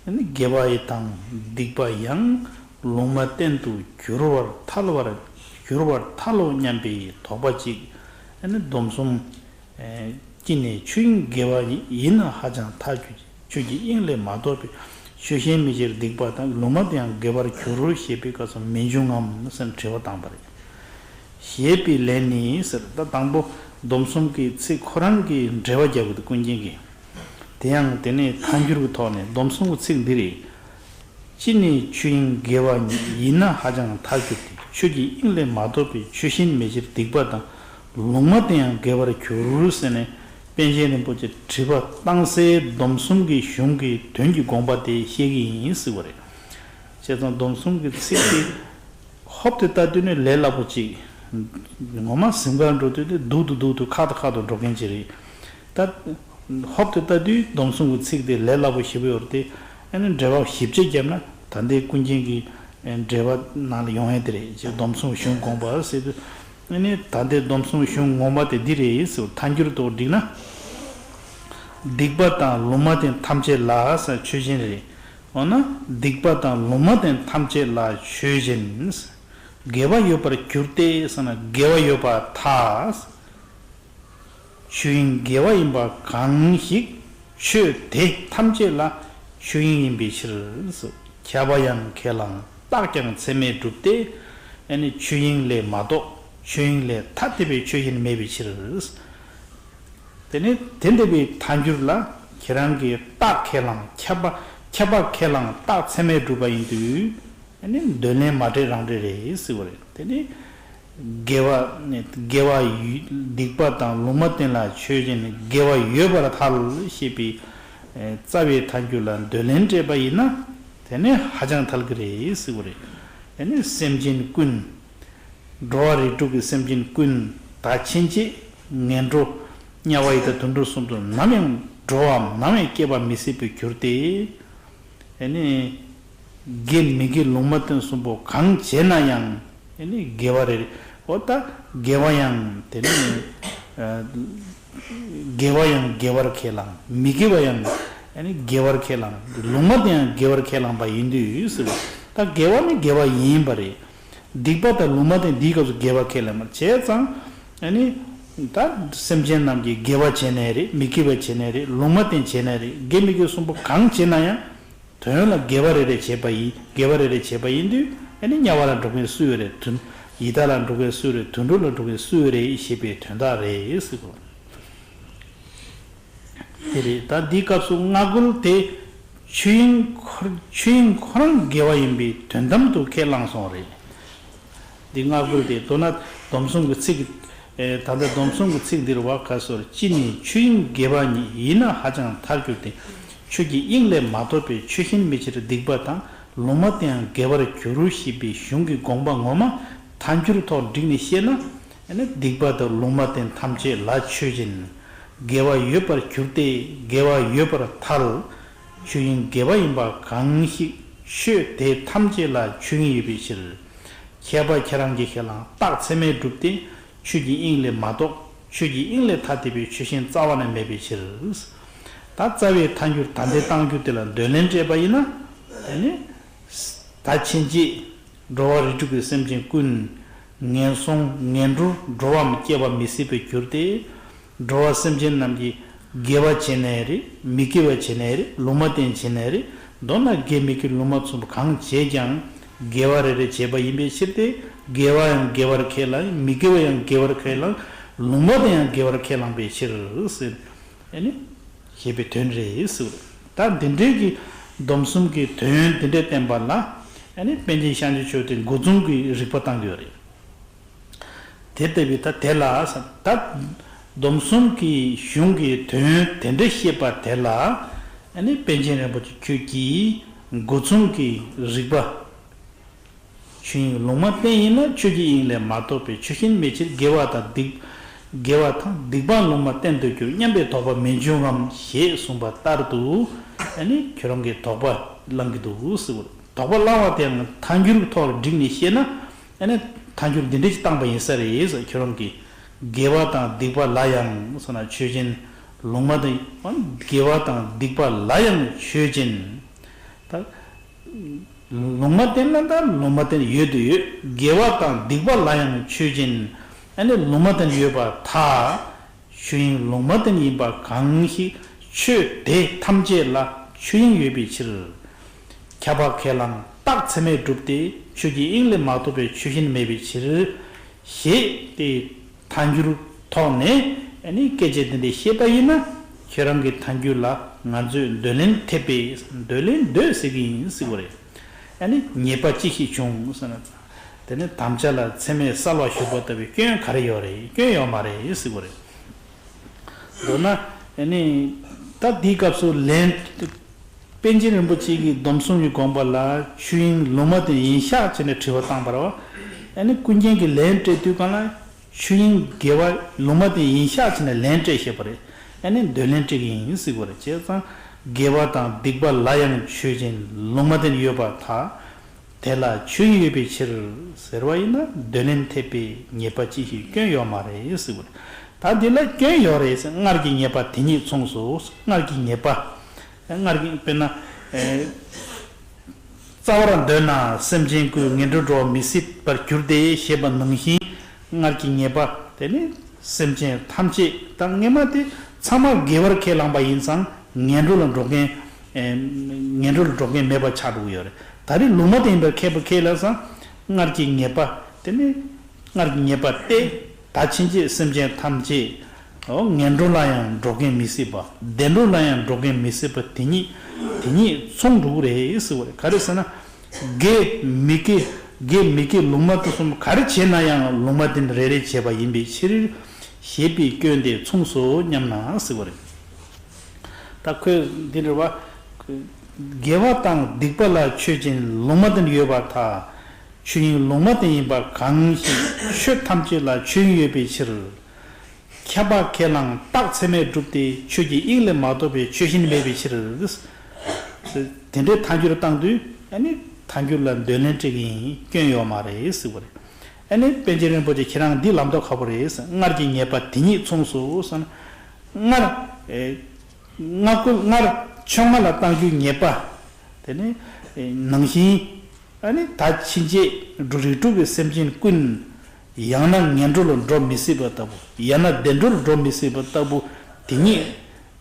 ཨ་ནི་དགེ་བ་ཡི་དང་སྡིག་པ་ཡང་ལུང་མ་བསྟན་དུ་འགྱུར་བར་ཐལ་བར། འགྱུར་བར་ཐལ་ལོ་སྙམ་པའི་དོགས་པ་ཅིག་ཨ་ནི་སྡོམ་གསུམ། ཨེ། སྤྱི་ནས་ཆོས་དབྱིངས་དགེ་བ་ཡིན་ན་ཧ་ཅང་ཐལ་འགྱུར་གྱི། ཆོས་ཀྱི་དབྱིངས་ལས་མ་གཏོགས་པའི་ཆོས་གཞན་མེད་ཕྱིར། སྡིག་པ་དང་ལུང་མ་བསྟན་ཡང་དགེ་བར་འགྱུར་རོ་ཞེས་པའི་སྐབས་སུ་མི་འབྱུང་ངམ་ཟེར་དྲི་བ་བཏང་པ་རེད། ཞེས་པའི་ལན་ནི་ཟེར། ད་དང་པོ་སྡོམ་གསུམ་གྱི་ཚིག་ཁོ་རང་གི་འགྲེལ་པ་རྒྱབ་ཀྱི་འདུག་ཀུན་མཁྱེན་གྱིས། དེ་ཡང་དེ་ནས་ཐལ་འགྱུར་གྱི་ཐོག་ནས་སྡོམ་གསུམ་གྱི་ཚིག་འདི་རེད། སྤྱི་ནས་ཆོས་དབྱིངས་དགེ་བ་ཡིན་ན་ཧ་ཅང་ཐལ་འགྱུར་ཏེ། ཆོས་ཀྱི་དབྱིངས་ལས་མ་གཏོགས་པའི་ཆོས་གཞན་མེད་ཕྱིར། སྡིག་པ་དང་ལུང་མ་བསྟན་ཡང་དགེ་བར་འགྱུར་ཟེར་ནས་པཎ་ཆེན་རིན་པོ་ཆེ་དྲི་བ་བཏང་སའི་སྡོམ་གསུམ་གྱི་གཞུང་གི་དོན་གྱི་དགོངས་པ་དེ་བཤད་ཀྱི་ཡིན་ཟེར་བ་རེད། བྱས་ཙང་སྡོམ་གསུམ་གྱི་ཚིག་དེ་ཧོབ་ཏེ་ལྟ་དུས་ནི་ལས་སླ་པོ་ཅིག་ངོ་མ་གཟིམ་ཁར་འགྲོ་དུས་དེ་སྡུག་ཏུ་སྡུག་ཏུ་ཁག་ཏུ་ཁག་ཏུ་འགྲོ་མཁན་ཅིག་རེད། ད་ཧོབ་ཏེ་ལྟ་དུས་སྡོམ་གསུམ་གྱི་ཚིག་དེ་ལས་སླ་པོ་ཞེ་པོ་ཡོད་རེད་དེ། ཨ་ནི་འགྲེལ་པ་ཞིབ་དཔྱད་བརྒྱབ་ན་ད་ལྟའི་ཀུན་མཁྱེན་གྱི་འགྲེལ་པ་ནང་ལ་ཡོང་ཡ་དེ་རེད། ཅེས་སྡོམ་གསུམ་གཞུང་དགོངས་པ་ཟེར་དུས། ཨ་ནི་ད་ལྟའི་སྡོམ་གསུམ་གཞུང་ངོ་མ་དེ་འདི་རེད་ཟེར་བ་ཐལ་འགྱུར་དུ་བསྒྲིགས་ན། སྡིག་པ་དང་ལུང་མ་བསྟན་ཐམས་ཅད་ལ་ཟེར་ཆོས་ཅན་རེད། འོ་ན་སྡིག་པ་དང་ལུང་མ་བསྟན་ཐམས་ཅད་ལ་ཆོས་ཅན། དགེ་བ་ཡོད་པར་གྱུར་ཏེ་ཟེར་ན་དགེ་བ་ཡོད་པར་ཐལ། ཆོས་དབྱིངས་དགེ་བ་ཡིན་པ་གང་ཞིག་ཆོས་དེ་ཐམས་ཅད་ལ་ཆོས་དབྱིངས་ཡིན་པའི་ཕྱིར། ཁྱབ་པ་ཡང་ཁས་བླངས་རྟགས་ཀྱང་ཚད་མས་གྲུབ་སྟེ། ཨ་ནི་ཆོས་དབྱིངས་ལས་མ་གཏོགས་ཆོས་དབྱིངས་ལས་ཐ་དད་པའི་ཆོས་ཅན་མེད་པའི་ཕྱིར། དེ་ནི་དེ་འདྲ་བའི་ཐལ་འགྱུར་ལ་ཁྱེད་རང་གིས་རྟགས་ཁས་བླངས་ཁྱབ་པ་ཁྱབ་པ་ཁས་བླངས་རྟགས་ཚད་མས་གྲུབ་པ་ཡིན་དུས། ཨ་ནི་འདོད་ལན་མ་འགྲིག་རང་འགྲིག་རེད་ཟེར་བ་རེད། དེ་ནི་དགེ་བ་ནི་དགེ་བ་ཡོད་སྡིག་པ་དང་ལུང་མ་བསྟན་ལ་ཆོས་ཅན། དགེ་བ་ཡོད་པར་ཐལ་ཞེས་པའི་ཨེ་རྩ་བའི་ཐལ་འགྱུར་ལ་འདོད་ལན་སྤྲད་པ་ཡིན་ན། དེ་ནི་ཧ་ཅང་ཐལ་གྱི་རེད་ཟེར་བ་རེད། དེ་ནི་སེམས་ཅན་ཀུན། འགྲོ་བ་རིགས་དྲུག་གི་སེམས་ཅན་ཀུན། ད་ཕྱིན་ཆད་ངན་འགྲོ་དམྱལ་བ་ཡི་དྭགས་དུད་འགྲོ་གསུམ་དུ་ནམ་ཡང་འགྲོ་བའམ་ནམ་ཡང་སྐྱེ་བ་མི་སྲིད་པའི་གྱུར་ཏེ། ཨ་ནི་དགེ་མི་དགེ་ལུང་མ་བསྟན་གསུམ་པོ་གང་བྱས་ན་ཡང་། ཨ་ནི་དགེ་བ་རེ་རེ། འོ་ད་དགེ་བ་ཡང་དེ་ནི་ཨ་དགེ་བ་ཡང་དགེ་བར་ཁས་བླངས། མི་དགེ་བ་ཡང་ཨ་ནི་དགེ་བར་ཁས་བླངས། ལུང་མ་བསྟན་ཡང་དགེ་བར་ཁས་བླངས་པ་ཡིན་དུས་ཟེར་བ། ད་དགེ་བ་ནི་དགེ་བ་ཡིན་པ་རེད། སྡིག་པ་དང་ལུང་མ་བསྟན་འདིའི་སྐབས་སུ་དགེ་བ་ཁས་ལེན་པར་བྱས་ཙང་། ཨ་ནི་ད་སེམས་ཅན་རྣམས་ཀྱིས་དགེ་བ་བྱས་ནའི་རེད། མི་དགེ་བ་བྱས་ནའི་རེད། ལུང་མ་བསྟན་བྱས་ནའི་རེད། དགེ་མི་དགེ་གསུམ་པོ་གང་བྱས་ན་ཡང་དོན་ལ་དགེ་བ་རེ་རེ་བྱས་པ་ཡིན། དགེ་བ་རེ་རེ་བྱས་པ་ཡིན་དུས། ཨ་ནི་དམྱལ་བ་ལ་འགྲོ་མཁན་སུ་ཡོད་རེད། དུད་ཡི་དྭགས་ལ་འགྲོ་མཁན་སུ་ཡོད་རེད། དུད་འགྲོ་ལ་འགྲོ་མཁན་སུ་ཡོད་རེད་ཞེས་པའི་དོན་དག་རེད་ཟེར་གོ། དེ་རེད། ད་འདིའི་སྐབས་སུ་སྔ་རྒོལ་དེ་ཆོས་དབྱིངས་ཁོ་ཆོས་དབྱིངས་ཁོ་རང་དགེ་བ་ཡིན་པའི་དོན་དམ་དུ་ཁས་བླངས་སོང་རེད། འདི་སྔ་རྒོལ་དེ་མདོར་ན་སྡོམ་གསུམ་གྱི་ཚིག་ཨེ་ད་ལྟ་སྡོམ་གསུམ་གྱི་ཚིག་འདིར་བ་ག་སོར་ཅི་ནས་ཆོས་དབྱིངས་དགེ་བ་ཉིད་ཡིན་ན་ཧ་ཅང་ཐལ་འགྱུར་ཏེ། ཆོས་ཀྱི་དབྱིངས་ལས་མ་གཏོགས་པའི་ཆོས་ཅན་མེད་ཕྱིར་སྡིག་པ་དང་ལུང་མ་བསྟན་ཡང་དགེ་བར་འགྱུར་ཞེས་པའི་གཞུང་གི་དགོངས་པ་ངོ་མ་ཐལ་འགྱུར་ཐོག་བསྒྲིགས་ནས་བཤད་ན། ཨ་ནི་སྡིག་པ་དང་ལུང་མ་བསྟན་ཐམས་ཅད་ལ་ཆོས་ཅན། དགེ་བ་ཡོད་པར་གྱུར་ཏེ་དགེ་བ་ཡོད་པར་ཐལ། ཆོས་དབྱིངས་དགེ་བ་ཡིན་པ་གང་ཞིག་ཆོས་དེ་ཐམས་ཅད་ལ་ཆོས་དབྱིངས་ཡོད་པའི་ཕྱིར། ཁྱད་པར་ཁྱེད་རང་གིས་ཁས་བླངས་རྟགས་ཚད་མས་གྲུབ་སྟེ། ཆོས་ཀྱི་དབྱིངས་ལས་མ་གཏོགས་ཆོས་ཀྱི་དབྱིངས་ལས་ཐ་དད་པའི་ཆོས་ཅན་རྩ་བ་ནས་མེད་པའི་ཕྱིར། ད་རྩ་བའི་ཐལ་འགྱུར་ད་ལྟའི་རྟགས་འགྱུར་དེ་ལ་འདོད་ལན་སྤྲད་པ་ཡིན་ན། ཨ་ནི། ད་ཕྱིན་ཆད་འགྲོ་བ་རིགས་དྲུག་གི་སེམས་ཅན་ཀུན། ངན་སོང་ངན་འགྲོར་འགྲོ་བའམ་སྐྱེ་བ་མི་སྲིད་པའི་གྱུར་ཏེ། འགྲོ་བ་སེམས་ཅན་རྣམས་ཀྱིས་དགེ་བ་བྱས་ནའི་རེད། མི་དགེ་བ་བྱས་ནའི་རེད། ལུང་མ་བསྟན་བྱས་ནའི་རེད། མདོར་ན་དགེ་མི་དགེ་ལུང་མ་བསྟན་གང་བྱས་ཀྱང་དགེ་བ་རེ་རེ་བྱས་པ་ཡིན་པའི་ཕྱིར་ཏེ། དགེ་བ་ཡང་དགེ་བར་ཁས་བླངས། མི་དགེ་བ་ཡང་དགེ་བར་ཁས་བླངས། ལུང་མ་བསྟན་ཡང་དགེ་བར་ཁས་བླངས་པའི་ཕྱིར་ཟེར། ཨ་ནི། ཞེས་པའི་དོན་རེད་ཟེར། ད་འདི་འདྲའི་གི་སྡོམ་གསུམ་གྱི་དོན་འདི་འདྲ་བསྟན་པ་ལ། ཨ་ནི་པཎ་ཆེན་ཤཱཀྱ་མཆོག་དེ་འགོ་རྩོམ་གྱི་རིགས་པ་བཏང་གི་ཡོད་རེད། དེ་ལྟ་བུའི་ད་དེ་ལ་ད་སྡོམ་གསུམ་གྱི་གཞུང་གི་དོན་དེ་འདྲ་བཤད་པ་དེ་ལ། ཨ་ནི་པཎ་ཆེན་རིན་པོ་ཆེ་ཁྱོད་ཀྱིས་འགོ་རྩོམ་གྱི་རིགས་པ། ཆོས་དབྱིངས་ལུང་མ་བསྟན་ཡིན་ན་ཆོས་ཀྱི་དབྱིངས་ལས་མ་གཏོགས་པའི་ཆོས་ཅན་མེད་ཕྱིར་དགེ་བ་དང་སྡིག་དགེ་བ་དང་སྡིག་པ་ལུང་མ་བསྟན་དུ་གྱུར་སྙམ་པའི་དོགས་པ་མི་འབྱུང་ངམ་ཞེས་གསུངས་པ་ལྟར་དུ། ཨ་ནི་ཁྱོད་རང་གིས་དོགས་པ་བསླང་གི་འདུག་ཟེར་བ། དོགས་པ་བསླང་བ་དེའང་ཐལ་འགྱུར་ཐོག་བསྒྲིགས་ནས་བཤད་ན། ཨ་ནི་ཐལ་འགྱུར་འདི་འདྲ་ཞིག་བཏང་པ་ཡིན་ས་རེད་ཟེར། ཁྱོད་རང་གིས་དགེ་བ་དང་སྡིག་པ་ལ་ཡང་ཟེར་ན་ཆོས་ཅན། ལུང་མ་བསྟན་དགེ་བ་དང་སྡིག་པ་ལ་ཡང་ཆོས་ཅན། ད། ལུང་མ་བསྟན་ན་ད་ལུང་མ་བསྟན་ཡོད་དུ་ཡོད། དགེ་བ་དང་སྡིག་པ་ལ་ཡང་ཆོས་ཅན། ཨ་ནི་ལུང་མ་བསྟན་ཡོད་པར་ཐལ། ཆོས་དབྱིངས་ལུང་མ་བསྟན་ཡིན་པ་གང་ཞིག་ཆོས་དེ་ཐམས་ཅད་ལ་ཆོས་དབྱིངས་ཡོད་པའི་ཕྱིར། ཁྱབ་པ་ཁས་བླངས་རྟགས་ཚད་མས་གྲུབ་སྟེ་ཆོས་ཀྱི་དབྱིངས་ལས་མ་གཏོགས་པའི་ཆོས་ཅན་མེད་པའི་ཕྱིར། ཞེས་ཏེ། ཐལ་འགྱུར་ཐོག་ནས་ཨ་ནི་སྐད་ཆ་འདི་འདྲ་བཤད་པ་ཡིན་ན། ཁྱེད་རང་གི་ཐལ་འགྱུར་ལ་ང་ཚོས་འདོད་ལན་འཐེབ་པས། འདོད་ལན་འདོད་ཟེར་གྱི་ཡིན་ཟེར་གྱི་རེད། ཨ་ནི་ཉེས་པ་ཅི་ཞིག་བྱུང་ཟེར་ན། དེ་ནི་དམ་བཅའ་ལ་མཚན་མེད་གསལ་བ་ཞུགས་པ་ལྟ་བུའི་སྐྱོན་ག་རེ་ཡོད་རེད། སྐྱོན་ཡོད་མ་རེད་ཟེར་གྱི་རེད། མདོར་ན་ཨ་ནི་ད་འདིའི་སྐབས་སུ་ལན། པཎ་ཆེན་རིན་པོ་ཆེ་གིས་སྡོམ་གསུམ་གྱི་དགོངས་པ་ལ་ཆོས་དབྱིངས་ལུང་མ་བསྟན་ཡིན་ཤག་བྱས་ནས་དྲི་བ་བཏང་བ་རེད་བ། ཨ་ནི་ཀུན་མཁྱེན་གྱིས་ལན་སྤྲད་དུས་གང་ལ། ཆོས་དབྱིངས་དགེ་བ་ལུང་མ་བསྟན་ཡིན་ཤག་བྱས་ནས་ལན་སྤྲད་བཞག་པ་རེད། ཨ་ནི་འདོད་ལན་སྤྲད་ཀྱི་ཡིན་ཟེར་གྱི་རེད། བྱས་ཙང་དགེ་བ་དང་སྡིག་པ་ལ་ཡང་ཆོས་ཅན། ལུང་མ་བསྟན་ཡོད་པར་ཐལ། དེ་ལ་ཆོས་དབྱིངས་ཡོད་པའི་ཕྱིར་ཟེར་བ་ཡིན་ན་འདོད་ལན་འཐེབ་པས་ཉེས་པ་ཅི་ཞིག་སྐྱོན་ཡོད་མ་རེད་ཟེར་གྱི་རེད། ད་འདི་ལ་སྐྱོན་ཡོད་རེད་ཟེར། སྔར་གྱི་ཉེས་པ་དེ་ཉིད་མཚུངས་སོ། སྔར་གྱི་ཉེས་པ། སྔར་གྱི་དཔེར་ན། ཨེ། རྩ་བར་འདོད་ན་སེམས་ཅན་ཀུན་ངན་འགྲོར་འགྲོ་མི་སྲིད་པར་འགྱུར་ཏེ་ཞེས་པ་ནང་བཞིན། སྔར་གྱི་ཉེས་པ་དེ་ནི་སེམས་ཅན་ཐམས་ཅད་དང་། སྔོན་མ་དེ་ཚང་མ་དགེ་བར་ཁས་བླངས་པ་ཡིན་ཙང་ངན་འགྲོ་ལ་འགྲོ་མཁན། ཨེ། ངན་འགྲོ་ལ་འགྲོ་མཁན་མེད་པ་ཆགས་འགྲོ་གི་ཡོད་རེད། ད་རེས་ལུང་མ་བསྟན་པར་ཁས་པ་ཁས་ལ་སང་སྔར་གྱི་ཉེས་པ་དེ་ནི། སྔར་གྱི་ཉེས་པ་སྟེ། ད་ཕྱིན་ཆད་སེམས་ཅན་ཐམས་ཅད། འོ། ངན་འགྲོ་ལ་ཡང་འགྲོ་མཁན་མི་སྲིད་པ། བདེ་འགྲོ་ལ་ཡང་འགྲོ་མཁན་མི་སྲིད་པ་དེ་ཉིད། དེ་ཉིད་མཚུངས་འགྲོ་གི་རེད་ཟེར་བ་རེད། ག་རེ་ཟེར་ན། དགེ་མི་དགེ། དགེ་མི་དགེ་ལུང་མ་བསྟན་གསུམ་ག་རེ་བྱས་ན་ཡང་ལུང་མ་བསྟན་རེ་རེ་བྱས་པ་ཡིན་པའི་ཕྱིར། ཞེས་པའི་སྐྱོན་དེ་མཚུངས་སོ་སྙམ་ན་ཟེར་བ་རེད། ད་ཁོས་འདི་འདྲ་བ། དགེ་བ་དང་སྡིག་པ་ལ་ཆོས་ཅན་ལུང་མ་བསྟན་ཡོད་པར་ཐལ། ཆོས་དབྱིངས་ལུང་མ་བསྟན་ཡིན་པ་གང་ཞིག་ཆོས་ཐམས་ཅད་ལ་ཆོས་དབྱིངས་ཡོད་པའི་ཕྱིར། ཁྱབ་པ་ཁས་བླངས་རྟགས་ཚད་མས་གྲུབ་སྟེ་ཆོས་ཀྱི་དབྱིངས་ལས་མ་གཏོགས་པའི་ཆོས་གཞན་མེད་པའི་ཕྱིར། དེ་འདྲའི་ཐལ་འགྱུར་བཏང་དུས། ཨ་ནི་ཐལ་འགྱུར་ལ་འདོད་ལན་སྤྲད་ཀྱི་ཡིན། སྐྱོན་ཡོད་མ་རེད་ཟེར་བ་རེད། ཨ་ནི་པཎ་ཆེན་རིན་པོ་ཆེ་ཁྱེད་རང་འདི་ལབ་མདོག་ཁ་པོ་རེད་ཟེར། སྔར་གྱི་ཉེས་པ་དེ་ཉིད་མཚུངས་སོ་ཟེར་ན། སྔར། ཨེ། སྔ་རྒོལ། སྔར་ཕྱོགས་སྔ་ལ་བཏང་རྒྱུའི་ཉེས་པ། དེ་ནི། ཨེ། ནང་བཞིན། ཨ་ནི་ད་ཕྱིན་ཆད་འགྲོ། རིགས་དྲུག་གི་སེམས་ཅན་ཀུན། ཡང་ན་ངན་འགྲོ་ལ་འགྲོ་མི་སྲིད་པ་ལྟ་བུ། ཡང་ན་བདེ་འགྲོ་ལ་འགྲོ་མི་སྲིད་པ་ལྟ་བུ། དེ་ཉིད།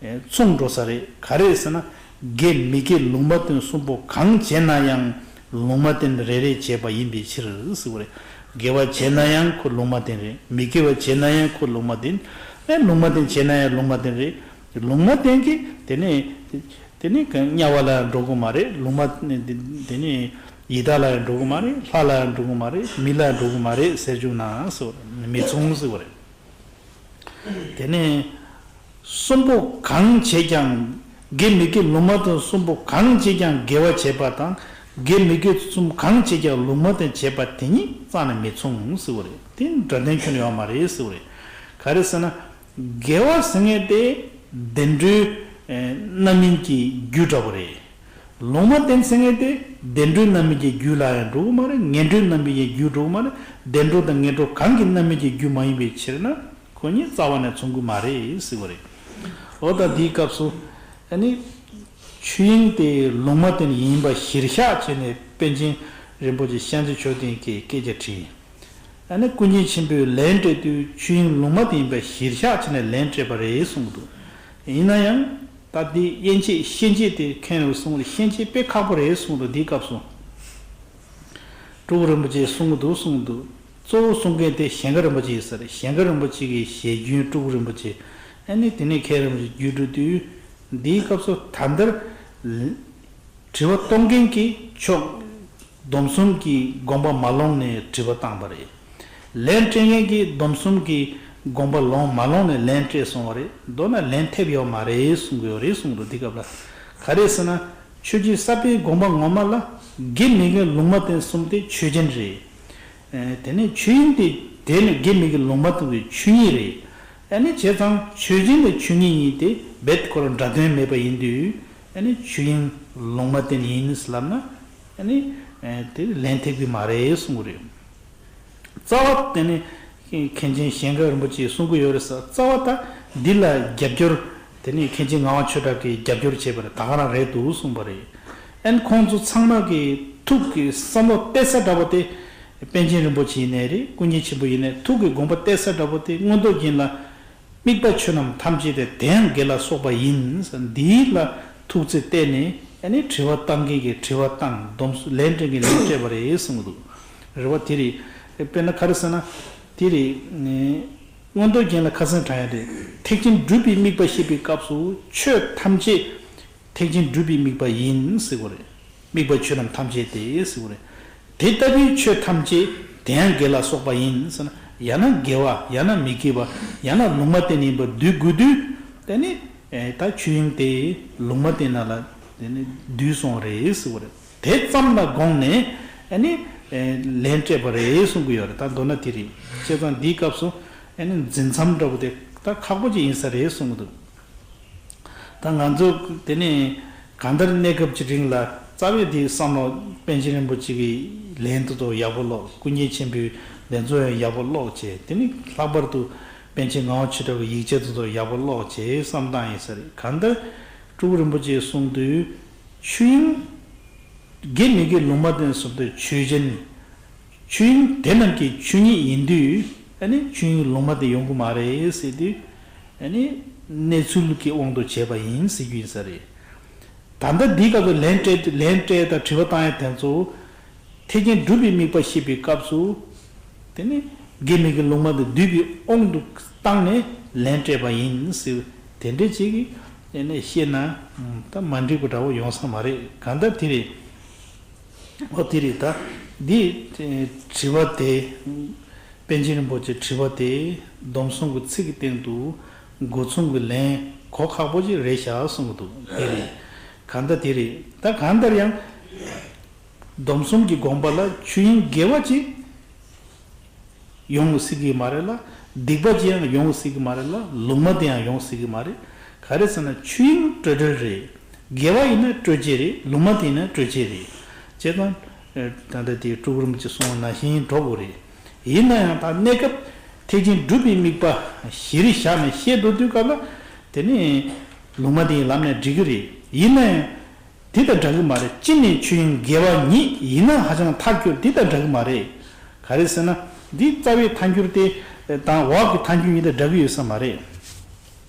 ཨེ། མཚུངས་འགྲོ་ས་རེད། ག་རེ་ཟེར་ན། དགེ་མི་དགེ་ལུང་མ་བསྟན་གསུམ་པོ་གང་བྱས་ན་ཡང་ལུང་མ་བསྟན་རེ་རེ་བྱས་པ་ཡིན་པའི་ཕྱིར་ཟེར་བ་རེད། དགེ་བ་བྱས་ན་ཡང་ཁོ་ལུང་མ་བསྟན་རེད། མི་དགེ་བ་བྱས་ན་ཡང་ཁོ་ལུང་མ་བསྟན། ཨེ། ལུང་མ་བསྟན་བྱས་ན་ཡང་ལུང་མ་བསྟན་རེད། ལུང་མ་བསྟན་གྱི་དེ་ནས། དེ་ནས་དམྱལ་བ་ལ་ཡང་འགྲོ་གི་མ་རེད། ལུང་མ་དེ་ནས་ཡི་དྭགས་ལ་ཡང་འགྲོ་གི་མ་རེད། ལྷ་ལ་ཡང་འགྲོ་གི་མ་རེད། མི་ལ་ཡང་འགྲོ་གི་མ་རེད་ཟེར་བཅུག་ན་སོ་མི་མཚུངས་ཟེར་བ་རེད། དེ་ནས་གསུམ་པོ་གང་བྱེད་ཀྱང་། དགེ་མི་དགེ་ལུང་མ་བསྟན་གསུམ་པོ་གང་བྱེད་ཀྱང་དགེ་བ་བྱེད་པ་དང་། དགེ་མི་དགེ་གསུམ་གང་བྱེད་ཀྱང་ལུང་མ་བསྟན་བྱེད་པ་དེ་གཉིས་རྩ་ནས་མི་མཚུངས་ཟེར་བ་རེད། དེ་སྒྲ་དོན་ཁྱོན་ནས་ཡོད་མ་རེད་ཟེར་བ་རེད། ག་རེ་ཟེར་ན། དགེ་བ་ཟེར་མཁན་དེ་བདེ་འགྲོའི་རྣམ་སྨིན་གྱི་རྒྱུ་འདྲ་བོ་རེད། ལུང་མ་བསྟན་ཟེར་མཁན་དེ་བདེ་འགྲོའི་རྣམ་སྨིན་གྱི་རྒྱུ་ལ་ཡང་འགྲོ་གི་མ་རེད། ངན་འགྲོའི་རྣམ་སྨིན་གྱི་རྒྱུ་འགྲོ་གི་མ་རེད། བདེ་འགྲོ་དང་ངན་འགྲོ་གང་གི་རྣམ་སྨིན་གྱི་རྒྱུ་མ་ཡིན་པའི་ཕྱིར་ན། ཁོ་གཉིས་རྩ་བ་ནས་མཚུངས་ཀྱི་མ་རེད་ཟེར་བ་རེད། འོ་ད་འདིའི་སྐབས་སུ། ཨ་ནི། ཆོས་དབྱིངས་དེ་ལུང་མ་བསྟན་ཡིན་པ་གཞིར་བཞག་བྱས་ནས་པཎ་ཆེན་རིན་པོ་ཆེ་ཤཱནྟི་མཆོག་ལྡན་གྱིས་སྐད་ཆ་དྲིས། ཨ་ནི་ཀུན་མཁྱེན་ཆེན་པོས་ལན་སྤྲད་དུས་ཆོས་དབྱིངས་ལུང་མ་བསྟན་ཡིན་པ་གཞིར་བཞག་བྱས་ནས་ལན་སྤྲད་པ་རེད་གསུངས་འདུག་ཡིན་ན་ཡང་། ད་འདི་དབྱེ་འབྱེད་ཤན་འབྱེད་དེ་མཁན་རུ་གསུངས་རེད། ཤན་འབྱེད་དཔེ་ཁག་པོ་རེད་གསུངས་འདུག་འདིའི་སྐབས་སུ། སྤྲུལ་སྐུ་རིན་པོ་ཆེས་གསུང་གི་འདུག་གསུང་གི་འདུག་གཙོ་བོ་གསུང་མཁན་དེ་ཞིང་ཁ་རིན་པོ་ཆེ་ཡིན་ས་རེད། ཞིང་ཁ་རིན་པོ་ཆེ་གི་ཞལ་རྒྱུན་སྤྲུལ་སྐུ་རིན་པོ་ཆེ། ཨ་ནི་དེ་ནས་མཁན་རིན་པོ་ཆེ་བརྒྱུད་འགྲོ་དུས། འདིའི་སྐབས་སུ་ད་ལྟར་དྲི་བ་གཏོང་མཁན་གྱིས་ཆོས་སྡོམ་གསུམ་གྱི་དགོངས་པ་མ་ལོངས་ནས་དྲི་བ་བཏང་བ་རེད། ལན་སྤྲད་མཁན་གྱིས་སྡོམ་གསུམ་གྱི་དགོངས་པ་ལོངས་མ་ལོངས་ནས་ལན་སྤྲད་སོང་བ་རེད། མདོར་ན་ལན་ཐེབས་ཡོད་མ་རེད་གསུང་གི་ཡོད་རེད་གསུངས་འདུག་འདི་སྐབས་ལ། ག་རེ་ཟེར་ན། ཆོས་རྗེ་ས་པཎ་དགོངས་པ་ངོ་མ་ལ། དགེ་མི་དགེ་ལུང་མ་བསྟན་གསུམ་དེ་ཆོས་ཅན་རེད། ཨེ། དེ་ནས་ཆོས་དབྱིངས་དེ་དེ་ནི་དགེ་མི་དགེ་ལུང་མ་བསྟན་པའི་ཆོས་ཉིད་རེད། ཨ་ནི་བྱས་ཙང་ཆོས་ཅན་དང་ཆོས་ཉིད་གཉིས་དེ་རྦད་ཁོ་རང་འདྲ་དོན་མེད་པ་ཡིན་དུས། ཨ་ནི་ཆོས་དབྱིངས་ལུང་མ་བསྟན་ཡིན་ལབ་ན། ཨ་ནི། ཨེ། དེ་ལན་ཐེབས་ཀྱི་མ་རེད་གསུང་གི་རེད། རྩ་བ་དེ་ནི་མཁན་ཆེན་ཞིང་ཁ་རིན་པོ་ཆེས་གསུང་གི་ཡོད་རེད་ཟེར། རྩ་བ་ད་འདི་ལ་རྒྱབ་སྐྱོར། དེ་ནི་མཁན་ཆེན་ངག་དབང་ཆོས་གྲགས་ཀྱིས་རྒྱབ་སྐྱོར་བྱས་པ་རེད། ད་ག་རང་རེད་འདུག་གསུངས་པ་རེད། ཨན་ཁོང་ཚོ་ཚང་མ་གི་ཐུགས་ཀྱི་བསམ་བློ་གཏད་ས་འདྲ་པོ་དེ། པཎ་ཆེན་རིན་པོ་ཆེ་ཡིན་ནའི་རེད། ཀུན་མཁྱེན་ཆེན་པོ་ཡིན་ནའི་ཐུགས་ཀྱི་དགོངས་པ་གཏད་ས་འདྲ་པོ་དེ་མངོན་རྟོགས་རྒྱན་ལ། དམིགས་པ་ཆོས་རྣམས་ཐམས་ཅད་དེ། དེ་ཡང་དགེ་ལ་སོགས་པ་ཡིན། འདིའི་ལ་ཐུགས་རྩིས་གཏད་ནས། ཨ་ནི་དྲི་བ་བཏང་མཁན་གྱིས་དྲི་བ་བཏང་། སྡོམ་ལན་སྤྲད་མཁན་ལན་སྤྲད་པ་རེད་གསུངས་འདུག་རེད་བ། དེ་རེད། དཔེར་ན་ག་རེ་ཟེར་ན། དེ་རེད། མངོན་རྟོགས་རྒྱན་ལ་ཁ་སང་དྲངས་ཡ་རེད། ཐེག་ཆེན་སྒྲུབ་པའི་དམིགས་པ་བཤད་པའི་སྐབས་སུ་ཆོས་ཐམས་ཅད་ཐེག་ཆེན་སྒྲུབ་པའི་དམིགས་པ་ཡིན་ཟེར་བ་རེད། དམིགས་པ་ཆོས་རྣམས་ཐམས་ཅད་དེ་ཟེར་བ་རེད། དེ་ལྟ་བུའི་ཆོས་ཐམས་ཅད་དེ་ཡང་དགེ་ལ་སོགས་པ་ཡིན་ཟེར་ན། ཡང་ན་དགེ་བ། ཡང་ན་མི་དགེ་བ། ཡང་ན་ལུང་མ་བསྟན་ཡིན་པར་འདོད་དགོས་དུས། དེ་ནི་ད་ཆོས་དབྱིངས་དེ་ལུང་མ་བསྟན་ན་ལ་དེ་ནི་འདུས་སོང་རེད་ཟེར་བ་རེད། དེ་ཙམ་ལ་དགོངས་ནས་ཨ་ནི་ལན་སྤྲད་པ་རེད་གསུང་གི་ཡོད་རེད། ད་མདོར་ན་དེ་རེད། བྱས་ཙང་འདིའི་སྐབས་སུ་ཨ་ནི་འཛིན་མཚམས་འདྲ་པོ་དེ་ད་ཁག་པོ་ཅིག་ཡིན་ས་རེད་གསུང་གི་འདུག་ད་ང་ཚོ་དེ་ནས་གང་ལྟར་གནས་སྐབས་ཀྱི་རིང་ལ་རྩ་བའི་དེའི་བསམ་བློ་པཎ་ཆེན་རིན་པོ་ཆེ་གི་ལན་དེ་ཚོ་ཡག་པོ་ཀློག་ཀུན་མཁྱེན་ཆེན་པོའི་ལན་ཚོ་ཡང་ཡག་པོ་ཀློག་བྱས། དེ་ནི་ལྷག་པར་དུ་ པཎ་ཆེན་ངག་དབང་ཆོས་གྲགས་ཀྱི་ཡིག་ཆ་དེ་ཚོ་ཡག་པོ་ཀློག་བྱས་བསམ་སྟངས་ཡིན་ས་རེད། གང་ལྟར་སྤྲུལ་སྐུ་རིན་པོ་ཆེས་གསུངས་དུས་ཆོས་དབྱིངས། དགེ་མི་དགེ་ལུང་མ་བསྟན་གསུམ་དེ་ཆོས་ཅན། ཆོས་དབྱིངས་དེ་རྣམས་ཀྱི་ཆོས་ཉིད་ཡིན་དུས་ཨ་ནི་ཆོས་དབྱིངས་ལུང་མ་བསྟན་ཡོང་གི་མ་རེད་ཟེར་དུས་ཨ་ནི་གནས་ཚུལ་གྱི་དབང་དུ་བྱས་པ་ཡིན་ཟེར་རྒྱུ་ཡིན་ས་རེད། ད་ལྟ་འདིའི་སྐབས་སུ་ལན་སྤྲད་ལན་སྤྲད་དང་དྲི་བ་བཏང་ཡ་དེ་ཚོ་ཐེག་ཆེན་སྒྲུབ་པའི་དམིགས་པ་བཤད་པའི་སྐབས་སུ། དེ་ནི་དགེ་མི་དགེ་ལུང་མ་དང་འདུས་པའི་དབང་དུ་བཏང་ནས་ལན་སྤྲད་པ་ཡིན་ཟེར། དེ་འདྲ་ཅིག་གིས་དེ་ནས་བཤད་ན་ད་མ་འགྲིག་པ་འདྲ་བོ་ཡོང་ས་མ་རེད། གང་ལྟར་དེ་རེད། ཨོ་དེ་རེད། ད་འདི་དྲི་བ་དེ་པཎ་ཆེན་རིན་པོ་ཆེའི་དྲི་བ་དེ་སྡོམ་གསུམ་གྱི་ཚིག་གི་སྟེང་དུ་འགོ་མཚུངས་ཀྱི་ལན་གོ་ཁག་པོ་ཅིག་རེད་ཤག་གསུང་གི་འདུག་དེ་རེད། གང་ལྟར་དེ་རེད། ད་གང་ལྟར་ཡང་། སྡོམ་གསུམ་གྱི་དགོངས་པ་ལ་ཆོས་དབྱིངས་དགེ་བ་ཅིག་ཡོང་སྲིད་ཀྱི་མ་རེད་ལ། སྡིག་པ་ཅིག་ཡང་ཡོང་སྲིད་ཀྱི་མ་རེད་ལ། ལུང་མ་བསྟན་ཡང་ཡོང་སྲིད་ཀྱི་མ་རེད། ག་རེ་ཟེར་ན་ཆོས་དབྱིངས་སྤྲོས་བྲལ་རེད། དགེ་བ་ཡིན་ན་སྤྲོས་བཅས་རེད། ལུང་མ་བསྟན་ཡིན་ན་སྤྲོས་བཅས་རེད། བྱས་ཙང་། ད་ལྟ་དེ་སྤྲུལ་སྐུ་རིན་པོ་ཆེས་གསུངས་པ་ནང་བཞིན་འགྲོ་དགོས་རེད། ཡིན་ན་ཡང་ད་གནས་སྐབས་ཐེག་ཆེན་སྒྲུབ་པའི་དམིགས་པ་གཞིར་བཞག་ནས་བཤད་འགྲོ་དུས་སྐབས་ལ་དེ་ནི་ལུང་མ་བསྟན་ཡིན་ལབ་ནས་འགྲིག་གི་རེད། ཡིན་ན་ཡང་། འདི་དང་འདྲ་གི་མ་རེད། སྤྱི་ནས་ཆོས་དབྱིངས་དགེ་བ་ཉིད་ཡིན་ན་ཧ་ཅང་ཐལ་འགྱུར་འདི་དང་འདྲ་གི་མ་རེད། ག་རེ་ཟེར་ན། འདི་རྩ་བའི་ཐལ་འགྱུར་དེ་དང་འོག་གི་ཐལ་འགྱུར་གཉིས་དང་འདྲ་གི་ཡོད་ས་མ་རེད།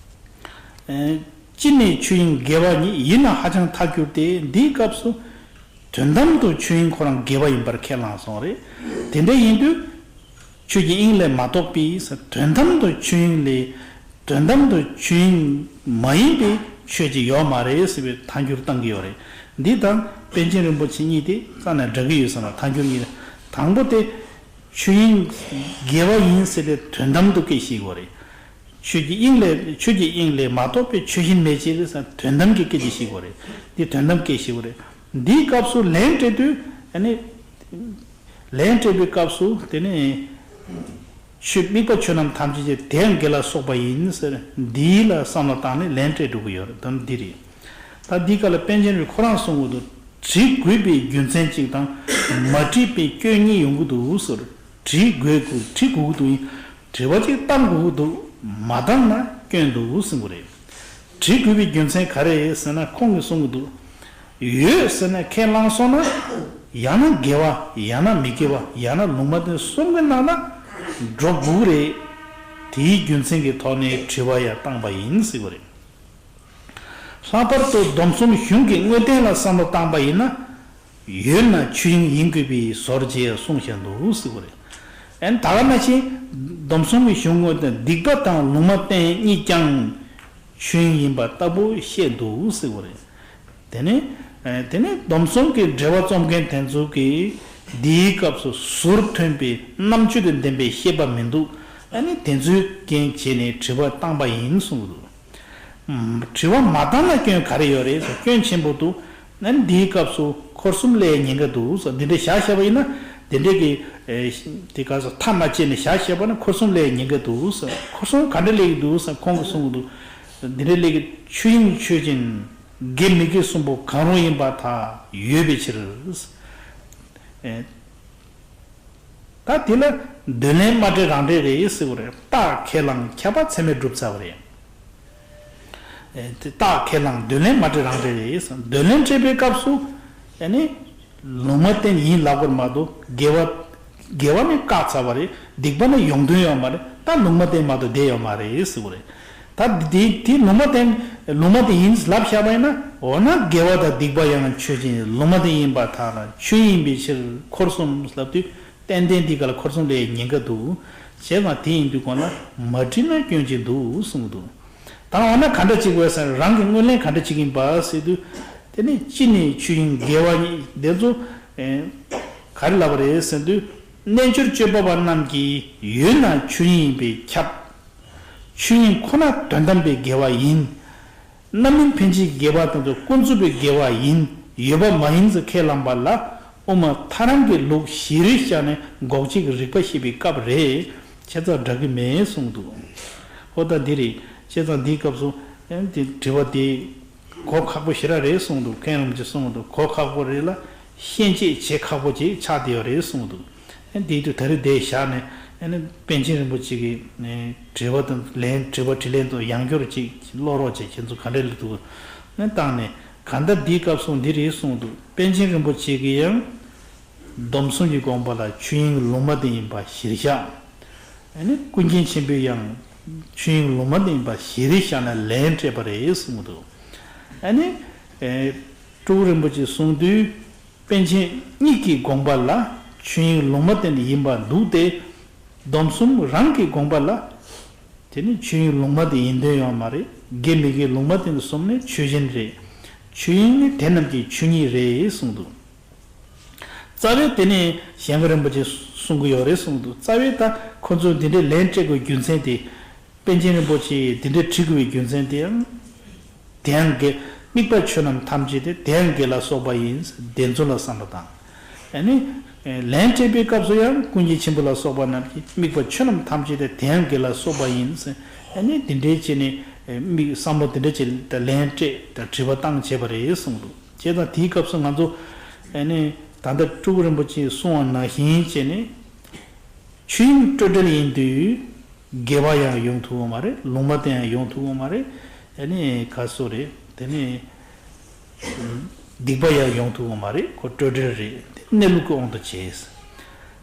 ཨེ། སྤྱི་ནས་ཆོས་དབྱིངས་དགེ་བ་ཉིད་ཡིན་ན་ཧ་ཅང་ཐལ་འགྱུར་ཏེ་འདིའི་སྐབས་སུ་དོན་དམ་དུ་ཆོས་དབྱིངས་ཁོ་རང་དགེ་བ་ཡིན་པར་ཁས་བླངས་སོང་རེད། དེ་འདྲ་ཡིན་དུས། ཆོས་ཀྱི་དབྱིངས་ལས་མ་གཏོགས་པའི་དོན་དམ་དུ་ཆོས་དབྱིངས་ལས། དོན་དམ་དུ་ཆོས་དབྱིངས་མ་ཡིན་པའི་ཆོས་ཅིག་ཡོད་མ་རེད་ཟེར་བའི་ཐལ་འགྱུར་བཏང་གི་ཡོད་རེད། འདི་དང་པཎ་ཆེན་རིན་པོ་ཆེ་གཉིས་དེ་རྩ་ནས་འདྲ་གི་ཡོད་ཟེར་ན་ཐལ་འགྱུར་གཉིས་དང་པོ་དེ། ཆོས་དབྱིངས་དགེ་བ་ཡིན་ཟེར་ཏེ་དོན་དམ་དུ་སྐད་བཤད་དགོས་རེད། ཆོས་ཀྱི་དབྱིངས་ལས་ཆོས་ཀྱི་དབྱིངས་ལས་མ་གཏོགས་པའི་ཆོས་གཞན་མེད་ཅེས་ཟེར་དོན་དམ་གྱི་སྐད་ཆ་བཤད་དགོས་རེད། འདི་དོན་དམ་སྐད་བཤད་དགོས་རེད། འདིའི་སྐབས་སུ་ལན་སྤྲད་དུས་ཨ་ནི། ལན་སྤྲད་པའི་སྐབས་སུ་དེ་ནི། ཆོས་དམིགས་པ་ཆོས་རྣམས་ཐམས་ཅད་ཀྱི་དེའང་དགེ་ལ་སོགས་པ་ཡིན་ཟེར་འདིའི་ལ་བསམ་བློ་བཏང་ནས་ལན་སྤྲད་འགྲོ་གི་ཡོད་རེད་དམ་འདི་རེད། ད་འདི་ག་ལ་པཎ་ཆེན་རིན་ཁོ་རང་གསུང་གི་འདུག་དྲི་དགོས་པའི་རྒྱུ་མཚན་གཅིག་དང་མ་དྲིས་པའི་སྐྱོན་གཉིས་ཡོང་གི་འདུག་ཟེར། དྲི་དགོས་དགོས་དྲི་དགོས་ཀྱི་འདུག་ཡིན། དྲི་བ་གཅིག་བཏང་དགོས་ཀྱི་འདུག་མ་བཏང་ན་སྐྱོན་འདུག་གསུང་གི་རེད། དྲི་དགོས་པའི་རྒྱུ་མཚན་ག་རེ་ཟེར་ན་ཁོང་གིས་གསུང་གི་འདུག་ཡོད་ཟེར་ནས་ཁས་བླངས་སོང་ན། ཡང་ན་དགེ་བ་ཡང་ན་མི་དགེ་བ་ཡང་ན་ལུང་མ་བསྟན་གསུམ་གྱི་ནང་ན་འགྲོ་དགོས་ཀྱི་རེད། དེའི་རྒྱུ་མཚན་གྱི་ཐོག་ནས་དྲི་བ་ཡང་བཏང་པ་ཡིན་ཟེར་བ་རེད། ལྷག་པར་དུ་སྡོམ་གསུམ་གཞུང་གི་དངོས་བསྟན་ལ་བསམ་བློ་བཏང་པ་ཡིན་ན། ཡོད་ན་ཆོས་དབྱིངས་ཡིན་དགོས་པའི་ཟོར་བཅད་གསུངས་བཞག་འདུག་ཟེར་བ་རེད། ཨན་ད་ག་ནང་བཞིན་སྡོམ་གསུམ་གྱི་གཞུང་དངོས་བསྟན་སྡིག་པ་དང་ལུང་མ་བསྟན་གཉིས་ཀྱང་ཆོས་དབྱིངས་ཡིན་པ་ལྟ་བུ་བཤད་འདུག་ཟེར་བ་རེད། དེ་ནས། ཨ། དེ་ནས་སྡོམ་གསུམ་གྱི་འགྲེལ་པ་རྩོམ་མཁན་དེ་ཚོ་གིས་འདིའི་སྐབས་སུ་ཟུར་ཐོན་པའི་རྣམ་དཔྱོད་དང་ལྡན་པའི་བཤད་པ་མི་འདུག་ཨ་ནི་དེ་ཚོའི་རྐྱེན་བྱས་ནས་དྲི་བ་བཏང་པ་ཡིན་གསུངས་འདུག་ཨམ། དྲི་བ་མ་བཏང་ན་སྐྱོན་ག་རེ་ཡོད་རེད་ཟེར། སྐྱོན་ཆེན་པོ་འདུག་ཨ་ནི་འདིའི་སྐབས་སུ་འཁོར་གསུམ་སླེབས་ཉེན་ཁ་འདུག་ཟེར། འདི་འདྲ་བཞག་བཞག་པ་ཡིན་ན་དེ་འདྲ་གི། ཨེ། དེ་ག་ཚོད་མཐའ་མ་བཅད་ནས་བཞག་བཞག་པ་ན་འཁོར་གསུམ་སླེབས་ཉེན་ཁ་འདུག་ཟེར། འཁོར་གསུམ་ག་འདྲ་སླེབས་ཀྱི་འདུག་ཟེར་ཁོང་གིས་གསུངས་ཀྱི་འདུག་འདི་འདྲ་སླེབས་ཀྱི། ཆོས་དབྱིངས་ཆོས་ཅན། དགེ་མི་དགེ་གསུམ་པོ་གང་རུང་ཡིན་པར་ཐལ། ཡོད་པའི་ཕྱིར། ཨེ། ད་དེ་ལ་འདོད་ལན་མ་འདྲེས་རང་འདྲེས་རེད་ཟེར་བ་རེད། རྟགས་ཁས་བླངས་ཁྱབ་པ་ཚད་མས་གྲུབ་ཚར་བ་རེད། ཨེ། དེ་རྟགས་ཁས་བླངས་འདོད་ལན་མ་འདྲེས་རང་འདྲེས་རེད་ཟེར། འདོད་ལན་འདྲེས་པའི་སྐབས་སུ་ཨེ་ནི། ལུང་མ་བསྟན་ཡིན་ལབ་དགོས་མ་གཏོགས་དགེ་བ། དགེ་བ་ནི་བཀག་ཚར་བ་རེད། སྡིག་པ་ནི་ཡོང་དོན་ཡོད་མ་རེད། ད་ལུང་མ་བསྟན་མ་གཏོགས་བསྡད་ཡོད་མ་རེད་ཟེར་བ་རེད། ད་དེ་དེ་ལུང་མ་བསྟན། ལུང་མ་བསྟན་ཡིན་ལབ་བཞག་པ་ཡིན་ན། འོ་ན་དགེ་བ་དང་སྡིག་པ་ཡང་ཆོས་ཅན། ལུང་མ་བསྟན་ཡིན་པར་ཐལ་ལ། ཆོས་ཡིན་པའི་ཕྱིར་འཁོར་གསུམ་ལབ་དུས་ཏན་ཏན་འདི་ག་ལ་འཁོར་གསུམ་ལ་ཉེན་ཁ་འདུག་བྱས་ཙང་དེ་ཡིན་དུས་གོང་ལ་མ་དྲིས་ན་སྐྱོན་ཅིག་འདུག་གསུངས་འདུག་ད་འོ་ན་ག་འདྲ་ཅིག་དགོས་ཟེར། རང་གི་དངོས་ལན་ག་འདྲ་ཅིག་ཡིན་པ་ཟེར་དུས། དེ་ནི་སྤྱི་ནས་ཆོས་དབྱིངས་དགེ་བ་ཉིད་དེ་ཚོ། ཨེ། ག་རེ་ལབ་པ་རེད་ཟེར་དུས། རྣལ་འབྱོར་སྤྱོད་པ་པ་རྣམས་ཀྱིས་ཡོད་ན་ཆོས་དབྱིངས་ཡིན་པས་ཁྱབ། ཆོས་དབྱིངས་ཁོ་ན་དོན་དམ་པའི་དགེ་བ་ཡིན། རྣམ་སྨིན་འཕེན་བྱེད་ཀྱི་དགེ་བ་དེ་ཚོ་ཀུན་རྫོབ་པའི་དགེ་བ་ཡིན། ཡོད་པ་མ་ཡིན་ཟེར་ཁས་བླངས་པ་ལ་དབུ་མ་ཐལ་རང་གི་ལུགས་གཞིར་བཞག་ནས་འགོག་བྱེད་ཀྱི་རིགས་པ་བཤད་པའི་སྐབས་རེད། བྱས་ཙང་འདྲ་གི་མེད་གསུངས་འདུག་ཨོ་ད་འདི་རེད། བྱས་ཙང་འདིའི་སྐབས་སུ་ཨེ་འདི་དྲི་བ་དེ་གོ་ཁག་པོ་ཞེ་དྲག་རེད་གསུངས་འདུག་མཁན་རིན་པོ་ཆེས་གསུངས་འདུག་གོ་ཁག་པོ་རེད་ལ་ཤན་འབྱེད་བྱེད་ཁག་པོ་ཅིག་ཆགས་བསྡད་ཡོད་རེད་གསུངས་འདུག་ཨེ་འདིའི་དུས་ད་རེས་དེ་བཞག་ནས་ ཨ་ནི་པཎ་ཆེན་རིན་པོ་ཆེ་གི་ནི་དྲི་བ་དང་ལན། དྲི་བ་དྲིས་ལན་དུ་ཡང་བསྐྱར་ཅིག་ཀློག་རོགས་བྱེད། ཁྱེད་ཚོ་ག་འདྲ་ལ་འདུག་ནི་བཏང་ནས། གང་ལྟར་འདིའི་སྐབས་སུ་འདི་རེད་གསུངས་འདུག་པཎ་ཆེན་རིན་པོ་ཆེ་གིས་ཡང་སྡོམ་གསུམ་གྱི་དགོངས་པ་ལ་ཆོས་དབྱིངས་ལུང་མ་བསྟན་ཡིན་པ་གཞིར་བཞག་ཨ་ནི་ཀུན་མཁྱེན་ཆེན་པོས་ཡང་ཆོས་དབྱིངས་ལུང་མ་བསྟན་ཡིན་པ་གཞིར་བཞག་ནས་ལན་སྤྲད་པ་རེད་གསུངས་འདུག་ཨ་ནི་ཨེ་སྤྲུལ་སྐུ་རིན་པོ་ཆེས་གསུངས་དུས། པཎ་ཆེན་གཉིས་ཀྱི་དགོངས་པ་ལ་ཆོས་དབྱིངས་ལུང་མ་བསྟན་ཡིན་པར་འདུག་སྟེ། སྡོམ་གསུམ་རང་གི་དགོངས་པ་ལ། དེ་ནི་ཆོས་དབྱིངས་ལུང་མ་བསྟན་ཡིན་དོན་ཡོད་མ་རེད། དགེ་མི་དགེ་ལུང་མ་བསྟན་གསུམ་ནི་ཆོས་ཅན་རེད། ཆོས་དབྱིངས་ནི་དེ་རྣམས་ཀྱི་ཆོས་ཉིད་རེད་གསུངས་འདུག་རྩ་བའི་དེ་ནི་གཞན་དགའ་རིན་པོ་ཆེས་གསུང་གི་ཡོད་རེད་གསུངས་འདུག་རྩ་བའི་ད་ཁོ་ཚོས་འདི་འདྲའི་ལན་སྤྲད་དགོས་རྒྱུ་མཚན་དེ། པཎ་ཆེན་རིན་པོ་ཆེས་འདི་འདྲའི་བྲིས་དགོས་པའི་རྒྱུ་མཚན་དེ་ཡང་། དེ་ཡང་དགེ། དམིགས་པ་ཆོས་རྣམས་ཐམས་ཅད་དེ། དེ་ཡང་དགེ་ལ་སོགས་པ་ཡིན། དེ་ཚོ་ལ་བསམ་པ་དང་། ཨ་ནི། ལན་སྤྲད་པའི་སྐབས་སུ་ཡང་ཀུན་མཁྱེན་ཆེན་པོ་ལ་སོགས་པ་རྣམས་ཀྱིས་དམིགས་པ་ཆོས་རྣམས་ཐམས་ཅད་དེ། དེ་ཡང་དགེ་ལ་སོགས་པ་ཡིན། ཨ་ནི་དེ་འདྲའི་བྱས་ནས་དམིགས་བསམ་བློ་དེ་འདྲ་བྱས་ལན་སྤྲད་དང་དྲི་བ་བཏང་བྱས་པ་རེད་གསུངས་འདུག་བྱས་ཙང་དེའི་སྐབས་སུ་ང་ཚོ་ཨ་ནི་ད་ལྟ་སྤྲུལ་སྐུ་རིན་པོ་ཆེས་གསུངས་པ་ནང་བཞིན་བྱས་ནས། ཆོས་དབྱིངས་སྤྲོས་བྲལ་ཡིན་དུས། དགེ་བ་ཡང་ཡོང་ཐུབ་ཀྱི་མ་རེད། ལུང་མ་བསྟན་ཡང་ཡོང་ཐུབ་ཀྱི་མ་རེད། ཨ་ནི་ག་སོ་རེད། དེ་ནི་སྡིག་པ་ཡང་ཡོང་ཐུབ་ཀྱི་མ་རེད། ཁོ་སྤྲོས་བྲལ་རེད། དེ་གནས་ལུགས་ཀྱི་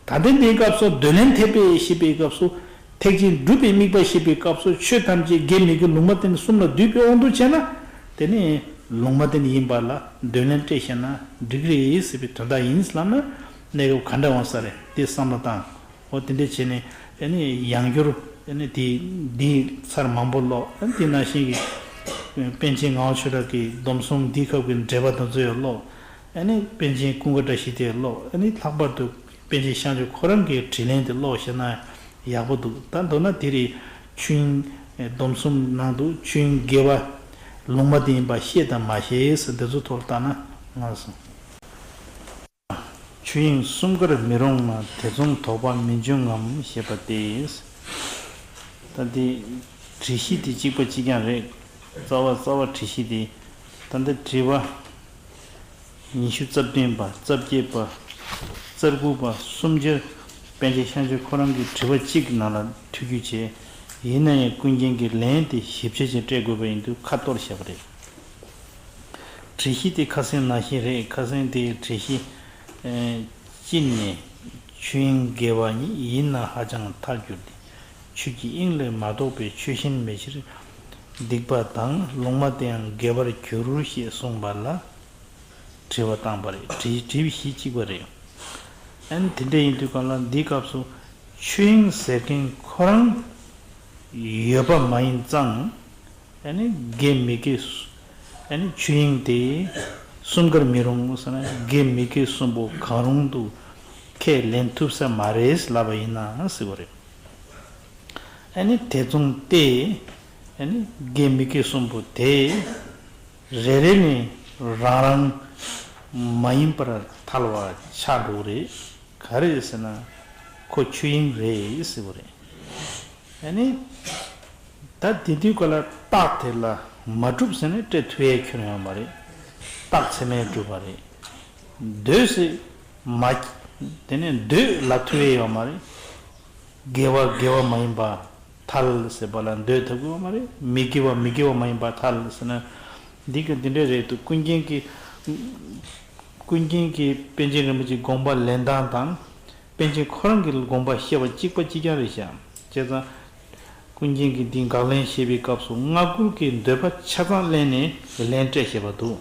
དབང་དུ་བྱས། ད་ལྟའི་འདིའི་སྐབས་སུ་འདོད་ལན་ཐེབས་པའི་ཞེས་པའི་སྐབས་སུ། ཐེག་ཆེན་སྒྲུབ་པའི་དམིགས་པ་ཞེས་པའི་སྐབས་སུ་ཆོས་ཐམས་ཅད་དགེ་མི་དགེ་ལུང་མ་བསྟན་གསུམ་ལ་འདུས་པའི་དབང་དུ་བྱས་ན། དེ་ནི་ལུང་མ་བསྟན་ཡིན་པ་ལ་འདོད་ལན་སྤྲད་ཤེས་ན་འགྲིག་རེད་ཟེར་བའི་དོན་དག་ཡིན་ལབ་ན། གནས་སྐབས་ག་འདྲ་འོང་ས་རེད། དེ་བསམ་བློ་བཏང་། འོ་དེ་འདྲ་བྱས་ནས་ཨ་ནི་ཡང་བསྐྱར་ཨ་ནི་དེ་འདི་ཚར་མང་པོ་ཀློག་ཨ་ནི་དེ་ནང་བཞིན་གྱི་པཎ་ཆེན་ངག་དབང་ཆོས་གྲགས་ཀྱི་སྡོམ་གསུམ་འདིའི་སྐབས་ཀྱི་འགྲེལ་པ་དེ་ཚོ་ཡང་ཀློག་ཨ་ནི་པཎ་ཆེན་ཀུན་དགའ་བཀྲ་ཤིས་དེ་ཀློག་ཨ་ནི་ལྷག་པར་དུ་པཎ་ཆེན་ཤངས་ཆོས་ཁོ་རང་གི་དྲིས་ལན་དེ་ཀློག་ཤེས་ན་ཡག་པོ་འདུག་ད་མདོར་ན་དེ་རེད། ཆོས་དབྱིངས་སྡོམ་གསུམ་ནང་དུ་ཆོས་དབྱིངས་དགེ་བ་ལུང་མ་བསྟན་ཡིན་པ་ཤེས་དང་མ་ཤེས་ཟེར་འདི་ཚོ་ཐོག་ལ་བལྟས་ན་ང་སོང་། ཆོས་དབྱིངས་གསུམ་ཀར་མི་རུང་ན། དེ་མཚུངས་དོགས་པ་མི་འབྱུང་ངམ་ཞེས་པ་སྟེ། ད་འདི་དྲི་གཞི་དེ་གཅིག་པ་གཅིག་རྐྱང་རེད། རྩ་བ་རྩ་བ་དྲི་གཞི་དེ། ད་འདི་དྲི་བ་ཉི་ཤུ་རྩ་བདུན་པ། རྩ་བརྒྱད་པ། རྩ་དགུ་པ། སུམ་ཅུ། པཎ་ཆེན་ཤངས་ཆོས་ཁོ་རང་གི་དྲི་བ་གཅིག་གི་ནང་ལ་ཐུག་རྒྱུ་བྱས། ཡིན་ན་ཡང་ཀུན་མཁྱེན་གྱིས་ལན་དེ་ཞིབ་ཆ་ཞིག་སྤྲད་དགོས་པ་ཡིན་དུས་ཁ་གཏོར་བཞག་པ་རེད། དྲི་གཞི་དེ་ཁ་སང་ནང་བཞིན་རེད། ཁ་སང་དེའི་དྲི་གཞི། ཨེ། གཅིག་ནས། ཆོས་དབྱིངས་དགེ་བ་ཉིད་ཡིན་ན་ཧ་ཅང་ཐལ་འགྱུར་ཏེ། ཆོས་ཀྱི་དབྱིངས་ལས་མ་གཏོགས་པའི་ཆོས་གཞན་མེད་ཕྱིར། སྡིག་པ་དང་ལུང་མ་བསྟན་ཡང་དགེ་བར་འགྱུར་ཞེས་གསུངས་པ་ལ་དྲི་བ་བཏང་པ་རེད། དྲི་དྲི་བའི་གཞི་གཅིག་པ་རེད། ཨ་ནི་དེ་འདྲ་ཡིན་དུས་གང་ལ་འདིའི་སྐབས་སུ་ཆོས་དབྱིངས་ཟེར་མཁན་ཁོ་རང་ཡོད་པ་མ་ཡིན་ཙང་། ཨ་ནི་དགེ་མི་དགེ་སུ། ཨ་ནི་ཆོས་དབྱིངས་དེ་གསུམ་ཀར་མི་རུང་ཟེར་ན་དགེ་མི་དགེ་གསུམ་པོ་གང་རུང་དུ་ཁས་ལེན་ཐུབ་ས་མ་རེད་ལབ་པ་ཡིན་ན་ཟེར་བ་རེད། ཨ་ནི་དེ་མཚུངས་ཏེ། ཨ་ནི་དགེ་མི་དགེ་གསུམ་པོ་དེ་རེ་རེ་ནས་རང་རང་མ་ཡིན་པར་ཐལ་བ་ཆགས་འགྲོ་གི་རེད། ག་རེ་རེད་ཟེར་ན་ཁོ་ཆོས་དབྱིངས་རེད་ཟེར་བ་རེད། ཨ་ནི། ད་དེ་དུས་ག་ལ་རྟགས་དེ་ལ་མ་གྲུབ་ཟེར་ནས་སྤྲད་ཐུབ་ཡས་ཁྱོན་ཡོད་མ་རེད། རྟགས་ཚད་མས་གྲུབ་པ་རེད། འདོད་ཟེར་མ། དེ་ནས་འདོད་ལབ་ཐུབ་ཡས་ཡོད་མ་རེད། དགེ་བ་དགེ་བ་མ་ཡིན་པ་ཐལ་ཟེར་བ་ལ་འདོད་ཐུབ་ཀྱི་ཡོད་མ་རེད། མི་དགེ་བ་མི་དགེ་བ་མ་ཡིན་པ་ཐལ་ཟེར་ན། འདི་ག་འདི་འདྲ་རེད་འདུག་ཀུན་མཁྱེན་གྱི། ཀུན་མཁྱེན་གྱིས་པཎ་ཆེན་རིན་པོ་ཆེའི་དགོངས་པ་ལེན་སྟངས་དང་། པཎ་ཆེན་ཁོ་རང་གི་དགོངས་པ་བཤད་པ་གཅིག་པ་གཅིག་རྐྱང་རེད་ཤག་བྱས་ཙང་། ཀུན་མཁྱེན་གྱིས་འདིའི་དགག་ལན་བཤད་པའི་སྐབས་སུ་སྔ་རྒོལ་གྱི་འདོད་པ་ཆ་ཚང་གླེང་ནས་ལན་སྤྲད་བཞག་པ་འདུག་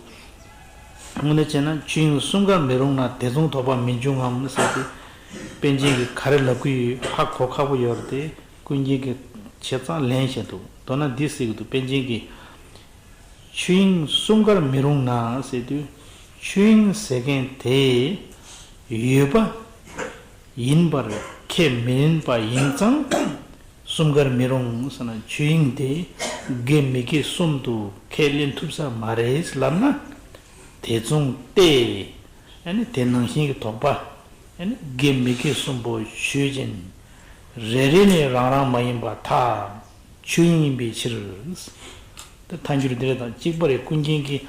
དངོས་གནས་བྱས་ན་ཆོས་དབྱིངས་གསུམ་ཀར་མི་རུང་ན། དེ་མཚུངས་དོགས་པ་མི་འབྱུང་ངམ་ཟེར་ཏེ། པཎ་ཆེན་གྱིས་ག་རེ་ལབ་ཀྱི་ཡོད་ཧ་གོ་ཁག་པོ་ཡོད་རེད་དེ། ཀུན་མཁྱེན་གྱིས་ཆ་ཚང་ལན་བཤད་འདུག་མདོར་ན་འདི་ཟེར་གྱི་འདུག་པཎ་ཆེན་གྱིས། ཆོས་དབྱིངས་གསུམ་ཀར་མི་རུང་ན་ཟེར་དུས། ཆོས་དབྱིངས་ཟེར་མཁན་དེ་ཡོད་པ་ཡིན་པར་ཁས་མི་ལེན་པ་ཡིན་ཙང་གསུམ་ཀར་མི་རུང་ཟེར་ན། ཆོས་དབྱིངས་དེ་དགེ་མི་དགེ་གསུམ་དུ་ཁས་ལེན་ཐུབ་ས་མ་རེད་ལབ་ན། དེ་མཚུངས་ཏེ། ཨ་ནི་དེ་ནང་བཞིན་གྱི་དོགས་པ། ཨ་ནི་དགེ་མི་དགེ་གསུམ་པོ་ཆོས་ཅན། རེ་རེ་ནས་རང་རང་མ་ཡིན་པར་ཐལ། ཆོས་དབྱིངས་ཡིན་པའི་ཕྱིར། དེ་ཐལ་འགྱུར་འདི་རེད་དང་གཅིག་པ་རེད། ཀུན་མཁྱེན་གྱིས།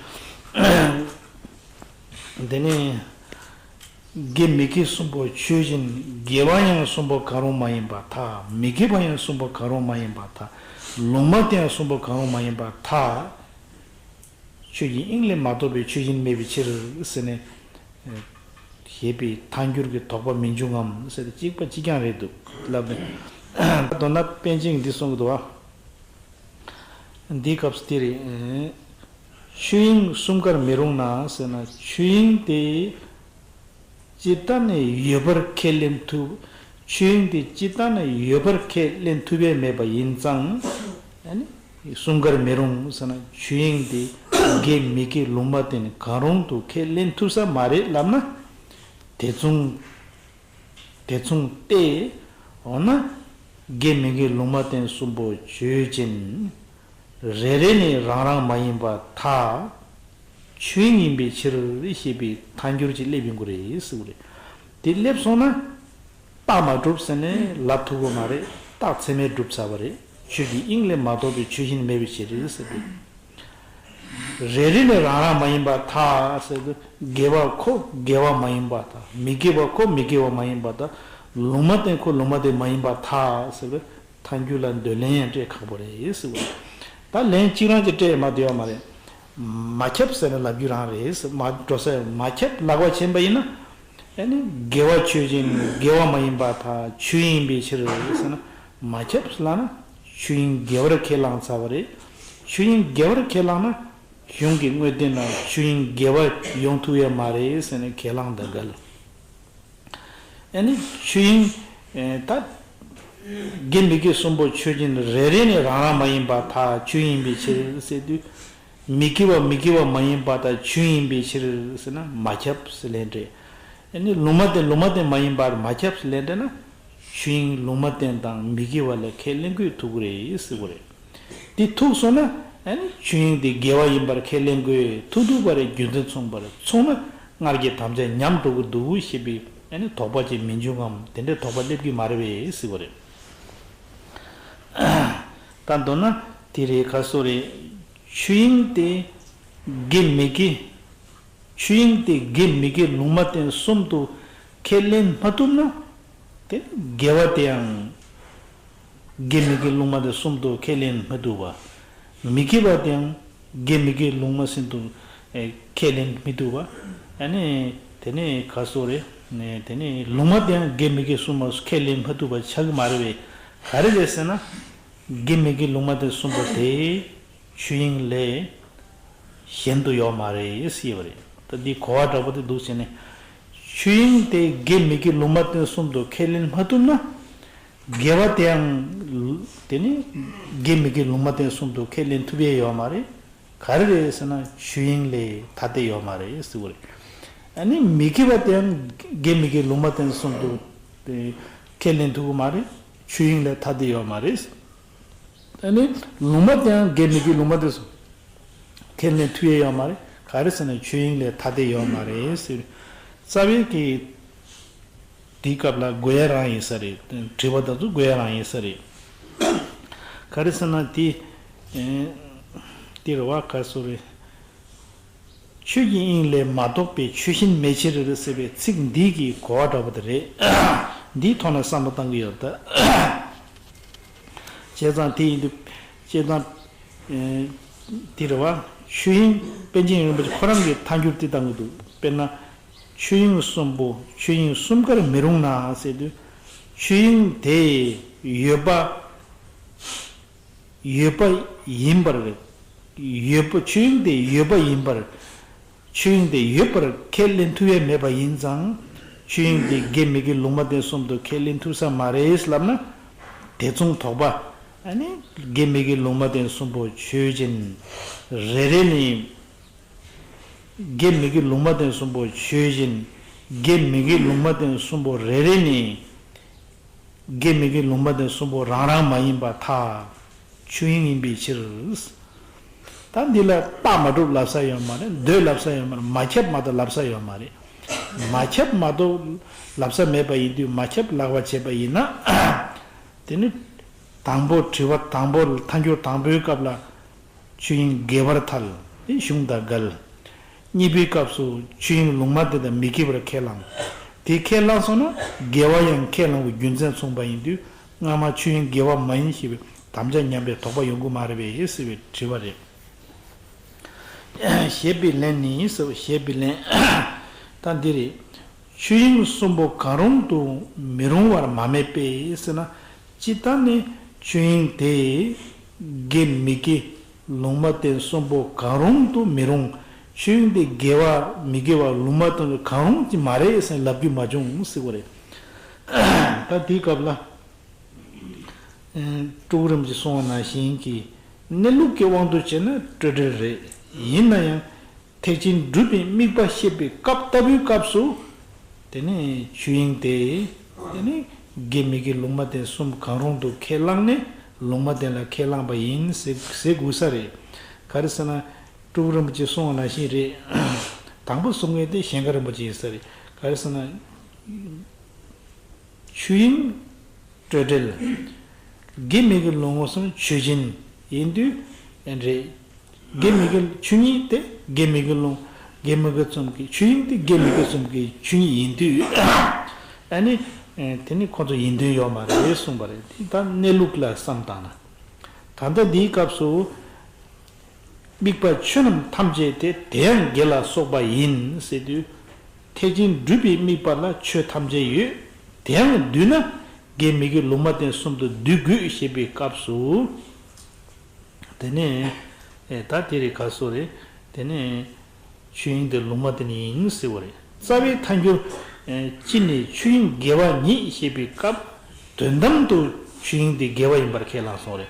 དེ་ནས། དགེ་མི་དགེ་གསུམ་པོ་ཆོས་ཅན། དགེ་བ་ཡང་གསུམ་པོ་གང་རུང་མ་ཡིན་པར་ཐལ། མི་དགེ་བ་ཡང་གསུམ་པོ་གང་རུང་མ་ཡིན་པར་ཐལ། ལུང་མ་བསྟན་ཡང་གསུམ་པོ་གང་རུང་མ་ཡིན་པར་ཐལ། ཆོས་ཀྱི་དབྱིངས་ལས་མ་གཏོགས་པའི་ཆོས་གཞན་མེད་པའི་ཕྱིར་ཟེར་ནས། ཞེས་པའི་ཐལ་འགྱུར་གྱི་དོགས་པ་མི་འབྱུང་ངམ་ཟེར་ཏེ་གཅིག་པ་གཅིག་རྐྱང་རེད་འདུག་ལབ་ནས། མདོར་ན་པཎ་ཆེན་འདི་གསུང་གི་འདུག་བ། འདིའི་སྐབས་སུ་དེ་རེད། ཆོས་དབྱིངས་གསུམ་ཀར་མི་རུང་ན་ཟེར་ན། ཆོས་དབྱིངས་དེ་ཇི་ལྟར་ནས་ཡོད་པར་ཁས་ལེན་ཐུབ། ཆོས་དབྱིངས་དེ་ཇི་ལྟར་ནས་ཡོད་པར་ཁས་ལེན་ཐུབ་ཡས་མེད་པ་ཡིན་ཙང་། ཨ་ནི་གསུམ་ཀར་མི་རུང་ཟེར་ན། ཆོས་དབྱིངས་དེ་དགེ་མི་དགེ་ལུང་མ་བསྟན་གང་རུང་དུ་ཁས་ལེན་ཐུབ་ས་མ་རེད་ལབ་ན། དེ་མཚུངས། དེ་མཚུངས་ཏེ། འོ་ན་དགེ་མི་དགེ་ལུང་མ་བསྟན་གསུམ་པོ་ཆོས་ཅན། རེ་རེ་ནས་རང་རང་མ་ཡིན་པར་ཐལ། ཆོས་དབྱིངས་ཡིན་པའི་ཕྱིར་ཞེས་པའི་ཐལ་འགྱུར་གྱི་སླེབས་ཡོང་གི་རེད་ཟེར་གི་རེད། དེ་སླེབས་སོང་ན། རྟགས་མ་གྲུབ་ཟེར་ནས་ལབ་ཐུབ་ཀྱི་མ་རེད། རྟགས་ཚད་མས་གྲུབ་ཚར་བ་རེད། ཆོས་ཀྱི་དབྱིངས་ལས་མ་གཏོགས་པའི་ཆོས་གཞན་མེད་པའི་ཕྱིར་ཟེར་དུས། རེ་རེ་ནས་རང་རང་མ་ཡིན་པར་ཐལ་ཟེར་དུས། དགེ་བ་ཁོ་དགེ་བ་མ་ཡིན་པར་ཐལ། མི་དགེ་བ་ཁོ་མི་དགེ་བ་མ་ཡིན་པར་ཐལ། ལུང་མ་བསྟན་ཁོ་ལུང་མ་བསྟན་མ་ཡིན་པར་ཐལ་ཟེར་དུས། ཐལ་འགྱུར་ལ་འདོད་ལན་ཡང་སྤྲད་ཁག་པོ་རེད་ཟེར་བ། ད་ལན་གཅིག་རང་གཅིག་སྤྲད་མ་བསྡད་ཡོད་མ་རེད། མ་ཁྱབ་ཟེར་ན་ལབ་རྒྱུ་རང་རེད་ཟེར། མ་འགྲོ་ས་མ་ཁྱབ་ལབ་པ་ཕྱིན་པ་ཡིན་ན། ཨ་ནི་དགེ་བ་ཆོས་ཅན། དགེ་བ་མ་ཡིན་པར་ཐལ། ཆོས་དབྱིངས་ཡིན་པའི་ཕྱིར་ཟེར་ན། མ་ཁྱབ་ལབ་ན་ཆོས་དབྱིངས་དགེ་བར་ཁས་བླངས་ཚར་བ་རེད། ཆོས་དབྱིངས་དགེ་བར་ཁས་བླངས་ན། གཞུང་གི་དངོས་བསྟན་ལ་ཆོས་དབྱིངས་དགེ་བ་ཡོང་ཐུབ་ཡ་མ་རེད་ཟེར་ནས་ཁས་བླངས་དང་འགལ། ཨ་ནི་ཆོས་དབྱིངས་ད་དགེ་མི་དགེ་གསུམ་པོ་ཆོས་ཅན། རེ་རེ་ནས་རང་རང་མ་ཡིན་པར་ཐལ། ཆོས་དབྱིངས་ཡིན་པའི་ཕྱིར་ཟེར་དུས། མི་དགེ་བ་མི་དགེ་བ་མ་ཡིན་པར་ཐལ། ཆོས་དབྱིངས་ཡིན་པའི་ཕྱིར་ཟེར་ན་མ་ཁྱབ་ཟེར་ལན་སྤྲད། ཨ་ནི་ལུང་མ་བསྟན་ལུང་མ་བསྟན་མ་ཡིན་པར་མ་ཁྱབ་ཟེར་ལན་སྤྲད་ན། ཆོས་དབྱིངས་ལུང་མ་བསྟན་དང་མི་དགེ་བ་ལ་ཁས་ལེན་དགོས་ཐུག་གི་རེད་ཟེར་གི་རེད། དེ་ཐུག་སོང་ན། ཨ་ནི་ཆོས་དབྱིངས་དེ་དགེ་བ་ཡིན་པར་ཁས་ལེན་དགོས། ཐུག་ཐུག་པ་རེད། རྒྱུ་མཚན་མཚུངས་པར་མཚུངས་ན་སྔར་གྱི་དམ་བཅའ་ཉམས་འགྲོ་གི་འདུག་ཞེས་པའི་ཨ་ནི་དོགས་པ་ཅིག་མི་འབྱུང་ངམ། དེ་འདྲའི་དོགས་པ་སླེབས་ཀྱི་མ་རེད་པས་ཟེར་བ་རེད། ད་མདོར་ན་དེ་རེད། ག་སོ་རེད། ཆོས་དབྱིངས་དེ་དགེ་མི་དགེ། ཆོས་དབྱིངས་དེ་དགེ་མི་དགེ་ལུང་མ་བསྟན་གསུམ་དུ་ཁས་ལེན་མ་ཐུབ་ན། དེ་དགེ་བ་དེའང་དགེ་མི་དགེ་ལུང་མ་བསྟན་གསུམ་དུ་ཁས་ལེན་མི་ཐུབ་པ། མི་དགེ་བ་དེའང་དགེ་མི་དགེ་ལུང་མ་བསྟན་དུ་ཨེ་ཁས་ལེན་མི་ཐུབ་པ། ཨ་ནི་དེ་ནས་ག་སོ་རེད། ནས་དེ་ནས་ལུང་མ་དེའང་དགེ་མི་དགེ་གསུམ་མ་ཁས་ལེན་མ་ཐུབ་པ་ཆགས་ཀྱི་མ་རེད་པས། ག་རེ་རེད་ཟེར་ན། དགེ་མི་དགེ་ལུང་མ་བསྟན་གསུམ་པོ་དེ་ཆོས་དབྱིངས་ལས་གཞན་དུ་ཡོད་མ་རེད་ཟེར་བ་རེད། ད་འདི་གོ་བ་འདྲ་པོ་དེ་འདུག་བྱས་ནས། ཆོས་དབྱིངས་དེ་དགེ་མི་དགེ་ལུང་མ་བསྟན་གསུམ་དུ་ཁས་ལེན་མ་ཐུབ་ན། དགེ་བ་དེའང་དེ་ནི་དགེ་མི་དགེ་ལུང་མ་བསྟན་གསུམ་དུ་ཁས་ལེན་ཐུབ་ཡས་ཡོད་མ་རེད། ག་རེ་རེད་ཟེར་ན་ཆོས་དབྱིངས་ལས་ཐ་དད་ཡོད་མ་རེད་ཟེར་བ་རེད། ཨ་ནི་མི་དགེ་བ་དེའང་དགེ་མི་དགེ་ལུང་མ་བསྟན་གསུམ་དུ་དེ་ཁས་ལེན་ཐུབ་ཀྱི་མ་རེད། ཆོས་དབྱིངས་ལས་ཐ་དད་ཡོད་མ་རེད། ཨ་ནི་ལུང་མ་དེའང་དགེ་མི་དགེ་ལུང་མ་བསྟན་གསུམ་ཁས་ལེན་ཐུབ་ཡས་ཡོད་མ་རེད། ག་རེ་ཟེར་ན་ཆོས་དབྱིངས་ལས་ཐ་དད་ཡོད་མ་རེད་ཟེར། རྩ་བའི་གི་དེའི་སྐབས་ལ་དགོས་ཡ་རང་ཡིན་ས་རེད། དྲི་བ་དེ་ཚོ་དགོས་ཡ་རང་ཡིན་ས་རེད། ག་རེ་ཟེར་ན་དེ་ཨེ་དེ་རེད་བ། ག་སོ་རེད། ཆོས་ཀྱི་དབྱིངས་ལས་མ་གཏོགས་པའི་ཆོས་གཞན་མེད་ཕྱིར་ཟེར་བའི་ཚིག་འདི་གི་གོ་བ་འདྲ་པོ་དེ་རེད། འདིའི་ཐོག་ནས་བསམ་བློ་བཏང་གི་ཡོད་ད། བྱས་ཙང་དེ་ཡིན་དུས། བྱས་ཙང་། ཨེ་དེ་རེད་བ། ཆོས་དབྱིངས་པཎ་ཆེན་རིན་པོ་ཆེ་ཁོ་རང་གིས་ཐལ་འགྱུར་དེ་བཏང་གི་འདུག་དཔེར་ན། ཆོས་དབྱིངས་གསུམ་པོ་ཆོས་དབྱིངས་གསུམ་ཀར་མི་རུང་ན་ཟེར་དུས། ཆོས་དབྱིངས་དེ་ཡོད་པ། ཡོད་པ་ཡིན་པར། ཡོད་པ། ཆོས་དབྱིངས་དེ་ཡོད་པ་ཡིན་པར། ཆོས་དབྱིངས་དེ་ཡོད་པར་ཁས་ལེན་ཐུབ་ཡས་མེད་པ་ཡིན་ཙང་། ཆོས་དབྱིངས་དེ་དགེ་མི་དགེ་ལུང་མ་བསྟན་གསུམ་དུ་ཁས་ལེན་ཐུབ་ས་མ་རེད་ལབ་ན། དེ་མཚུངས་དོགས་པ། ཨ་ནི་དགེ་མི་དགེ་ལུང་མ་བསྟན་གསུམ་པོ་ཆོས་ཅན། རེ་རེ་ནས། དགེ་མི་དགེ་ལུང་མ་བསྟན་གསུམ་པོ་ཆོས་ཅན། དགེ་མི་དགེ་ལུང་མ་བསྟན་གསུམ་པོ་རེ་རེ་ནས། དགེ་མི་དགེ་ལུང་མ་བསྟན་གསུམ་པོ་རང་རང་མ་ཡིན་པར་ཐལ། ཆོས་དབྱིངས་ཡིན་པའི་ཕྱིར། ད་འདི་ལ་རྟགས་མ་གྲུབ་ལབ་ས་ཡོད་མ་རེད། འདོད་ལབ་ས་ཡོད་མ་རེད། མ་ཁྱབ་མ་གཏོགས་ལབ་ས་ཡོད་མ་རེད། མ་ཁྱབ་མ་གཏོགས་ལབ་ས་མེད་པ་ཡིན་དུས། མ་ཁྱབ་ལབ་པ་བྱས་པ་ཡིན་ན། དེ་ནི་དང་པོ་དྲི་བ་དང་པོ་ཐལ་འགྱུར་དང་པོའི་སྐབས་ལ། ཆོས་དབྱིངས་དགེ་བར་ཐལ། དེ་གཞུང་དང་འགལ། གཉིས་པའི་སྐབས་སུ་ཆོས་དབྱིངས་ལུང་མ་བསྟན་དང་མི་དགེ་བར་ཁས་བླངས། དེ་ཁས་བླངས་སོང་ན་དགེ་བ་ཡང་ཁས་བླངས་པའི་རྒྱུ་མཚན་མཚུངས་པ་ཡིན་དུས་སྔ་མ་ཆོས་དབྱིངས་དགེ་བ་མ་ཡིན་ཞེས་པའི་དམ་བཅའ་ཉམས་པའི་དོགས་པ་ཡོང་གི་མ་རེད་པས་ཟེར་བའི་དྲི་བ་རེད། ཞེས་པའི་ལན་ནི་ཟེར་བ་ཞེས་པའི་ལན། ད་འདི་རེད། ཆོས་དབྱིངས་གསུམ་པོ་གང་རུང་དུ་མི་རུང་བར་མ་སྨྲས་པས་ཟེར་ན། སྤྱིར་བཏང་ནི་ཆོས་དབྱིངས་དེ་དགེ་མི་དགེ་ལུང་མ་བསྟན་གསུམ་པོ་གང་རུང་དུ་མི་རུང་། ཆོས་དབྱིངས་དེ་དགེ་བ་མི་དགེ་བ་ལུང་མ་བསྟན་གང་རུང་གི་མ་རེད་ཟེར་ལབ་རྒྱུ་མ་བྱུང་ཟེར་བ་རེད། ད་དེའི་སྐབས་ལ། སྤྲུལ་སྐུ་རིན་པོ་ཆེས་གསུངས་པ་ནང་བཞིན་གྱི་གནས་ལུགས་ཀྱི་དབང་དུ་བྱས་ན་སྤྲོས་བྲལ་རེད། ཡིན་ན་ཡང་ཐེག་ཆེན་སྒྲུབ་པའི་དམིགས་པ་བཤད་པའི་སྐབས་ལྟ་བུའི་སྐབས་སུ། དེ་ནས་ཆོས་དབྱིངས་དེ། དེ་ནས་དགེ་མི་དགེ་ལུང་མ་བསྟན་གསུམ་གང་རུང་དུ་ཁས་བླངས་ནས་ལུང་མ་བསྟན་ལ་ཁས་བླངས་པ་ཡིན་ཟེར་ཟེར་དགོས་ས་རེད། ག་རེ་ཟེར་ན། སྤྲུལ་སྐུ་རིན་པོ་ཆེས་གསུངས་པ་ནང་བཞིན་རེད། དང་པོ་གསུང་མཁན་དེ་ཞིང་ཁ་རིན་པོ་ཆེ་ཡིན་ས་རེད། ག་རེ་ཟེར་ན། ཆོས་དབྱིངས་སྤྲོས་བྲལ། དགེ་མི་དགེ་ལུང་མ་གསུམ་ཆོས་ཅན། ཡིན་དུས་རེད། དགེ་མི་དགེ་ཆོས་ཉིད་དེ་དགེ་མི་དགེ་ལུང་། དགེ་མི་དགེ་གསུམ་གྱི་ཆོས་དབྱིངས་དེ་དགེ་མི་དགེ་གསུམ་གྱི་ཆོས་ཉིད་ཡིན་དུས། ཨ་ནི། དེ་ནི་ཁོ་ཚོ་ཡིན་དོན་ཡོད་མ་རེད་གསུངས་པ་རེད། དེ་ད་གནས་ལུགས་ལ་བསམ་བཏང་ན། ད་ལྟ་འདིའི་སྐབས་སུ། དམིགས་པ་ཆོས་རྣམས་ཐམས་ཅད་དེ་དེ་ཡང་དགེ་ལ་སོགས་པ་ཡིན་ཟེར་དུས། ཐེག་ཆེན་སྒྲུབ་པའི་དམིགས་པ་ལ་ཆོས་ཐམས་ཅད་ཡོད། དེ་ཡང་བསྡུས་ན་དགེ་མི་དགེ་ལུང་མ་བསྟན་གསུམ་དུ་བསྡུ་དགོས་ཞེས་པའི་སྐབས་སུ། དེ་ནས་ད་དེ་རེད་ག་སོ་རེད། དེ་ནས་ཆོས་དབྱིངས་དེ་ལུང་མ་བསྟན་ཡིན་ཟེར་བ་རེད། རྩ་བའི་ཐལ་འགྱུར། སྤྱི་ནས་ཆོས་དབྱིངས་དགེ་བ་ཉིད་ཞེས་པའི་སྐབས། དོན་དམ་དུ་ཆོས་དབྱིངས་དེ་དགེ་བ་ཡིན་པར་ཁས་བླངས་སོང་རེད།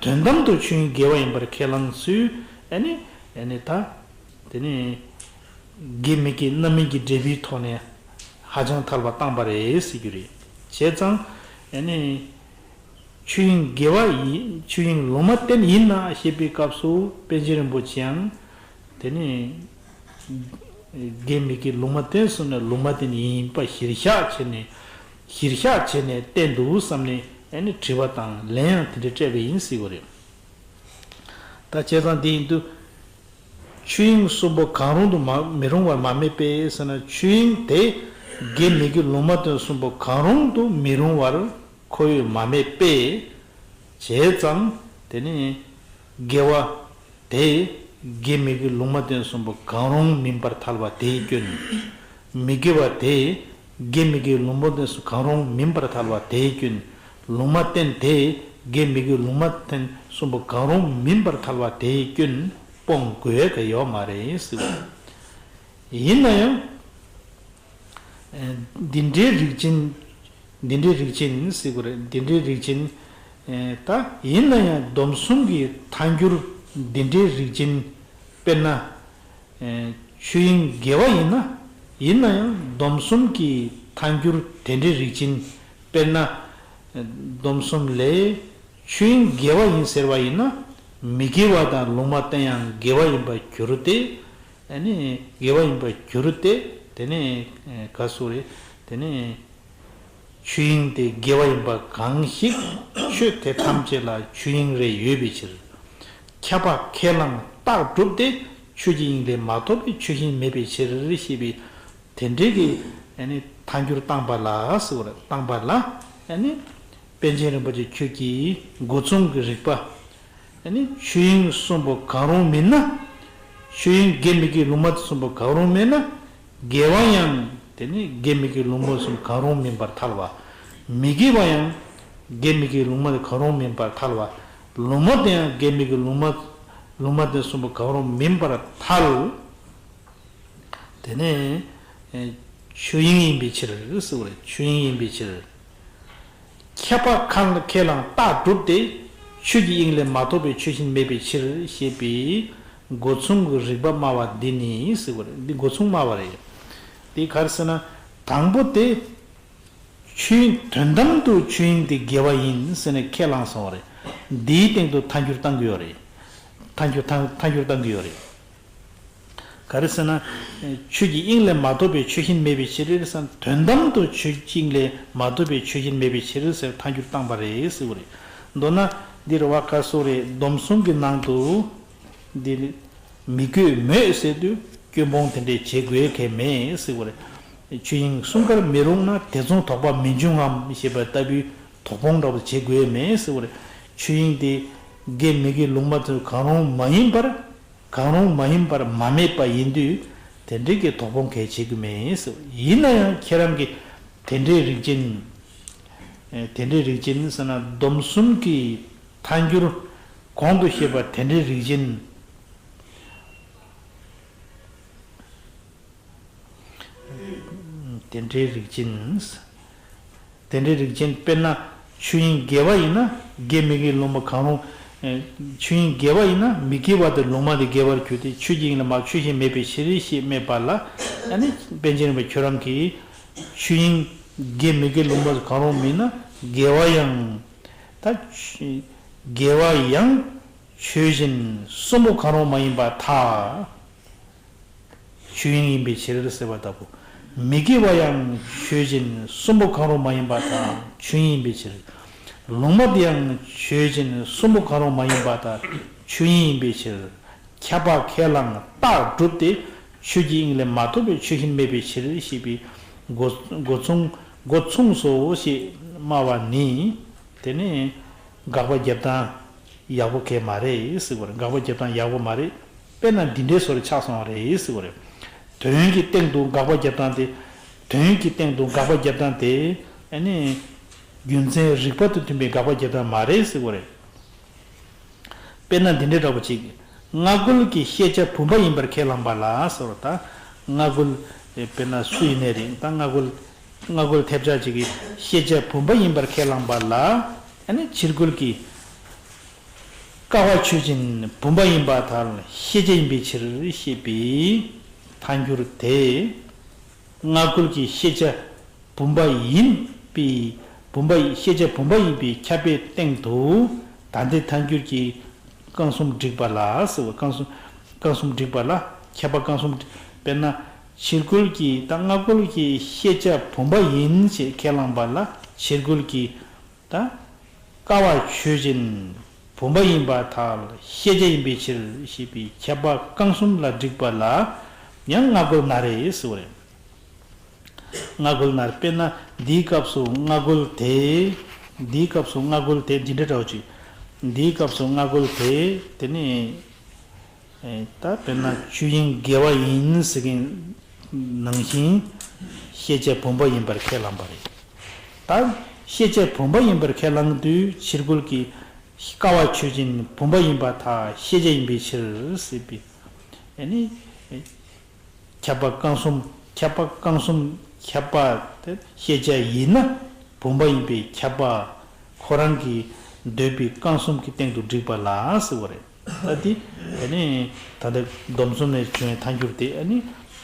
དོན་དམ་དུ་ཆོས་དབྱིངས་དགེ་བ་ཡིན་པར་ཁས་བླངས་ཚུལ། ཨ་ནི། ཨ་ནི་ད། དེ་ནི། དགེ་མི་དགེ་རྣམ་སྨིན་གྱི་འབྲས་བུའི་ཐོག་ནས་ཧ་ཅང་ཐལ་བ་བཏང་པ་རེད་ཟེར་རྒྱུ་རེད། བྱས་ཙང་། ཨ་ནི། ཆོས་དབྱིངས་དགེ་བ་ཡིན། ཆོས་དབྱིངས་ལུང་མ་བསྟན་ཡིན་ན་ཞེས་པའི་སྐབས་སུ་པཎ་ཆེན་རིན་པོ་ཆེའང་། དེ་ནི། དགེ་མི་དགེ་ལུང་མ་བསྟན་གསུམ་ནས་ལུང་མ་བསྟན་ཡིན་པ་གཞིར་བཞག་བྱས་ནས། གཞིར་བཞག་བྱས་ནས་བསྟན་འདུག་བསམ་ནས་ཨ་ནི་དྲི་བ་དང་ལན་ཡང་དེ་འདྲ་སྤྲད་པ་ཡིན་ཟེར་བ་རེད། ད་བྱས་ཙང་དེ་ཡིན་དུས། ཆོས་དབྱིངས་གསུམ་པོ་གང་རུང་དུ་མ་མི་རུང་བར་མ་སྨྲས་པས་ཟེར་ན། ཆོས་དབྱིངས་དེ་དགེ་མི་དགེ་ལུང་མ་བསྟན་གསུམ་པོ་གང་རུང་དུ་མི་རུང་བར་ཁོ་བོས་མ་སྨྲས་པས། བྱས་ཙང་དེ་ནི་དགེ་བ་དེ་དགེ་མི་དགེ་ལུང་མ་བསྟན་གསུམ་པོ་གང་རུང་མིན་པར་ཐལ་བ་དེའི་སྐྱོན། མི་དགེ་བ་དེ་དགེ་མི་དགེ་ལུང་མ་བསྟན་གསུམ་གང་རུང་མིན་པར་ཐལ་བ་དེའི་སྐྱོན། ལུང་མ་བསྟན་དེ་དགེ་མི་དགེ་ལུང་མ་བསྟན་གསུམ་པོ་གང་རུང་མིན་པར་ཐལ་བ་དེའི་སྐྱོན་སྤོང་དགོས་ཀྱི་ཡོད་མ་རེད་ཟེར་བ། ཡིན་ན་ཡང་། འདི་འདྲའི་རིགས་ཅན། འདི་འདྲའི་རིགས་ཅན་ཟེར་དགོས་རེད། འདི་འདྲའི་རིགས་ཅན། ད་ཡིན་ན་ཡང་སྡོམ་གསུམ་གྱི་ཐལ་འགྱུར་འདི་འདྲའི་རིགས་ཅན། དཔེར་ན། ཆོས་དབྱིངས་དགེ་བ་ཡིན་ན། ཡིན་ན་ཡང་སྡོམ་གསུམ་གྱི་ཐལ་འགྱུར་དེ་འདྲའི་རིགས་ཅན། དཔེར་ན། སྡོམ་གསུམ་ལས། ཆོས་དབྱིངས་དགེ་བ་ཡིན་ཟེར་བ་ཡིན་ན། མི་དགེ་བ་དང་ལུང་མ་བསྟན་ཡང་དགེ་བ་ཡིན་པར་འགྱུར་ཏེ། ཨ་ནི་དགེ་བ་ཡིན་པར་འགྱུར་ཏེ། དེ་ནས་ག་སོ་རེད། དེ་ནས་ཆོས་དབྱིངས་དེ་དགེ་བ་ཡིན་པ་གང་ཞིག་ཆོས་དེ་ཐམས་ཅད་ལ་ཆོས་དབྱིངས་རེ་ཡོད་པའི་ཕྱིར། ཁྱབ་པ་ཁས་བླངས་རྟགས་གྲུབ་སྟེ་ཆོས་ཀྱི་དབྱིངས་ལས་མ་གཏོགས་པའི་ཆོས་ཅན་མེད་པའི་ཕྱིར་ཞེས་པའི་དེ་འདྲའི་གི་ཨ་ནི་ཐལ་འགྱུར་བཏང་པ་ལ་ཟེར་བ་རེད། བཏང་པ་ལ་ཨ་ནི། པཎ་ཆེན་རིན་པོ་ཆེ་ཁྱོད་ཀྱིས་སྒོ་མཚུངས་ཀྱི་རིགས་པ། ཨ་ནི་ཆོས་དབྱིངས་གསུམ་པོ་གང་རུང་མིན་ན། ཆོས་དབྱིངས་དགེ་མི་དགེ་ལུང་མ་གསུམ་པོ་གང་རུང་མིན་ན། དགེ་བ་ཡང་དེ་ནི་དགེ་མི་དགེ་ལུང་མ་གསུམ་གང་རུང་མིན་པར་ཐལ་བ། མི་དགེ་བ་ཡང་དགེ་མི་དགེ་ལུང་མ་གང་རུང་མིན་པར་ཐལ་བ། ལུང་མ་དེ་ཡང་དགེ་མི་དགེ་ལུང་མ་ལུང་མ་དེ་གསུམ་པོ་གང་རུང་མིན་པར་ཐལ། དེ་ནས་ཆོས་དབྱིངས་ཡིན་པའི་ཕྱིར་ཟེར་བ་རེད། ཆོས་དབྱིངས་ཡིན་པའི་ཕྱིར། ཁྱབ་པ་ཁས་ཁས་བླངས་རྟགས་གྲུབ་སྟེ། ཆོས་ཀྱི་དབྱིངས་ལས་མ་གཏོགས་པའི་ཆོས་ཅན་མེད་པའི་ཕྱིར་ཞེས་པའི་སྒོ་མཚུངས་ཀྱི་རིགས་པ་སྨྲ་བ་འདི་ནི་ཟེར་བ་རེད། འདི་སྒོ་མཚུངས་སྨྲ་བ་རེད། འདི་ག་རེ་ཟེར་ན། དང་པོ་དེ། ཆོས་དོན་དམ་དུ་ཆོས་དབྱིངས་དེ་དགེ་བ་ཡིན་ཟེར་ནས་ཁས་བླངས་སོང་བ་རེད། འདིའི་སྟེང་དུ་ཐལ་འགྱུར་བཏང་གི་ཡོད་རེད། ཐལ་འགྱུར་ཐལ་ཐལ་འགྱུར་བཏང་གི་ཡོད་རེད། ག་རེ་ཟེར་ན། ཆོས་ཀྱི་དབྱིངས་ལས་མ་གཏོགས་པའི་ཆོས་ཅན་མེད་པའི་ཕྱིར་ཟེར། དོན་དམ་དུ་ཆོས་ཀྱི་དབྱིངས་ལས་མ་གཏོགས་པའི་ཆོས་ཅན་མེད་པའི་ཕྱིར་ཟེར་ཐལ་འགྱུར་བཏང་པ་རེད་ཟེར་བ་རེད། མདོར་ན་འདིར་བ་ག་སོགས་རེད། སྡོམ་གསུམ་གྱི་ནང་དུ་འདིར་མི་དགོས་མོད་ཟེར་དུས་སྐྱོན་སྤོང་དེ་འདྲས་བྱེད་དགོས་གལ་མེད་ཟེར་བ་རེད། ཆོས་དབྱིངས་གསུམ་ཀར་མི་རུང་ན། དེ་མཚུངས་དོགས་པ་མི་འབྱུང་ངམ་ཞེས་པ་ལྟ་བུའི་དོགས་སྤོང་འདྲ་བོ་བྱེད་དགོས་མེད་ཟེར་བ་རེད། ཆོས་དབྱིངས་དེ་དགེ་མི་དགེ་ལུང་མ་དེ་གང་རུང་མ་ཡིན་པར། གང་རུང་མ་ཡིན་པར་མ་སྨྲས་པ་ཡིན་དུས། དེ་འདྲའི་གི་དོགས་སྤོང་གལ་ཆེ་གི་མེད་ཟེར། ཡིན་ན་ཡང་ཁྱེད་རང་གིས་དེ་འདྲའི་རིགས་ཅན། ཨེ། དེ་འདྲའི་རིགས་ཅན་ཟེར་ན་སྡོམ་གསུམ་གྱི་ཐལ་འགྱུར་གོང་དུ་བཤད་པ་དེ་འདྲའི་རིགས་ཅན། དེ་འདྲའི་རིགས་ཅན། དེ་འདྲའི་རིགས་ཅན་དཔེར་ན་ཆོས་དབྱིངས་དགེ་བ་ཡིན་ན་དགེ་མི་དགེ་ལུང་མ་གང་རུང་། ཨེ། ཆོས་དབྱིངས་དགེ་བ་ཡིན་ན་མི་དགེ་བ་དེ་ལུང་མ་དེ་དགེ་བར་གྱུར་ཏེ་ཆོས་ཀྱི་དབྱིངས་ལ་མ་ཆོས་གཞན་མེད་པའི་ཕྱིར་ཞེས་སྨྲས་པ་ལ། ཨ་ནི་པཎ་ཆེན་རིན་པོ་ཆེ་ཁྱོད་རང་གིས་ཆོས་དབྱིངས་དགེ་མི་དགེ་ལུང་མ་གང་རུང་མིན་ན་དགེ་བ་ཡང་། ད་དགེ་བ་ཡང་ཆོས་ཅན་གསུམ་པོ་གང་རུང་མ་ཡིན་པར་ཐལ། ཆོས་དབྱིངས་ཡིན་པའི་ཕྱིར་ཟེར་བ་ལྟ་བུ། མི་དགེ་བ་ཡང་ཆོས་ཅན་གསུམ་པོ་གང་རུང་མ་ཡིན་པར་ཐལ། ཆོས་དབྱིངས་ཡིན་པའི་ཕྱིར། ལུང་མ་དེ་ཡང་ཆོས་ཅན་གསུམ་པོ་གང་རུང་མ་ཡིན་པར་ཐལ། ཆོས་དབྱིངས་ཡིན་པའི་ཕྱིར། ཁྱབ་པ་ཁས་བླངས་རྟགས་སྒྲུབ་སྟེ་ཆོས་ཀྱི་དབྱིངས་ལས་མ་གཏོགས་པའི་ཆོས་གཞན་མེད་པའི་ཕྱིར་ཞེས་པའི་སྒོ་སྒོ་མཚུངས་སྒོ་མཚུངས་སོ་ཞེས་སྨྲ་བ་ནི། དེ་ནི་དགག་པ་རྒྱབ་སྟངས་ཡག་པོ་གང་ཡང་མ་རེད་ཟེར་བ་རེད། དགག་པ་རྒྱབ་སྟངས་ཡག་པོ་མ་རེད། དཔེར་ན་འདི་འདྲའི་བཟོ་འདྲ་ཆགས་སོང་བ་རེད་ཟེར་བ་རེད། དོན་གྱི་སྟེང་དུ་དགག་པ་རྒྱབ་སྟངས་དེ། དོན་གྱི་སྟེང་དུ་དགག་པ་རྒྱབ་སྟངས་དེ། ཨ་ནི། རྒྱུ་མཚན་རིགས་པ་དང་མཐུན་པའི་དགག་པ་རྒྱབ་སྟངས་མ་རེད་ཟེར་བ་རེད། དཔེར་ན་འདི་འདྲའི་འདྲ་པོ་ཅིག་སྔ་རྒོལ་གྱི་ཤེས་བྱ་བུམ་པ་ཡིན་པར་ཁས་བླངས་པ་ལ་ཟེར་བ་ད། སྔ་རྒོལ། དཔེར་ན་སུ་ཡིན་ནའི་རེད། ད་སྔ་རྒོལ། སྔ་རྒོལ་ཐེབས་ཆག་ཅིག་གི་ཤེས་བྱ་བུམ་པ་ཡིན་པར་ཁས་བླངས་པ་ལ། ཨ་ནི་ཕྱིར་རྒོལ་གྱི་ཀ་བ་ཆོས་ཅན་བུམ་པ་ཡིན་པར་ཐལ། ཤེས་བྱ་ཡིན་པའི་ཕྱིར་ཞེས་པའི་ཐལ་འགྱུར་དེ། སྔ་རྒོལ་གྱི་ཤེས་བྱ་བུམ་པ་ཡིན་པའི། བུམ་པ་ཡི་ཤེས་བྱ་བུམ་པ་ཡིན་པའི་ཁྱབ་པའི་སྟེང་དུ་ད་ལྟའི་ཐལ་འགྱུར་གྱི་རྐང་གསུམ་བསྒྲིགས་པ་ལ་ཟེར་བ། རྐང་གསུམ་རྐང་གསུམ་བསྒྲིགས་པ་ལ་ཁྱབ་པ་རྐང་གསུམ། དཔེར་ན་ཕྱིར་རྒོལ་གྱི་ད་སྔ་རྒོལ་གྱི་ཤེས་བྱ་བུམ་པ་ཡིན་ཞེས་ཁས་བླངས་པ་ལ་ཕྱིར་རྒོལ་གྱི་ད་ཀ་བ་ཆོས་ཅན་བུམ་པ་ཡིན་པར་ཐལ། ཤེས་བྱ་ཡིན་པའི་ཕྱིར་ཞེས་པའི་ཁྱབ་པ་རྐང་གསུམ་ལ་བསྒྲིགས་པ་ལ་ཡང་སྔ་རྒོལ་ན་རེ་ཟེར་བ་རེད། སྔ་རྒོལ་ན་རེ། དཔེར་ན་འདིའི་སྐབས་སུ་སྔ་རྒོལ་དེ། འདིའི་སྐབས་སུ་སྔ་རྒོལ་དེ་འདི་འདྲ་འདྲ་བོ་ཅིག་འདིའི་སྐབས་སུ་སྔ་རྒོལ་དེ་དེ་ནི། ཨེ། ད་དཔེར་ན་ཆོས་དབྱིངས་དགེ་བ་ཡིན་ཟེར་མཁན་ནང་བཞིན་ཤེས་བྱ་བུམ་པ་ཡིན་པར་ཁས་བླངས་པ་རེད། ད་ཤེས་བྱ་བུམ་པ་ཡིན་པར་ཁས་བླངས་དུས་ཕྱིར་རྒོལ་གྱི་ཀ་བ་ཆོས་ཅན་བུམ་པ་ཡིན་པར་ཐལ། ཤེས་བྱ་ཡིན་པའི་ཕྱིར་ཟེར་བའི། ཨ་ནི། ཁྱབ་པ་རྐང་གསུམ། ཁྱབ་པ་རྐང་གསུམ། ཁྱབ་པ་དེ་ཤེས་བྱ་ཡིན་ན་བུམ་པ་ཡིན་པའི་ཁྱབ་པ་ཁོ་རང་གིས་འདོད་པའི་རྐང་གསུམ་གྱི་སྟེང་དུ་བསྒྲིགས་པ་ལ་ཟེར་བ་རེད། ད་དེ་དེ་ནི་ད་ལྟ་སྡོམ་གསུམ་ནས་བྱུང་བའི་ཐལ་འགྱུར་དེ། ཨ་ནི་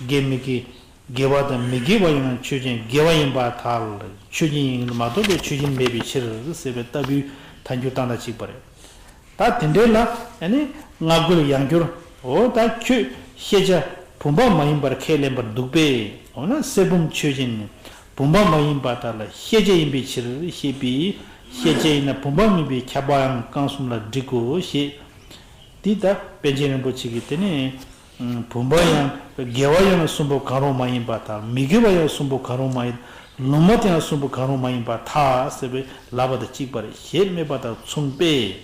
དགེ་མི་དགེ། དགེ་བ་དང་མི་དགེ་བ་ཡང་ཆོས་ཅན། དགེ་བ་ཡིན་པར་ཐལ། ཆོས་ཅན་ཡིན་མ་གཏོགས་པའི་ཆོས་ཅན་མེད་པའི་ཕྱིར་ཟེར་བའི་ལྟ་བུའི་ཐལ་འགྱུར་བཏང་ན་གཅིག་པ་རེད། ད་དེ་འདྲའི་ལ་ཨ་ནི་སྔ་རྒོལ་ཡང་བསྐྱར། འོ་ད་ཁྱོད་ཤེས་བྱ་བུམ་པ་མ་ཡིན་པར་ཁས་ལེན་པར་འདུག་པས། འོ་ན་གསེར་བུམ་ཆོས་ཅན་བུམ་པ་མ་ཡིན་པར་ཐལ། ཤེས་བྱ་ཡིན་པའི་ཕྱིར་ཞེས་པའི་ཤེས་བྱ་ཡིན་ན་བུམ་པ་མིན་པའི་ཁྱབ་པའང་རྐང་གསུམ་ལ་བསྒྲིག་གོ་ཞེས། འདི་ལྟར་པཎ་ཆེན་རིན་པོ་ཆེ་གིས་དེ་ནི། བུམ་པ་ཡང་དགེ་བ་ཡང་གསུམ་པོ་གང་རུང་མ་ཡིན་པར་ཐལ། མི་དགེ་བ་ཡང་གསུམ་པོ་གང་རུང་མ་ཡིན། ལུང་མ་དེ་ཡང་གསུམ་པོ་གང་རུང་མ་ཡིན་པར་ཐལ་ཟེར་བའི་ལབ་པ་དང་གཅིག་པ་རེད། ཞེས་སྨྲས་པ་དང་མཚུངས་པས།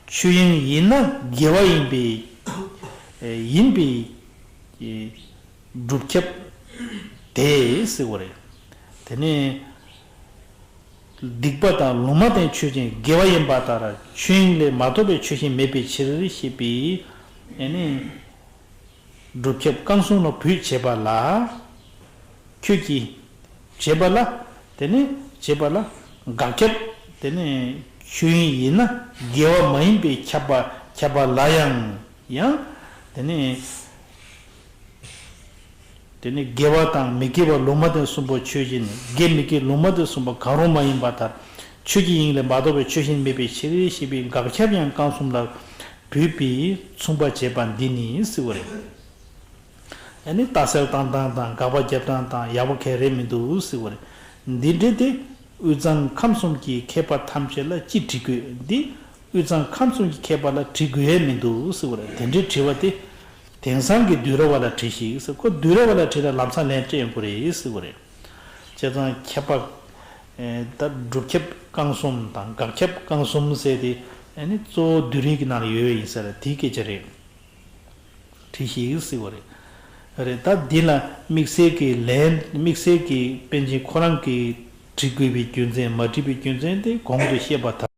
ཆོས་དབྱིངས་ཡིན་ན་དགེ་བ་ཡིན་པའི་ཡིན་པའི་སྒྲུབ་ཁྱབ་དེ་ཟེར་བ་རེད། དེ་ནི། སྡིག་པ་དང་ལུང་མ་དེ་ཆོས་ཅན། དགེ་བ་ཡིན་པར་ཐལ། ཆོས་དབྱིངས་ལས་མ་གཏོགས་པའི་ཆོས་གཞན་མེད་པའི་ཕྱིར་ཞེས་པའི། ཨ་ནི། སྒྲུབ་ཁྱབ་རྐང་གསུམ་ལ་བུད་བྱས་པ་ལ། ཁྱོད་ཀྱིས། བྱས་པ་ལ། དེ་ནི་བྱས་པ་ལ། དགག་ཁྱབ། དེ་ནི་ཆོས་དབྱིངས་ཡིན་ན་དགེ་བ་མ་ཡིན་པའི་ཁྱབ་པ་ཁྱབ་པ་ལ་ཡང་། ཡང་། དེ་ནི། དེ་ནི་དགེ་བ་དང་མི་དགེ་བ་ལུང་མ་དེ་གསུམ་པོ་ཆོས་ཅན། དགེ་མི་དགེ་ལུང་མ་དེ་གསུམ་པོ་གང་རུང་མ་ཡིན་པར་ཐལ། ཆོས་ཀྱི་དབྱིངས་ལས་མ་གཏོགས་པའི་ཆོས་གཞན་མེད་པའི་ཕྱིར་ཞེས་པའི་དགག་ཁྱབ་ཡང་རྐང་གསུམ་ལ་བུད་པའི་མཚུངས་པ་བྱས་པ་འདི་ནི་ཟེར་བ་རེད། ཨ་ནི་རྟགས་གསལ་བཏང་སྟངས་དང་དགག་པ་རྒྱབ་སྟངས་དང་ཡག་པོ་གང་རེད་མི་འདུག་ཟེར་བ་རེད། འདི་འདྲ་དེ་དབུས་གཙང་ཁམས་གསུམ་གྱི་མཁས་པ་ཐམས་ཅད་ལ་ཅི་དྲི་དགོས། འདི་དབུས་གཙང་ཁམས་གསུམ་གྱི་མཁས་པ་ལ་དྲི་དགོས་ཡས་མི་འདུག་ཟེར་བ་རེད། དེ་འདྲའི་དྲི་བ་དེ། དེང་སང་གི་བསྡུས་གྲྭ་བ་ལ་དྲིས་ཤིག་ཟེར། ཁོ་བསྡུས་གྲྭ་བ་ལ་དྲིས་ན་ལམ་སང་ལན་སྤྲད་ཡོང་གི་རེད་ཟེར་གི་རེད། བྱས་ཙང་ཁྱབ་པ། ཨེ། ད་སྒྲུབ་ཁྱབ་རྐང་གསུམ་དང་དགག་ཁྱབ་རྐང་གསུམ་ཟེར་དེ་ཨ་ནི་གཙོ་བོ་བསྡུས་གྲྭའི་གི་ནང་ལ་ཡོད་པ་ཡིན་ས་རེད། དེའི་སྐད་ཆ་རེད། དྲིས་ཤིག་ཟེར་བ་རེད། རེད། ད་འདི་ལ་དམིགས་བསལ་གྱི་ལན། དམིགས་བསལ་གྱི་པཎ་ཆེན་ཁོ་རང་གིས་འབྲི་དགོས་པའི་རྒྱུ་མཚན། མ་བྲིས་པའི་རྒྱུ་མཚན་དེ་གོང་དུ་བཤད་པ་ལྟར།